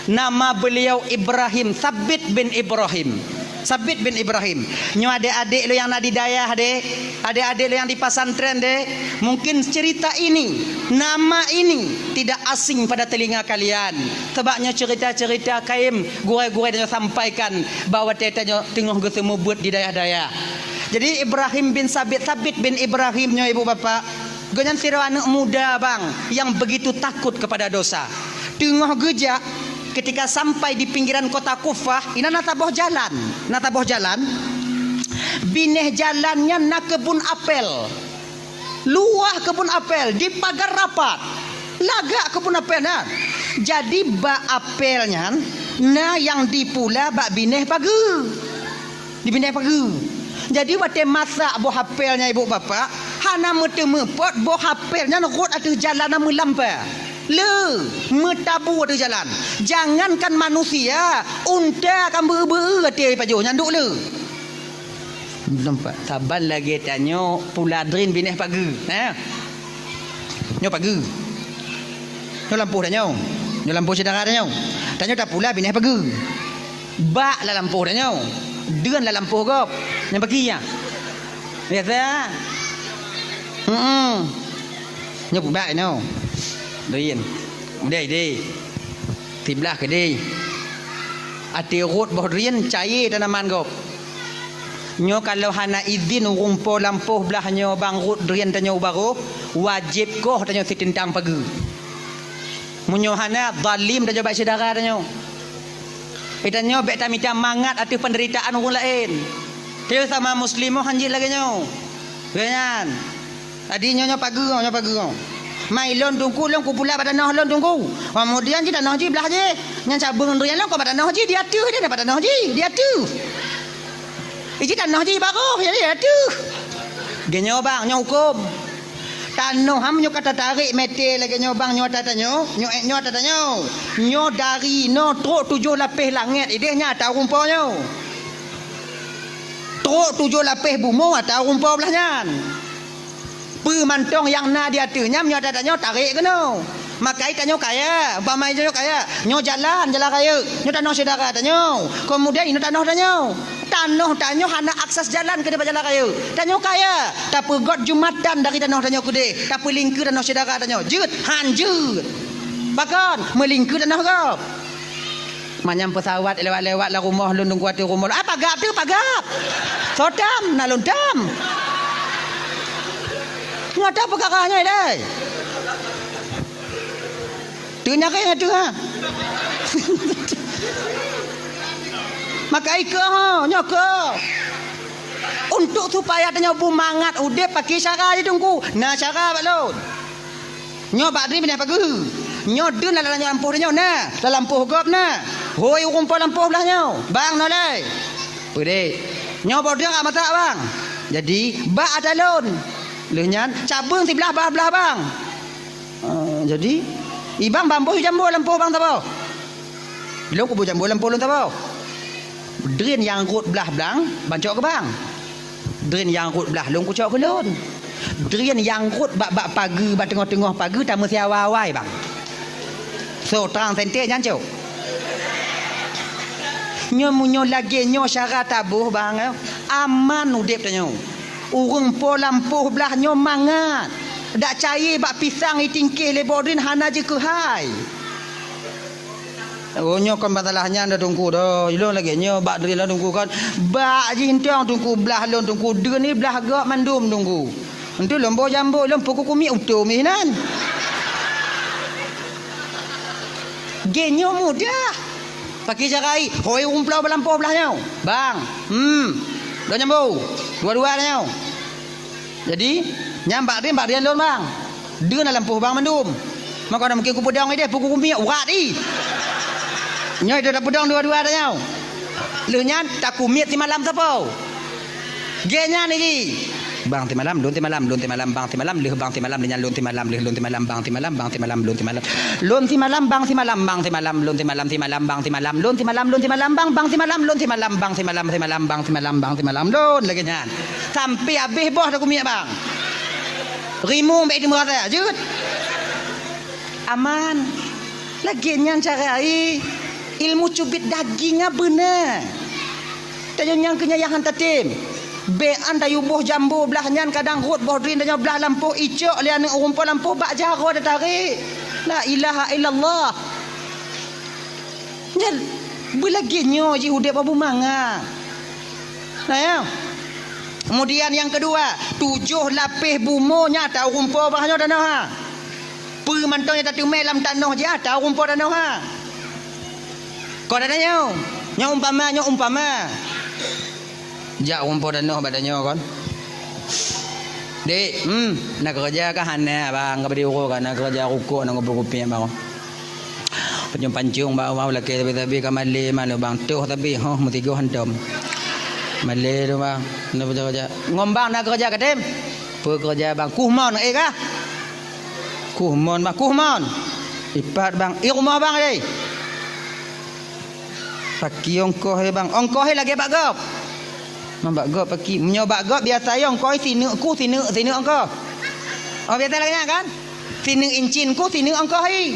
Nama beliau Ibrahim, Sabit bin Ibrahim. Sabit bin Ibrahim. Nyoe adék-adék lôn nyang na di dayah deh, adék-adék lôn nyang di pesantren deh, mungkin cerita ini, nama ini tidak asing pada telinga kalian. Sebab nyoe cerita-cerita kayém gurée-gurée tanyoe sampaikan bahwa watée tanyoe teungoh geuseumeubeuet di dayah-dayah. Jadi Ibrahim bin Sabit, Sabit bin Ibrahim nyoe ibu bapak, gobnyan sidroe aneuëk muda bang yang begitu takut kepada dosa. Teungoh geujak, ketika sampai di pinggiran kota Kufah, inan na saboh jalan. Na saboh jalan. Binéh jalan nyan na keubun apel. Luwah keubun apel, dipagar rapat. Lagak keubun apel nyan. Jadi bak apel nyan, na nyang dipula bak binéh pageue. Di binéh pageue. Jadi watée masak boh apel nyan ibu bapak, hana meuteumeupot boh apel nyan rhot ateueh jalan na meulampa. Le, meutabu ateueh jalan. Jangankan manusia, unta ka beu-beu ateueh pajoh nyan duek le. Nampak? Saban lagée tanyoe pula drien binéh pageue. Nah. Nyoe pageue. Nyoe lampôh tanyoe. Nyoe lampôh syedara tanyoe. Tanyoe tapula binéh pageue. Bak lam lampôh tanyoe. Drien lam lampôh gob. Nyang paki nyan. Biasa. Heeh. Nyoe pubak nyoe. Drien. Deh, deh. Siblaih keudeh. Até rhot boh drien cayée tanaman gob. Nyoe kalau hana idhin ureuëng po lampôh blaih nyoe bang rhot drien tanyoe u barôh, wajéb koh tanyoe sitintang pageue. Meunyoe hana, zalim tanyoe bak syedara tanyoe. Tanyoe bék tamita mangat ateueh peunderitaan ureuëng laén. Tanyoe sama muslim han jeuet lagée nyoe. Lagée nyan. Jadi nyoe, nyoe pageue, nyoe pageue. Mai lôn teungku, lôn kupula bak tanoh lôn teungku. Keumudian jih tanoh jih blaih jih. Nyan cabeueng drien lôn kon bak tanoh jih, di ateueh jih, bak tanoh jih, di ateueh. Iji tanoh jih barôh, jadi di ateueh. Geuh nyoe bang, nyoe huköm. Tanoh ham nyoe ka tatarek mete lagèe nyoe bang, nyoe ata tanyoe, nyoe, nyoe ata tanyoe. Nyoe dari noe trok tujoh lapéh langèt idéh nyan ata ureueng po nyoe. Trok tujoh lapéh bumoe ata ureueng po blah nyan. Peue mantong nyang na di ateueh nyan nyoe ata tanyoe tarek keunoe. Makai tanyoe kaya, umpama tanyoe kaya, nyoe jalan, jalan rayeuk, nyoe tanoh syedara tanyoe, keumudian inoe tanoh tanyoe. Tanoh tanyoe hana akses jalan keu bak jalan rayeuk. Tanyoe kaya, tapeugot jumatan dari tanoh tanyoe keudeh, tapeulingkeu tanoh syedara tanyoe. Jeuet, han jeuet. Pakon, meulingkeu tanoh gob. Manyang peusawat lewat-lewat lam rumoh lôn, Teungku, ateueh rumoh lôn. Ah, pagab teuh, pagab. Soe tam, na lôn tam. Nyoe ata peukara nyoe ilèe. Teunyakét nyan teuh, ha. Maka ikeu ho, nyoe keu. Untuk supaya tanyoe beumangat udép pakai cara jih, Teungku. Na cara bak lôn. Nyoe bak drin pinah pageue. Nyoe drin lam lampôh tanyoe na, lam lampôh gob na. Hôi ureueng po lampôh blah nyoe. Bang nyoe lé. Peudeh. Nyoe boh drin ka masak, bang. Jadi, bak ata lôn. Lheueh nyan, cabeueng siblah bah-blah, bang. Eh, jadi, ibang bamboh jambo lampôh bang saboh. Lôn kuboh jambo lampôh lôn saboh. Drin nyang rhot blah blang, bang cok keu bang. Drin nyang rhot blah lôn kucok keu lôn. Drin nyang rhot bak, bak pageue, bak teungoh-teungoh pageue tameusiawa awai, bang. So, trang sente nyan cok. Nyoe meunyoe lagèe nyoe syara taboh, bang, eh, aman udép tanyoe. Ureueng po lampôh blah nyoe mangat. Dak cayée bak pisang itingkeh lé boh drin hana jikeuhai. Oh, nyoe kon masalah nyan dah, Teungku, dah. Ilôn lagèe nyoe bak drin lôn, Teungku, kon. Bak jih entong, Teungku, blah lôn, Teungku. Drin ni blah gob mandum, Teungku. Entu lôn boh jambo, lôn peuku kumiet utom inan. Geuh nyoe mudah. Pakai cara ai, hôi ureueng po lampôh blah nyoe. Bang, hmm, dua jambo, dua-dua nyoe. Jadi, nyan bak drin, bak drin lôn, bang. Drin lam lampôh bang mandum. Maka na mungken kupeudong idéh, peuku kumiet, urat i. Nyoe dah tapeudong dua-dua ata nyoe. Lheueh nyan, takumiet simalam sapo. Geuh nyan i jih. Bang simalam, lôn simalam, lôn simalam, bang simalam, lheueh bang simalam, lheueh nyan lôn simalam, lheueh lôn simalam, bang simalam, bang simalam, lôn simalam. Lôn simalam, bang simalam, bang simalam, lôn simalam, bang simalam, lôn simalam, lôn simalam, bang simalam, bang simalam, lôn simalam, bang simalam, simalam, bang simalam, bang simalam, lôn lagèe nyan. Sampai habéh boh takumiet, bang. Rimueng bèk teumeu rasa, jeuet. Aman. Lagèe nyan cara ai. Ilmu cubit daging nyan beuna. Tanyoe nyang keu nyan nyang han tatem. Bèk an tayue boh jambo blah nyan kadang rhot boh drin tanyoe blah lampôh icok lé aneuk ureueng po lampôh bak jaroe tatarek. La ilaha illallah. Nyan beulagèe nyoe jih udép beumangat. Nah, ya. Kemudian nyang keudua, tujoh lapéh bumoe nyan ata ureueng po blah nyoe tanoh ha. Peue mantong nyang tateumé lam tanoh jih ata ureueng po tanoh ha. Kon ata nyoe, nyoe umpama, nyoe umpama. Jak ureueng po tanoh bak tanyoe kon. Dek, hmm, na keureuja kah? Hana, bang, ka bri uroe ka na keureuja rukok na kupeue kupiek, bang. Pancong-pancong bak awak lakèe sabe-sabe ka malèe manoe, bang, toh sabe, hoh, meusigoe hantom. Malèe tu, bang, na keureuja. Ngon bang na keureuja katem? Peue keureuja, bang? Kuh mon, eh, kah? Kuh mon, bang, kuh mon. Ipat, bang. I rumoh, bang, eh. Paki ongkoh, eh, bang. Ongkoh, eh, lagèe bak gob. Mang bak gob paki. Meunyoe bak gob biasa, eh, ongkoh, eh, sineuk kuh, sineuk, sineuk ongkoh. Oh, biasa lagèe nyan, kan? Sineuk incin kuh, sineuk ongkoh, eh.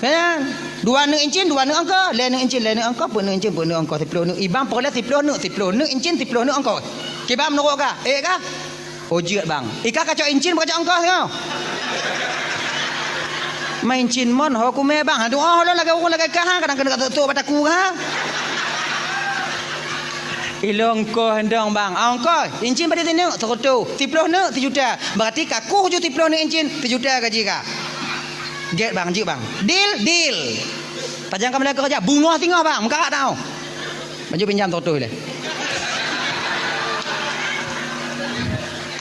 Kan? Dua neuk incin, dua neuk ongkoh. Lhèe neuk incin, lhèe neuk ongkoh. Peuet neuk incin, peuet neuk ongkoh. Siploh neuk. Ibang peureulèe siploh neuk. Siploh neuk incin, siploh neuk ongkoh. Kiban meunurot kah? Eh, kah? Oh, jeuet, bang. I kah kacok incin, bukacok ongkoh, tengok. Ma incin mon, ho kumè, bang. Aduh, oh, lôn lagèe ureueng lagèe kah, ha? Kadang keuneuk ka sôk-sôk bak takue, ha? Ilôn ongkoh dong, bang. Ah, ongkoh. Incin padum sineuk? Seureutôh. Siploh neuk? Sijuta. Berarti ka kuh ju siploh neuk incin, sijuta gaji kah. Gèt, bang, jeuet, bang. Deal, deal. Pajan ka meulakèe keureuja, beungoh singoh, bang. Meukarat tau. Baju pinjam seratus ilèe.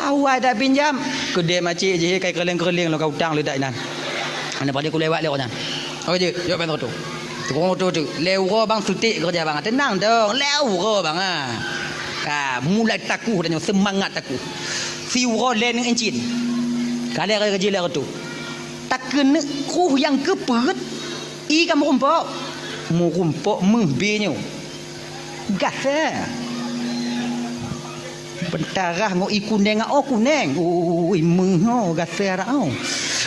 Awai dak pinjam. Keudè macik jih, kai keureulieng-keureulieng lôn ka utang leudak inan. Aneuk padé kulewat lé nyan. Oke, jeuet, jeuet, bang seratus. Tukang oto tu. Lhèe uroe, bang, sutik keureuja, bang. Tenang dong, lhèe uroe, bang, ah. Ka, mulai takuh dan nyoe, seumangat takuh. Siuroe lhèe neuh incin. Ka lhèe rajin lhèe reutôh. Takeuneuk kruh nyang keu peuet, ié ka meurumpok. Meurumpok meuh bie nyoe. Gasa. Beutarah ngon ié kuneng, oh, kuneng. Ui, meuh, oh, gasa dak, oh.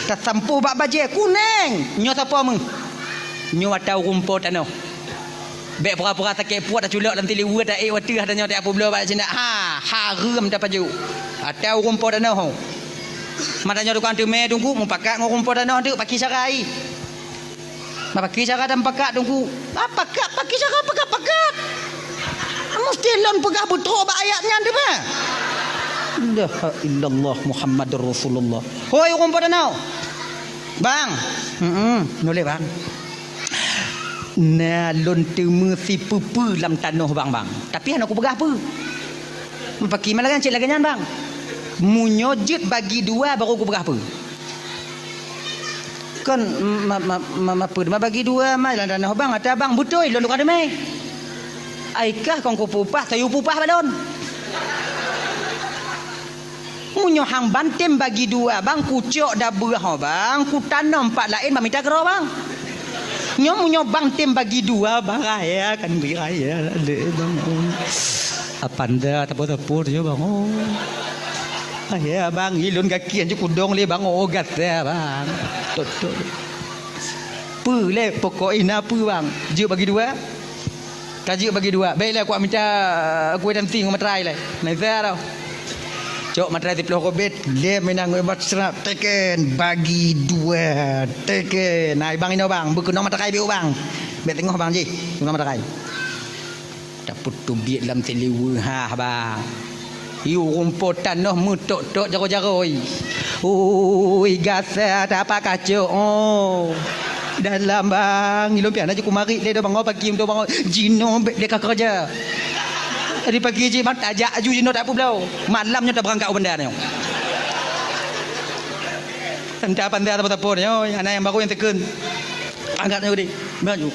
Tasampôh bak bajèe, kuneng. Nyoe sapo meuh? Nyoe ata ureueng po tanoh. Bèk pura-pura sakét pruet, taculok lam siliweu, taék watèe, tanyoe tajak peubloe bak sinan. Ha, hareuem tapajoh. Ata ureueng po tanoh. Mata nyoe tukang teumè teungku, mupakat ngon ureueng po tanoh teuk, pakri cara ié. Pakri cara tamupakat teungku. Ah, pakat, pakri cara pakat-pakat. Musti lôn peugah beutrok bak ayat nyan teuma. La ilaha illallah Muhammadur Rasulullah. Hôi ureueng po tanoh. Bang. Heeh, nyoe lé bang. Na lôn teumé sipeue-peue lam tanoh bang, bang. Tapi hana kupeugah peue. Pakri ma lagèe nyan, cit lagèe nyan, bang. Meunyoe jeuet bagi dua baru kupeugah peue. Kon ma, ma, ma, ma peue ma bagi dua ma lam tanoh bang, ata bang beutôi lôn tukang teumè. Ai kah kon kupeupah, tayue peupah bak lôn. Meunyoe hang ban tem bagi dua bang, kucok dabeue ho bang, kutanom pat laén bak mita keudroe bang. Nyoe meunyoe bang tem bagi dua bang, raya kan bri raya lé bang. Oh. Apanda tapo-tapo nyoe bang. Oh. Raya bang, ilôn gaki anjuk kudong lé bang. Oh gata bang. Tutup. Peue lé pokok ina peue bang? Jeuet bagi dua? Ka jeuet bagi dua. Bèk lé, kuat mita kueh tanti ngon materai lé. Naisa tau. Cok materai siplôh kobet, lé meunan ngon ubat seurap, teken, bagi dua, teken. Nah, bang inoe bang, beukeunong materai biôh bang. Bèk teungoh bang jih, keunong materai. Tapeuteubiet lam siliweu hah bang. Yue ureueng po tanoh meutok-tok jaroe-jaroe. Ui, gasa tapak kacok, oh. Dalam bang, ilôn pian aju kumarit lé do bang, oh, pagi do bang, oh. Jinoe bèk lé ka keureuja. Jadi pagi jih bang, tajak aju jinoe tak peubloe. Malam nyoe tabeurangkat u banda nyoe. Entah apa entah apa-apa nyoe, aneuk nyang baru nyang teukeun. Angkat nyoe geude. Maju.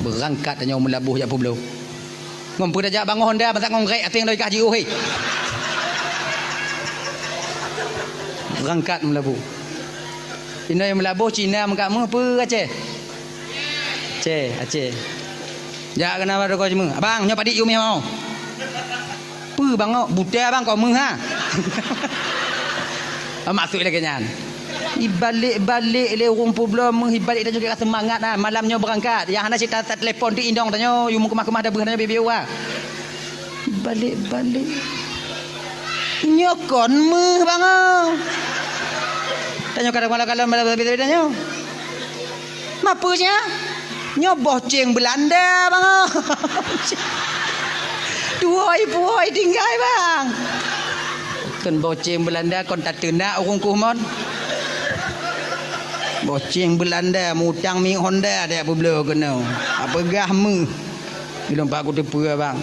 Beurangkat nyoe meulaboh jak peubloe. Ngon peue tajak bangoh honda, bansak ngon grék até ngon logika jiôh, hé. Beurangkat meulaboh. Inoe meulaboh Cina meukat meuh peue Aceh? Aceh, Aceh. Jak keunan bak toko jimeung. Abang, nyoe padit yue meuh mau. Peue bang, buta bang, kok meuh ha? Maksud lagèe nyan. Ibalek-balek lé ureueng peubloe meuh, ibalek tanyoe ka seumangat na. Malam nyoe beurangkat. Nyang hana cit ta-, tatelepon di inong tanyoe, yue meukeumah-keumah dabeuh tanyoe bibi wa. Ibalek-balek. Nyoe kon meuh bang, oh. Tanyoe kadang malam-malam malam bibi tanyoe. Ma peue nyan? Nyoe boh céng Beulanda, bang. Tuwoi-puwoi tinggai, bang. Kon boh céng Beulanda, kon tateunak ureueng kuh mon. Boh céng Beulanda, mutang miet honda, dak peubloe keunoe. Apeugah meuh. Ilôn pat kuteupeue, bang.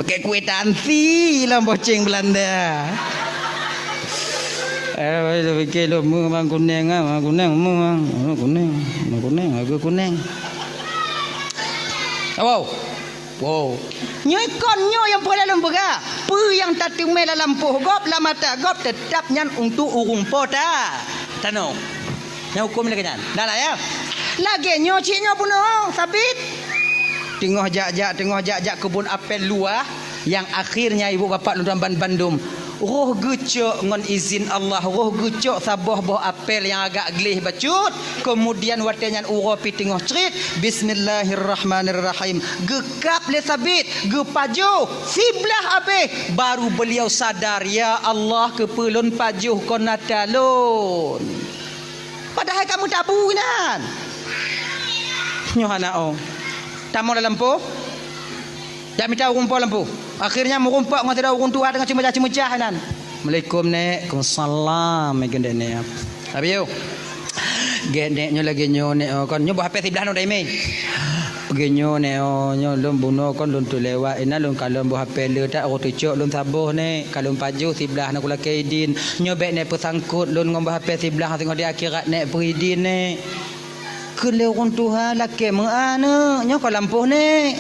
Pakèk kueh tanti lam boh céng Beulanda. Eh, baru tapiké lôn meuh bang kuneng ah, bang kuneng meuh bang. Meuh kuneng, meuh kuneng, hareuga kuneng. Awoe. Wow. Nyoe kon nyoe nyang peureulèe lôn peugah. Peue nyang tateumé lam lampôh gob, lam mata gob, teutab nyan untuk ureueng po ta-, tanoh. Nyang hukôm lagèe nyan. Dah lah ya. Lagèe nyoe cit nyoe bunoe, sabit. Teungoh jak-jak, teungoh jak-jak keubon apel luwah, nyang akhirnya ibu bapak lôn tuan ban-, bandum. Roh geucok ngon izin Allah, roh geucok saboh boh apel nyang agak gleh bacut. Keumudian watèe nyan uroe pih teungoh crit, bismillahirrahmanirrahim. Geukab lé sabit, geupajoh, siblah abéh, baru beuliau sadar, "Ya Allah, keupeue lôn pajoh kon ata lôn?" Padahai ka meutabu inan. Nyoe hana oh. Tamong lam lampôh. Jak mita ureueng po lam lampôh. Akhirnya meurumpok ngon sidroe ureueng tuha teungoh ceumeucah-ceumeucah inan. "Assalamualaikum, Nèk." "Waalaikumsalam," kheun Nèk. Habéh yoh. "Gèt Nèk, nyoe lagèe nyoe Nèk, oh, kon nyoe boh hapé siblah nyoe daimé." "Lagèe nyoe Nèk, oh, nyoe lôn bunoe kon lôn teulewat, inan lôn kalon boh hapé le that, roh teucok lôn saboh Nèk, ka lôn pajoh siblah na kulakèe idin. Nyoe bèk Nèk peusangkot lôn ngon boh hapé siblah, singoh di akhirat Nèk peuidin Nèk." Kheun lé ureueng tuha, "Lakèe meu'ah neuk, nyoe kon lampôh Nèk."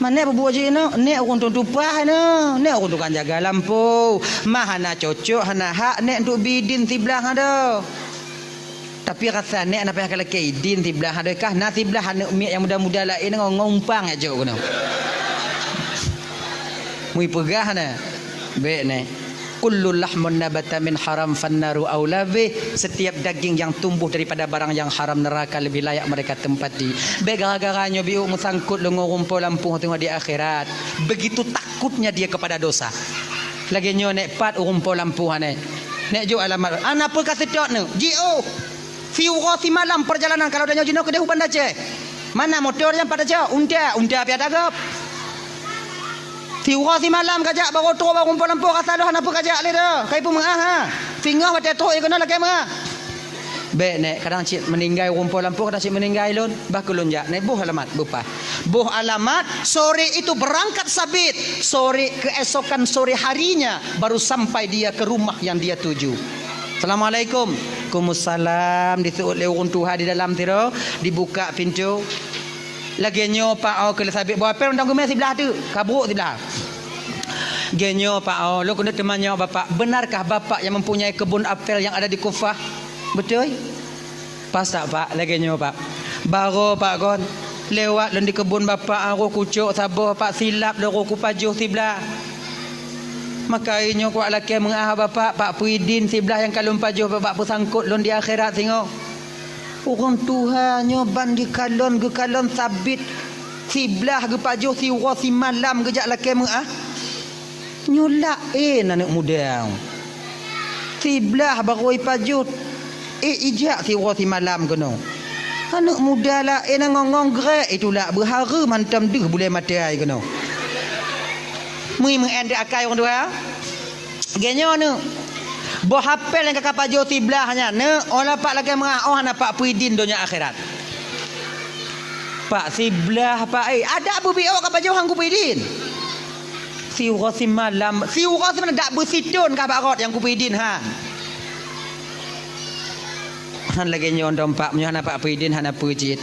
Mak, nèk peubuet jih inoe, nèk ureueng tueng tupaih inoe, nèk ureueng tukang jaga lampôh. Mak hana cocok, hana hak nèk untuk bie idin siblah ado. Tapi rasa nèk na payah kalakèe idin siblah ado kah, na siblah aneuk miet nyang muda-muda laén ngon, ngon umpang jak keunoe. Mui peugah na. Bèk nèk. Kullu lahmun nabata min haram fannaru aula bih. Setiap daging yang tumbuh daripada barang yang haram, neraka lebih layak mereka tempati. Bèk gara-gara nyoe biôk meusangkot lôn ngon rumpok lampôh teungoh di akhirat. Begitu takutnya dia kepada dosa. Lagèe nyoe nèk, pat rumpok lampôh nèk. Nèk jok alamat. Hana peue ka seutôt nèk. Jiôh. Siuroe simalam perjalanan kalau tanyoe jinoe keudéh u Banda Aceh. Mana motor nyan pat tajak? Unta, unta piah tagap. Siuroe simalam kajak, barô trôk bak rumpok lampôh, rasa lôn hana peue kajak lé dah. Kai peumeu'ah ha. Singoh watèe trôk keunoe lakèe meu'ah. Bèk nèk, kadang cit meuninggai rumpok lampôh, kadang cit meuninggai lôn. Bah keu lôn jak, nèk boh alamat, beupaih. Boh alamat, sore itu berangkat Sabit. Sore, keesokan sore harinya baru sampai dia ke rumah yang dia tuju. Assalamualaikum. Waalaikumsalam. Diseuôt lé ureueng tuha di dalam sidroe, dibuka pintoe. Lagèe nyoe, Pak, oh, keu Sabit boh apel mantong geumè siblah teuk, ka brôk siblah. Lagèe nyoe, Pak, oh, lôn keuneuk teumanyong Bapak, benarkah Bapak yang mempunyai kebun apel yang ada di Kufah? Beutôi? Pas tak, Pak? Lagèe nyoe, Pak. Barô, Pak, kon. Lewat lôn di keubon Bapak, roh kucok saboh, Pak, silap lôn roh kupajoh siblah. Maka nyoe kuwat lakèe meu'ah Bapak, Pak, peuidin siblah nyang ka lôn pajoh Bapak peusangkot lôn di akhirat singoh. Ureueng tuha nyoe ban geukalon, geukalon Sabit siblah geupajoh siuroe simalam geujak lakèe meu'ah. Nyoe laén aneuk muda. Siblah barô ipajoh, ék ijak siuroe simalam keunoe. Aneuk muda laén ngon-ngon grek itulak beuhareuem hantom deuh bulèe maté ai keunoe. Mui meu'en teuh akai ureueng tuha. Lagèe nyoe neuk. Boh apel nyang ka kapajoh siblah nyan neuk, oh la Pak lakèe meu'ah, oh hana Pak peuidin donya akhirat. Pak siblah Pak, eh, adak beubiôk kapajoh han kupeuidin. Siuroe simalam, siuroe simalam dak beusithon kah bak rot nyang kupeuidin han. Han lagèe nyoe dong Pak, meunyoe hana Pak peuidin hana peue cit.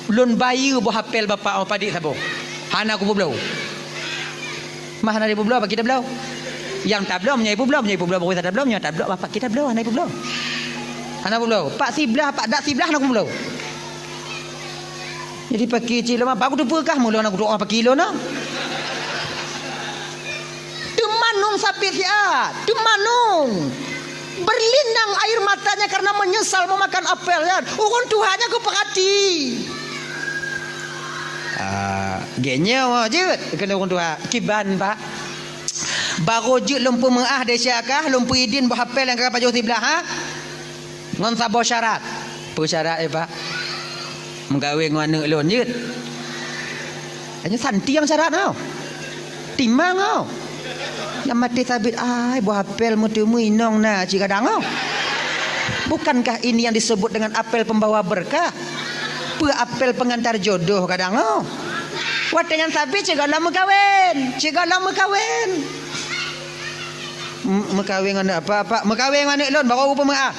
Lôn bayeue boh apel Bapak oh padit saboh. Hana kupeubloe. Mah hana ipeubloe, Pak, kita bloe. Nyang tabloe meunyoe ipeubloe, meunyoe ipeubloe baru tabloe, meunyoe tabloe Bapak kita bloe, hana ipeubloe. Hana peubloe. Pak siblah, Pak dak siblah hana kupeubloe. Jadi paki cit lôn, Pak, kuteupeue kah meulôn na kudoa paki lôn na. Teumanong Sabit siat, teumanong. Berlinang air matanya karena menyesal memakan apel nyan. Ureueng tuha nyan geupeurati. Ah, lagèe nyoe jeuet keuneuk ureueng tuha. Kiban, Pak. Barô jeuet lôn peumeu'ah desya kah, lôn peuidin boh apel nyang ka pajoh siblah, ha? Ngon saboh syarat. Peue syarat, eh, Pak? Meukawen ngon aneuk lôn jeuet. Hanya santiang syarat nyoe. Timang nyoe. Nyang maté Sabit, ai, boh apel meuteumé inong na cit kadang nyoe. Bukankah ini yang disebut dengan apel pembawa berkah? Peue apel pengantar jodoh kadang nyoe. Watèe nyan Sabit cit gohlom meukawen, cit gohlom meukawen. M-, meukawen ngon aneuk apa, apa? Meukawen ngon aneuk lôn, barô peumeu'ah.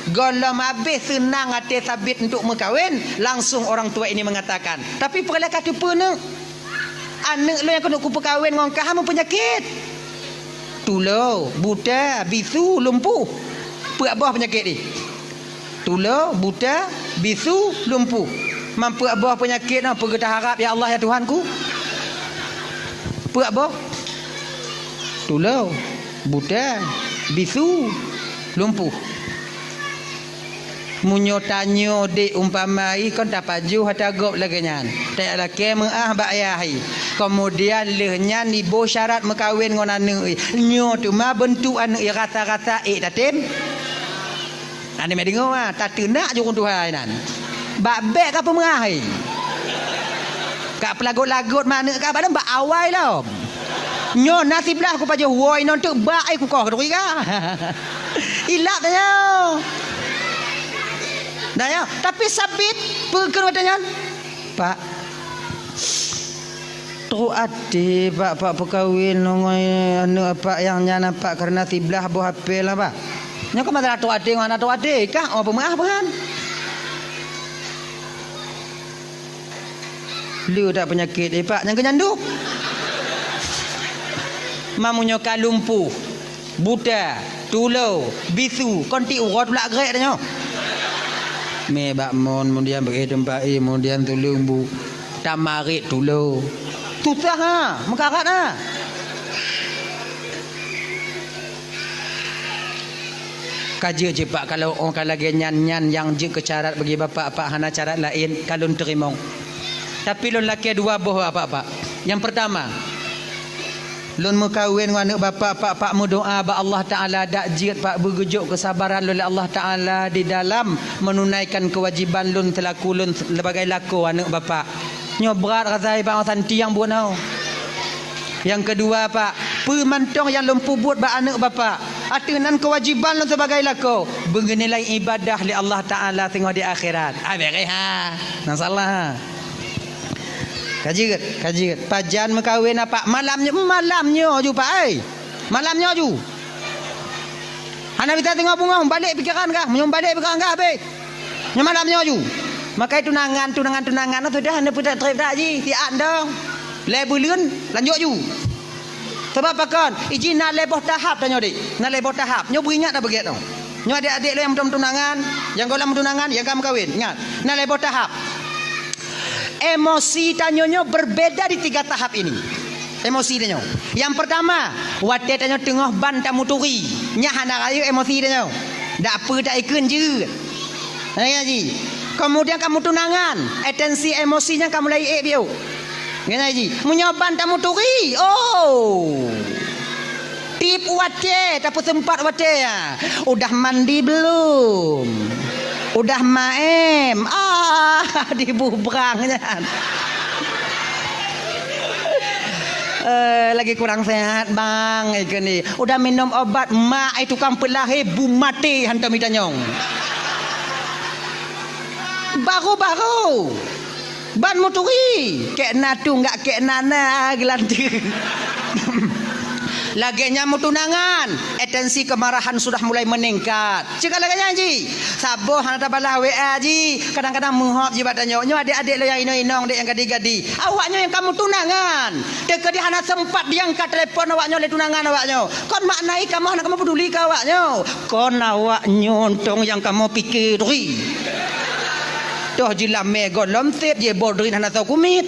Gohlom habéh seunang até Sabit untuk meukawen, langsung orang tua ini mengatakan, "Tapi peue lé ka teupeue neuk? Aneuk lôn nyang keuneuk kupeukawen ngon kah meupeunyakét. Tulo, buta, bisu, lumpuh." Peuet boh peunyakét jih. Tulo, buta, bisu, lumpuh. Man peuet boh peunyakét nyoe peue geuta harab, ya Allah, ya Tuhanku? Peuet boh. Tulo, buta, bisu, lumpuh. Meunyoe tanyoe dék umpama i kon tapajoh ata gob lagèe nyan. Tajak lakèe meu'ah bak ayah i. Keumudian lheueh nyan iboh syarat meukawen ngon aneuk i. Nyoe teuma beuntuk aneuk i rasa-rasa ék tatem. Aneuk meudeungoe, ah, tateunak jurông tuha inan. Bak bèk ka peumeu'ah, hei. Ka peulagot-lagot ma aneuk ka, padahai bak awai lom. Nyoe na siblah kupajoh woe inong teuk bak ai kukoh keuduri ka. Ilap tanyoe. Dah ya, tapi Sabit peue kheun watèe nyan? Pak, trok até, Pak, Pak peukawen ngon aneuk Apak nyang nyan, Pak, kareuna siblah boh apel, Pak. Nyoe kan masalah trok até ngon hana trok até, kah, oh, peumeu'ah, Pak, kan? Le that peunyakét, eh, Pak, nyang keu nyan duek. Meunyoe ka lumpuh, buta, tulo, bisu, kon tiep uroe tulak grék tanyoe. Mé bak mon, kemudian beu teumpat, eh, kemudian tuleueng bu, tamarit tulo. Susah, ha, meukarat, ha. Ka jeuet cit, Pak, kalau, oh, ka lagée nyan, nyan nyang jeuet keu syarat bagi Bapak, Pak, hana syarat laén, ka lôn teurimong. Tapi lôn lakée dua boh, Bapak, Pak. Nyang peurtama, lôn meukawen ngon aneuëk Bapak, Pak, Pak, meudoá bak Allah Taala, dak jeuet, Pak, beugeujok keusabaran lôn lé Allah Taala di dalam meununaikan keuwajiban lôn seulaku lôn sebagai lakoe aneuëk Bapak. Nyoe brat rasa, Pak, santi nyang bunoe. Nyang keudua, Pak, peue mantong nyang lôn peubuet bak aneuëk Bapak, ateueh nan keuwajiban lôn sibagai lakoe, beunilai ibadah lé Allah Taala singoh di akhirat. Ah, beres, ha. Masalah, ha. Ka jeuet, ka jeuet. Pajan meukawen, Pak? Malam nyoe, malam nyoe ju, Pak, ai. Malam nyoe ju. Hana bisa singoh beungoh, balek pikeran kah? Meunyoe balek pikeran kah, habéh. Nyoe malam nyoe ju. Makai tunangan, tunangan, tunangan, sudah hana peutrép-trép that jih, siat dong. Lhée buleuen, lanjut ju. Sabab pakon? Iji na lhée boh tahap tanyoe, Dek. Na lhée boh tahap. Nyoe beuingat dah beugét dong. Nyoe adék-adék lôn nyang meutunangan, nyang gohlom meutunangan, nyang ka meukawen. Ingat, na lhée boh tahap. Emosi tanyoe nyoe berbeda di tiga tahap ini. Emosi tanyoe. Nyang peurtama, watée tanyoe teungoh ban tamuturi, nyan hana rayeuk emosi tanyoe. Dak peue taikheun jeuet. Nyan ji. Kemudian ka meutunangan, atensi emosi nyan ka mulai ék biôh. Nyan ji. Meunyoe ban tamuturi, oh. Tiep watée, tapeuseumpat watée, ya. Udah mandi belum? Udah maem? Ah, dibubrang nyan. Eh, lagi kurang sehat, Bang, eh, keunoe. Udah minum obat, mak, eh, tukang peulahé bu maté hantom itanyong. Baru-baru. Ban muturi, kék na tunggak kék na na geulanteue. Lagée nyan meutunangan, atensi kemarahan sudah mulai meningkat. Cit ka lagée nyan ji, saboh hana tabalah W A ji, kadang-kadang meuhop ji bak tanyoe. Nyoe adék-adék lôn nyang inong-inong, dek nyang gadi-gadi. Awaknyoe nyang ka meutunangan, teukeudi hana sempat diangkat telepon awaknyoe lé tunangan awaknyoe. Kon makna jih kamoe hana kamoe peuduli keu awaknyoe. Kon awaknyoe tong nyang kamoe pike turi. Toh jilamé gohlom sép, jibodrin hana soe kumiet.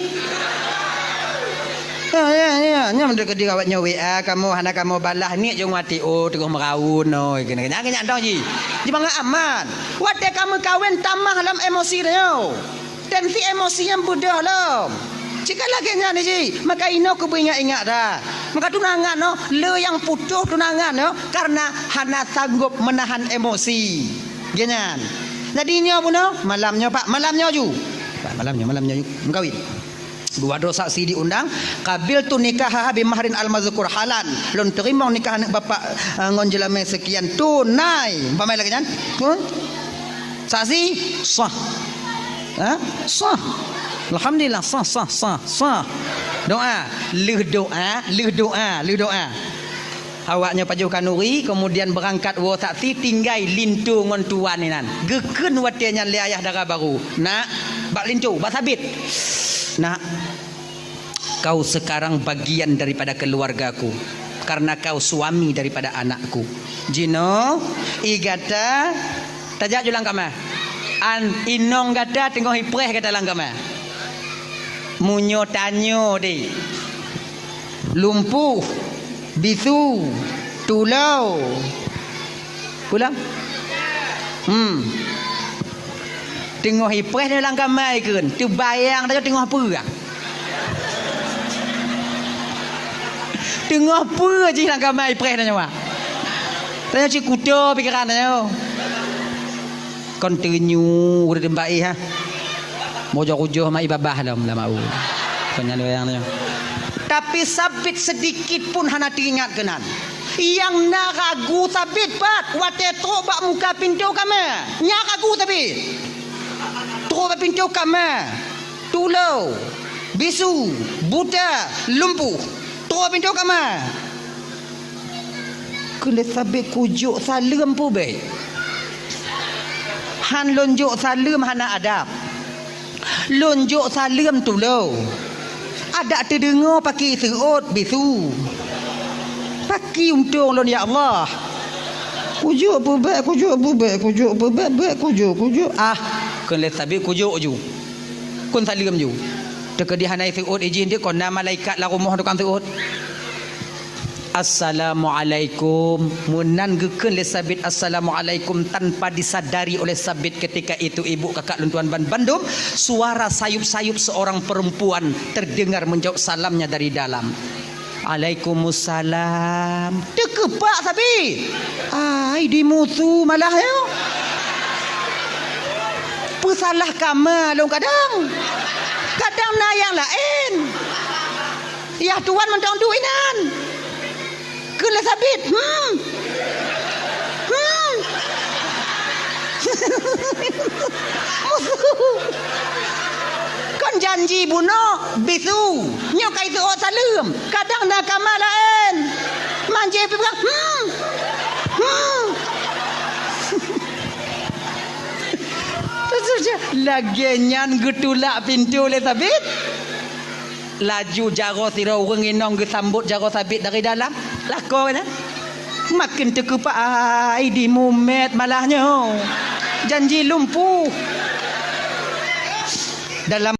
Ya, ya, ya, nyan deuh keudeh awaknyoe W A kamoe hana kamoe balah, niet jong wati, oh, teungoh meuraun, oh, keunan, keunan, keunan tong jih. Jibangai aman. Watée ka meukawen tamah lom emosi tanyoe. Tensi emosi nyang beudôh lom. Cit ka lagée nyan jih, maka inoe keubeue ingat-ingat dah. Maka tunangan noh, le nyang putôh tunangan noh, karena hana sanggob meunahan emosi. Geuhnyan. Jadi nyoe bunoe, malam nyoe, Pak, malam nyoe ju. Pak, malam nyoe, malam nyoe ju. Meukawen. Dua droe saksi diundang, qabiltu nikahaha bi mahrin al-mazkur halan. Lôn teurimong nikah aneuëk bapak, eh, ngon jeulamé seukian tunai. Umpama lagée nyan. Pun? Saksi? Sah. Ha? Sah. Alhamdulillah, sah, sah, sah, sah. Doa. Lheueh doa, lheueh doa, lheueh doa. Awaknyoe pajoh khanuri, kemudian beurangkat woe saksi, tinggai linto ngon tuan inan. Geukheun watée nyan lé ayah dara barô, "Nak," bak linto, bak sabit. "Nak, kau sekarang bagian daripada keluargaku, karena kau suami daripada anakku." Jinoe, i gata, tajak ju lam kama. An inong gata teungoh ipreh gata lam kama. Meunyoe tanyoe deh, lumpuh, bisu, tulo. Pulang? Hmm. Teungoh ipreh nyoe lam kama ikheun, teubayang tanyoe teungoh peue? Teungoh peue jih lam kama ipreh tanyoe? Tanyoe cit kuto pikeran tanyoe. Kon teunyu ureuëng baih, ha. Mujôh-ujôh mak ibabah lom lam au. Kon nyan wayang nyoe. Tapi sabit sedikit pun hana teuingat keunan. Nyang na ragu sabit pat watée trok bak muka pintoe kama. Nyang ragu sabit. Trok bak pintoe kama. Tulo, bisu, buta, lumpuh. Trok bak pintoe kama. Keuneuk sabé kujok saleuem pubék. Han lôn jok saleuem hana adab. Lôn jok saleuem tulo. Adak teudeungoe paki seuôt bisu. Paki untông lôn, ya Allah. Kujok peubek, kujok peubek, kujok peubek, bek, kujok, kujok. Ah, kheun lé Sabit kujok ju. Kheun saleuem ju. Teukeudi hana seuôt ijih deuh kon na malaikat lam rumoh tukang seuôt. "Assalamualaikum." Meunan geukheun lé Sabit, "Assalamualaikum," tanpa disadari oleh Sabit ketika itu, ibu kakak lôn tuan ban bandum, suara sayup-sayup seorang perempuan terdengar menjawab salamnya dari dalam. "Alaikumussalam." Teukeupak Sabit. Ai, dimusu malah nyoe. Peusalah kama lôn kadang. Kadang na nyang laén. Yah tuan mantong duek inan. Kheun lé Sabit, "Hmm. Hmm." Kon janji bunoe bisu. Nyoe ka iseuôt saleuem. Kadang na kama laén. Manjé pih peugah, "Hmm. Hmm." Lagée nyan geutulak pintoe lé Sabit. Laju jaroe sidroe ureuëng inong geusambot jaroe Sabit dari dalam. Lakoe nyan. Maken teukeupak, ai, dimumet malah nyoe. Janji lumpuh. Dalam